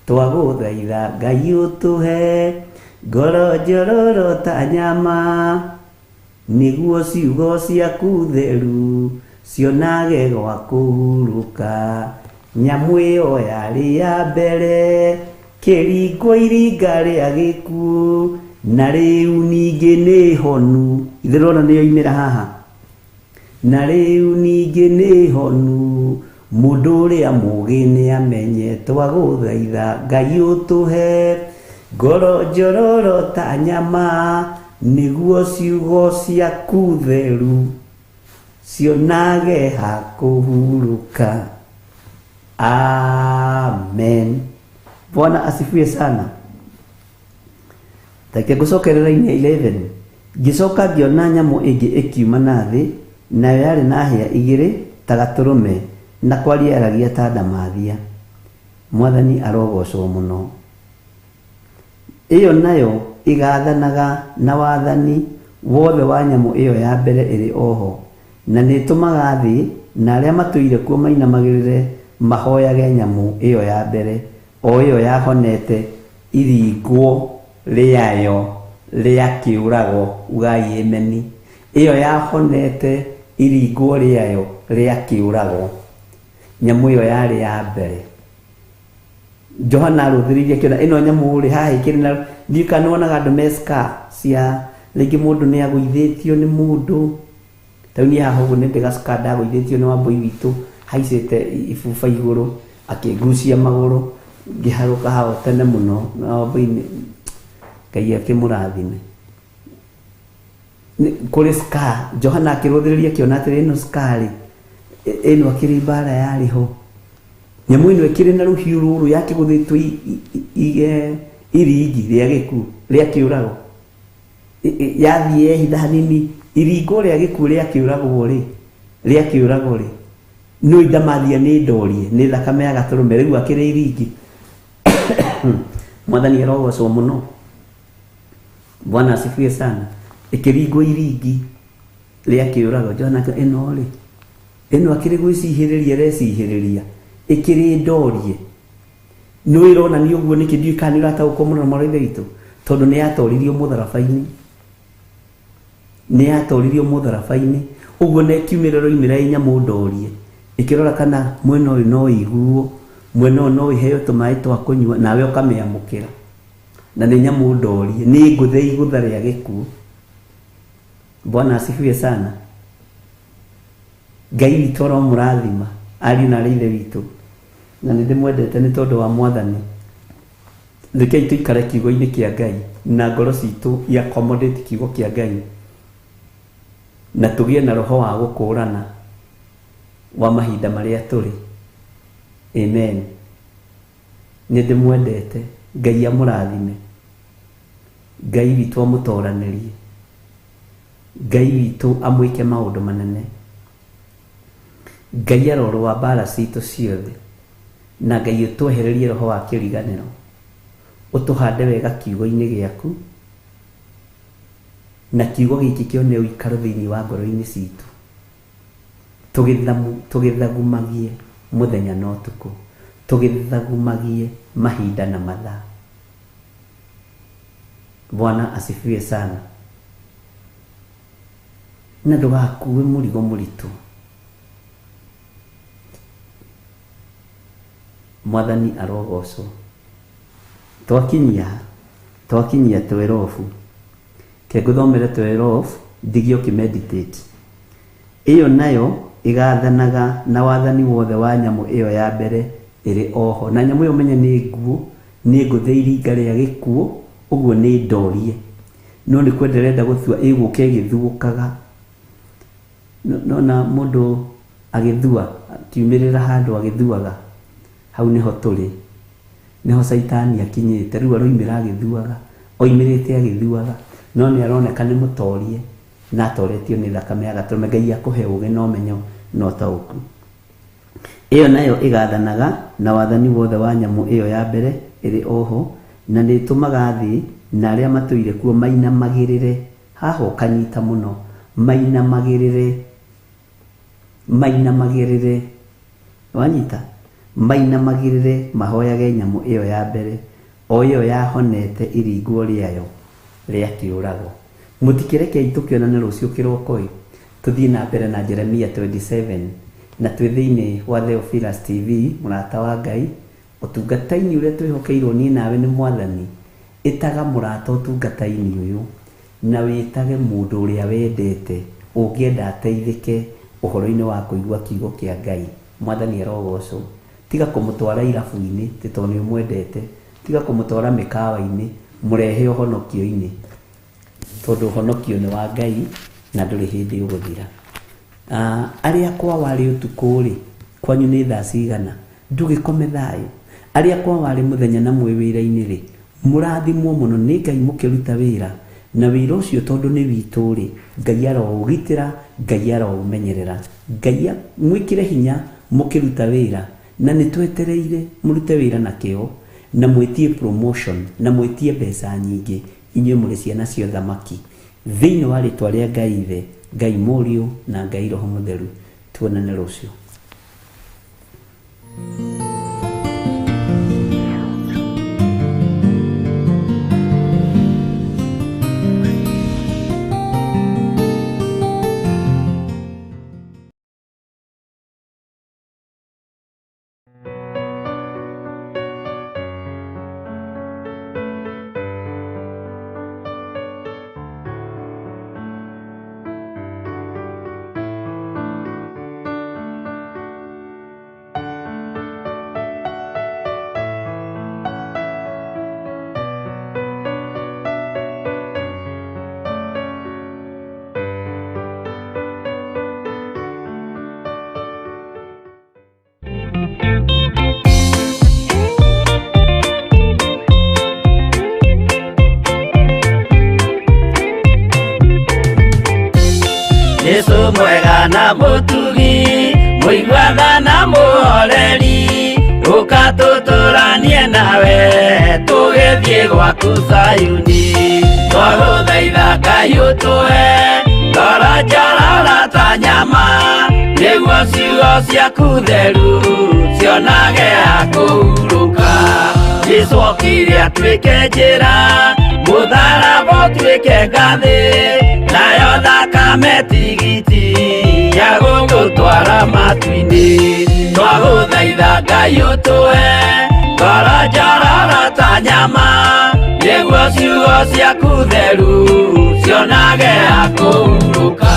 Twagũthaitha Ngai ũtũhe ngoro njororo ta nyama, nĩguo ciugo ciaku theru cionage gwa kũhurũka. Nyamũ ĩyo yarĩ ya mbere kĩringwo iringa rĩa gĩkuũ, na rĩu ningĩ nĩ honu. Ithe ndĩrona nĩyo imĩra haha. Na rĩu ningĩ nĩ honu, mũndũ ũrĩa mũũgĩ nĩ amenye. Twagũthaitha Ngai ũtũhe ngoro njororo ta nyama, nĩguo ciugo ciaku theru cionage ha kũhurũka. Amen. Bwana asifiwe sana. Reke ngũcokerera inĩ 11. Ngĩcoka ngĩona nyamũ ĩngĩ ĩkiuma na thĩ, nayo yarĩ na hĩa igĩrĩ ta gatũrũme, na kwaria yaragia ta ndamathia. Mwathani arogocwo mũno. Ĩyo nayo ĩgaathanaga na wathani wothe wa nyamũ ĩyo ya mbere ĩrĩ oho, na nĩĩtũmaga thĩ na arĩa matũire kuo mainamagĩrĩre mahoyage nyamũ ĩyo ya mbere, o ĩyo yahonete iringwo rĩayo rĩa kĩũrago. Ugai ameni. Ĩyo yahonete iringwo rĩayo rĩa kĩũrago. Nyamũ ĩyo yarĩ ya mbere. Johana arũthĩrĩirie akĩona ĩno nyamũ rĩ, haha ĩkĩrĩ na ndiũĩ kana nĩwonaga andũ me scar cia rĩngĩ mũndũ nĩ agũithĩtio nĩ mũndũ. Ta rĩu niĩ haha ũguo nĩ ndĩ ga scar ndagũithĩtio nĩ wambũi witũ, haicĩte ibuba igũrũ akĩngucia magũrũ ngĩharũka hau tene mũno, na wambũi nĩ Ngai akĩmũrathime. Kũrĩ scar Johana akĩrũthĩrĩria akĩona atĩrĩ, ĩno scar rĩ, ĩno akĩrĩ mbara yarĩ ho. Nyamũ ĩno ĩkĩrĩ na rũhiũ rũrũ yakĩgũthĩtwo iringi rĩa gĩkuũ rĩa kĩũrago. Yathiĩ yehitha hanini iringo rĩa gĩkuũ rĩa kĩũragwo rĩ no indamathia nĩ ndorie nĩ thakame ya gatũrũme rĩu akĩrĩ iringi. Mwathani arogocwo mũno. Bwana asifiwe sana. Ĩkĩringwo iringi rĩa kĩũrago. Johana ĩno rĩ, ĩno akĩrĩ gwĩcihĩrĩria recihĩrĩria ĩkĩrĩ ndorie nĩ ĩronania ũguo nĩkĩ? Ndiũĩ kana nĩ ũrataũkwo mũno mwarĩ ithe witũ, tondũ nĩ yatoririo mũtharaba-inĩ, nĩ yatoririo mũtharaba-inĩ. Ũguo na ĩkiumĩra ĩroimĩra ĩ nyamũ ndorie, ĩkĩrora kana mwena ũyũ no ĩiguo, mwena ũyũ no ĩheo tũmaĩ twa kũnyua, nawe ũkamĩamũkĩra. Na nĩ nyamũ ndorie, nĩ ngũthe igũtha rĩa gĩkuũ. Bwana asifiwe sana. Ngai witũ aromũrathima, ariũ na arĩ ithe witũ, na nĩ ndĩmwendete nĩ tondũ wa Mwathani. Rekei tũikare kiugo-inĩ kĩa Ngai na ngoro citũ i accommodate kiugo kĩa Ngai, na tũgĩe na roho wa gũkũrana wa mahinda marĩa tũrĩ. Amen. Nĩ ndĩmwendete. Ngai amũrathime. Ngai witũ amũtoranĩrie. Ngai witũ amwĩke maũndũ manene. Ngai arorũa mbara citũ ciothe, na Ngai ũtwehererie roho wa kĩriganĩro, ũtũhande wega kiugo-inĩ gĩaku, na kiugo gĩkĩ kĩone ũikaro thĩinĩ wa ngoro-inĩ citũ, tũgĩthagumagie mũthenya na ũtukũ, tũgĩthagumagie mahinda na mathaa. Bwana asifiwe sana. Na ndũgakue mũrigo mũritũ. Mwathani arogocwo. Twakinyia 12. Ke ngũthomere 12 ndigie ũkĩmeditate. Ĩyo nayo ĩgathanaga na wathani wothe wa nyamũ ĩyo ya mbere ĩrĩ oho. Na nyamũ ĩyo menye nĩ nguũ, nĩ ngũthe iringa rĩa gĩkuũ, ũguo nĩ ndorie, no nĩ kwenda ĩrenda gũthua, ĩgũka ĩgĩthuũkaga. Nona mũndũ agĩthua akiumĩrĩra handũ agĩthuaga, hau nĩho tũrĩ, nĩho caitani akinyĩte rĩu, aroimĩra agĩthuaga, oimĩrĩte agĩthuaga, no nĩ aroneka nĩ mũtorie na atoretio nĩ thakame ya gatũrũme. Ngai akũhe ũgĩ na ũmenyo na ũtaũku. Ĩyo nayo ĩgathanaga na wathani wothe wa nyamũ ĩyo ya mbere ĩrĩ oho, na nĩ ĩtũmaga thĩ na arĩa matũire kuo mainamagĩrĩre. Haha ũkanyita mũno, mainamagĩrĩre, mainamagĩrĩre, wanyita, mainamagĩrĩre mahoyage nyamũ ĩyo ya mbere, o ĩyo yahonete iringwo rĩayo rĩa kĩũrago. Mũtikĩrekei tũkĩonane rũciũ kĩroko-ĩ, tũthiĩ na mbere na Jeremia 27, na twĩ thĩinĩ wa Theophilus TV, mũrata wa Ngai, ũtungata-inĩ ũrĩa twĩhokeirwo niĩ nawe nĩ Mwathani. Ĩtaga mũrata ũtungata-inĩ ũyũ, na wĩtage mũndũ ũrĩa wendete ũngĩenda ateithĩke ũhoro-inĩ wa kũigua kiugo kĩa Ngai. Mwathani arogocwo. Tiga kũmũtwara irabu-inĩ tĩ tondũ nĩ ũmwendete, tiga kũmũtwara mĩkawa-inĩ, mũrehe ũhonokio-inĩ, tondũ ũhonokio nĩ wa Ngai na ndũrĩ hĩndĩ ũgũthira. Arĩa kwa warĩ ũtukũ rĩ, kwanyu nĩ thaa cigana? Ndũgĩkome thayũ. Arĩa kwa warĩ mũthenya na mwĩ wĩra-inĩ rĩ, mũrathimwo mũno nĩ Ngai mũkĩruta wĩra, na wĩra ũcio tondũ nĩ witũ rĩ, Ngai aroũgitĩra, Ngai aroũmenyerera, Ngai mwĩkĩre hinya mũkĩruta wĩra, na nĩ twetereire mũrute wĩra na kĩo, na mwĩtie promotion, na mwĩtie mbeca nyingĩ. Inyuĩ mũrĩ ciana cia ũthamaki. Thĩinĩ wa rĩtwa rĩa Ngai Ithe, Ngai Mũriũ na Ngai Roho Mũtheru, tuonane rũciũ. Mũkaania na mũhoreri, ũka tũtũranie nawe tũgĩthiĩ gwaku Zayuni. Twagũthaitha Ngai ũtũhe ngoro njororo ta nyama, nĩguo ciugo ciaku theru cionage ha kũhurũka. Jesũ okire atuĩke njĩra, mũtharaba ũtuĩke ngathĩ, nayo thakame tigiti ya gũgũtwara matu-inĩ. Twagũthaitha Ngai ũtũhe ngoro njororo ta nyama, nĩguo ciugo ciaku theru cionage ha kũhurũka.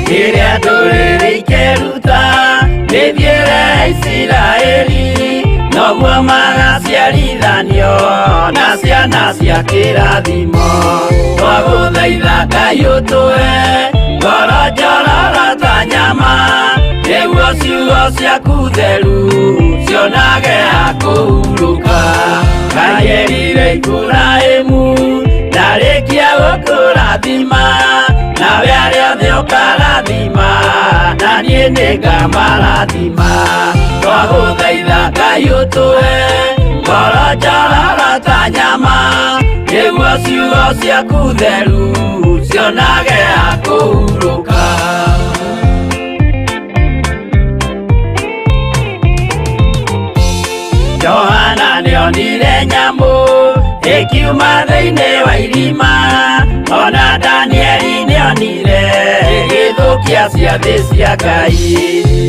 Rĩrĩa ndũrĩrĩ ikeruta mĩthiĩre ya Isiraeli, noguo magaciarithanio na ciana cia kĩrathimo. Twagũthaitha Ngai ũtũhe ngoro njororo ta nyama, nĩguo ciugo ciaku theru cionage ha kũhurũka. Ngai erire Iburahĩmu ndarĩkia gũkũrathima, nawe arĩa othe ũkarathima, na niĩ nĩngamarathima. Twagũthaitha Ngai ũtũhe ngoro njororo ta nyama, nĩguo ciugo ciaku theru cionage ha kũhurũka. Johana nĩonire nyamũ ĩkiuma thĩinĩ wa irima, ona Danieli nĩonire ĩgĩthũkia ciathĩ cia Ngai.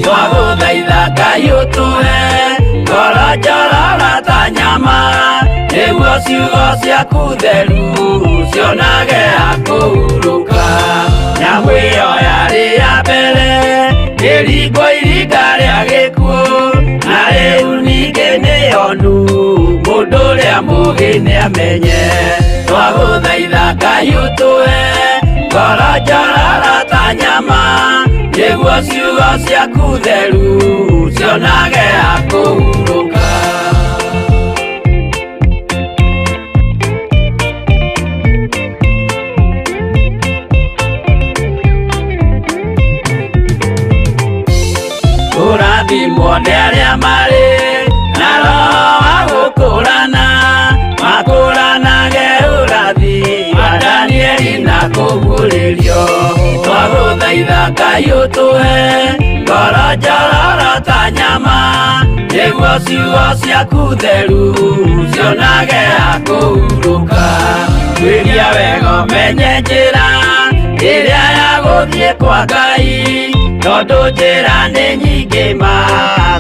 Twagũthaitha Ngai ũtũhe ngoro njororo ta nyama, nĩguo ciugo ciaku theru cionage ha kũhurũka. Nyamũ ĩyo yarĩ ya mbere ĩringwo iringa rĩa gĩkuũ, na rĩu ningĩ nĩyonu mũndũ ũrĩa mũũgĩ nĩamenye. Twagũthaitha Ngai ũtũhe ngoro njororo ta nyama, nĩguo ciugo ciaku theru cionage ha kũhurũka. Kũrathimwo nĩ arĩa marĩ na roho wa gũkũrana, makũranage ũrathi wa Danieli na kũguũrĩrio. Twagũthaitha Ngai ũtũhe ngoro njororo ta nyama, nĩguo ciugo ciaku theru cionage ha kũhurũka. Tuĩria wega ũmenye njĩra ĩrĩa ya gũthiĩ kwa Ngai, tondũ njĩra nĩ nyingĩ ma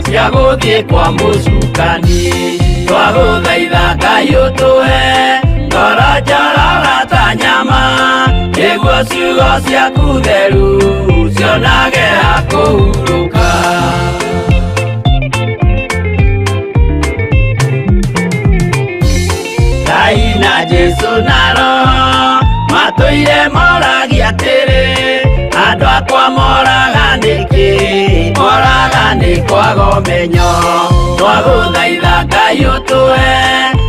cia gũthiĩ kwa mũcukani. Twagũthaitha Ngai ũtũhe ngoro njororo ta nyama, nĩguo ciugo ciaku theru cionage ha kũhurũka. Ngai na Jesũ na Roho matũire moragia atĩrĩ, andũ akwa moraga nĩkĩ? Moraga nĩ kwaga ũmenyo. Twagũthaitha Ngai ũtũhe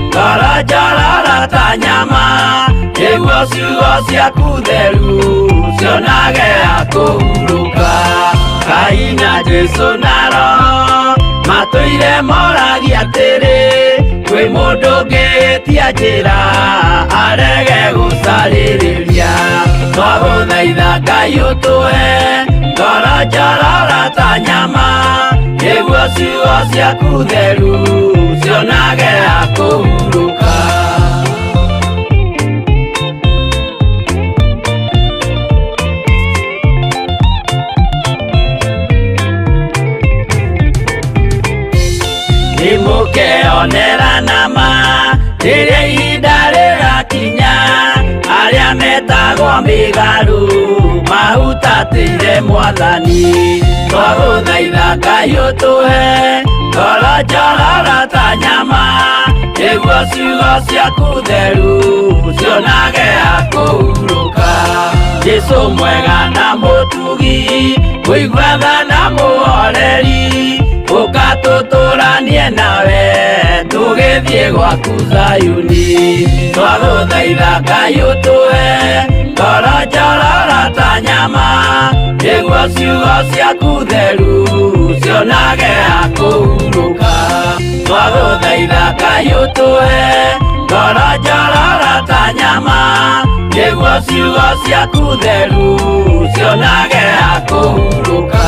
ngoro njororo ta nyama, nĩguo ciugo ciaku theru cionage ha kũhurũka. Ngai na Jesũ na Roho matũire moragia atĩrĩ, kwĩ mũndũ ũngĩtia njĩra arege gũcarĩrĩria. Twagũthaitha Ngai ũtũhe ngoro njororo ta nyama, nĩguo ciugo ciaku theru cionage ha kũhurũka. Nĩmũkeonera nama rĩrĩa ihinda rĩgakinya, arĩa metagwo mĩgarũ mahutatĩire Mwathani. Twagũthaitha Ngai ũtũhe ngoro njororo ta nyama, nĩguo ciugo ciaku theru cionage ha kũhurũka. Jesu mwega na mũtugi, kũigua tha na mũhoreri, ũka tũtũranie nawe tũgĩthiĩ gwaku Zayuni. Twagũthaitha Ngai ũtũhe ngoro njororo ta nyama, nĩguo ciugo ciaku theru cionage ha kũhurũka. Twagũthaitha Ngai ũtũhe ngoro njororo ta nyama, nĩguo ciugo ciaku theru cionage ha kũhurũka.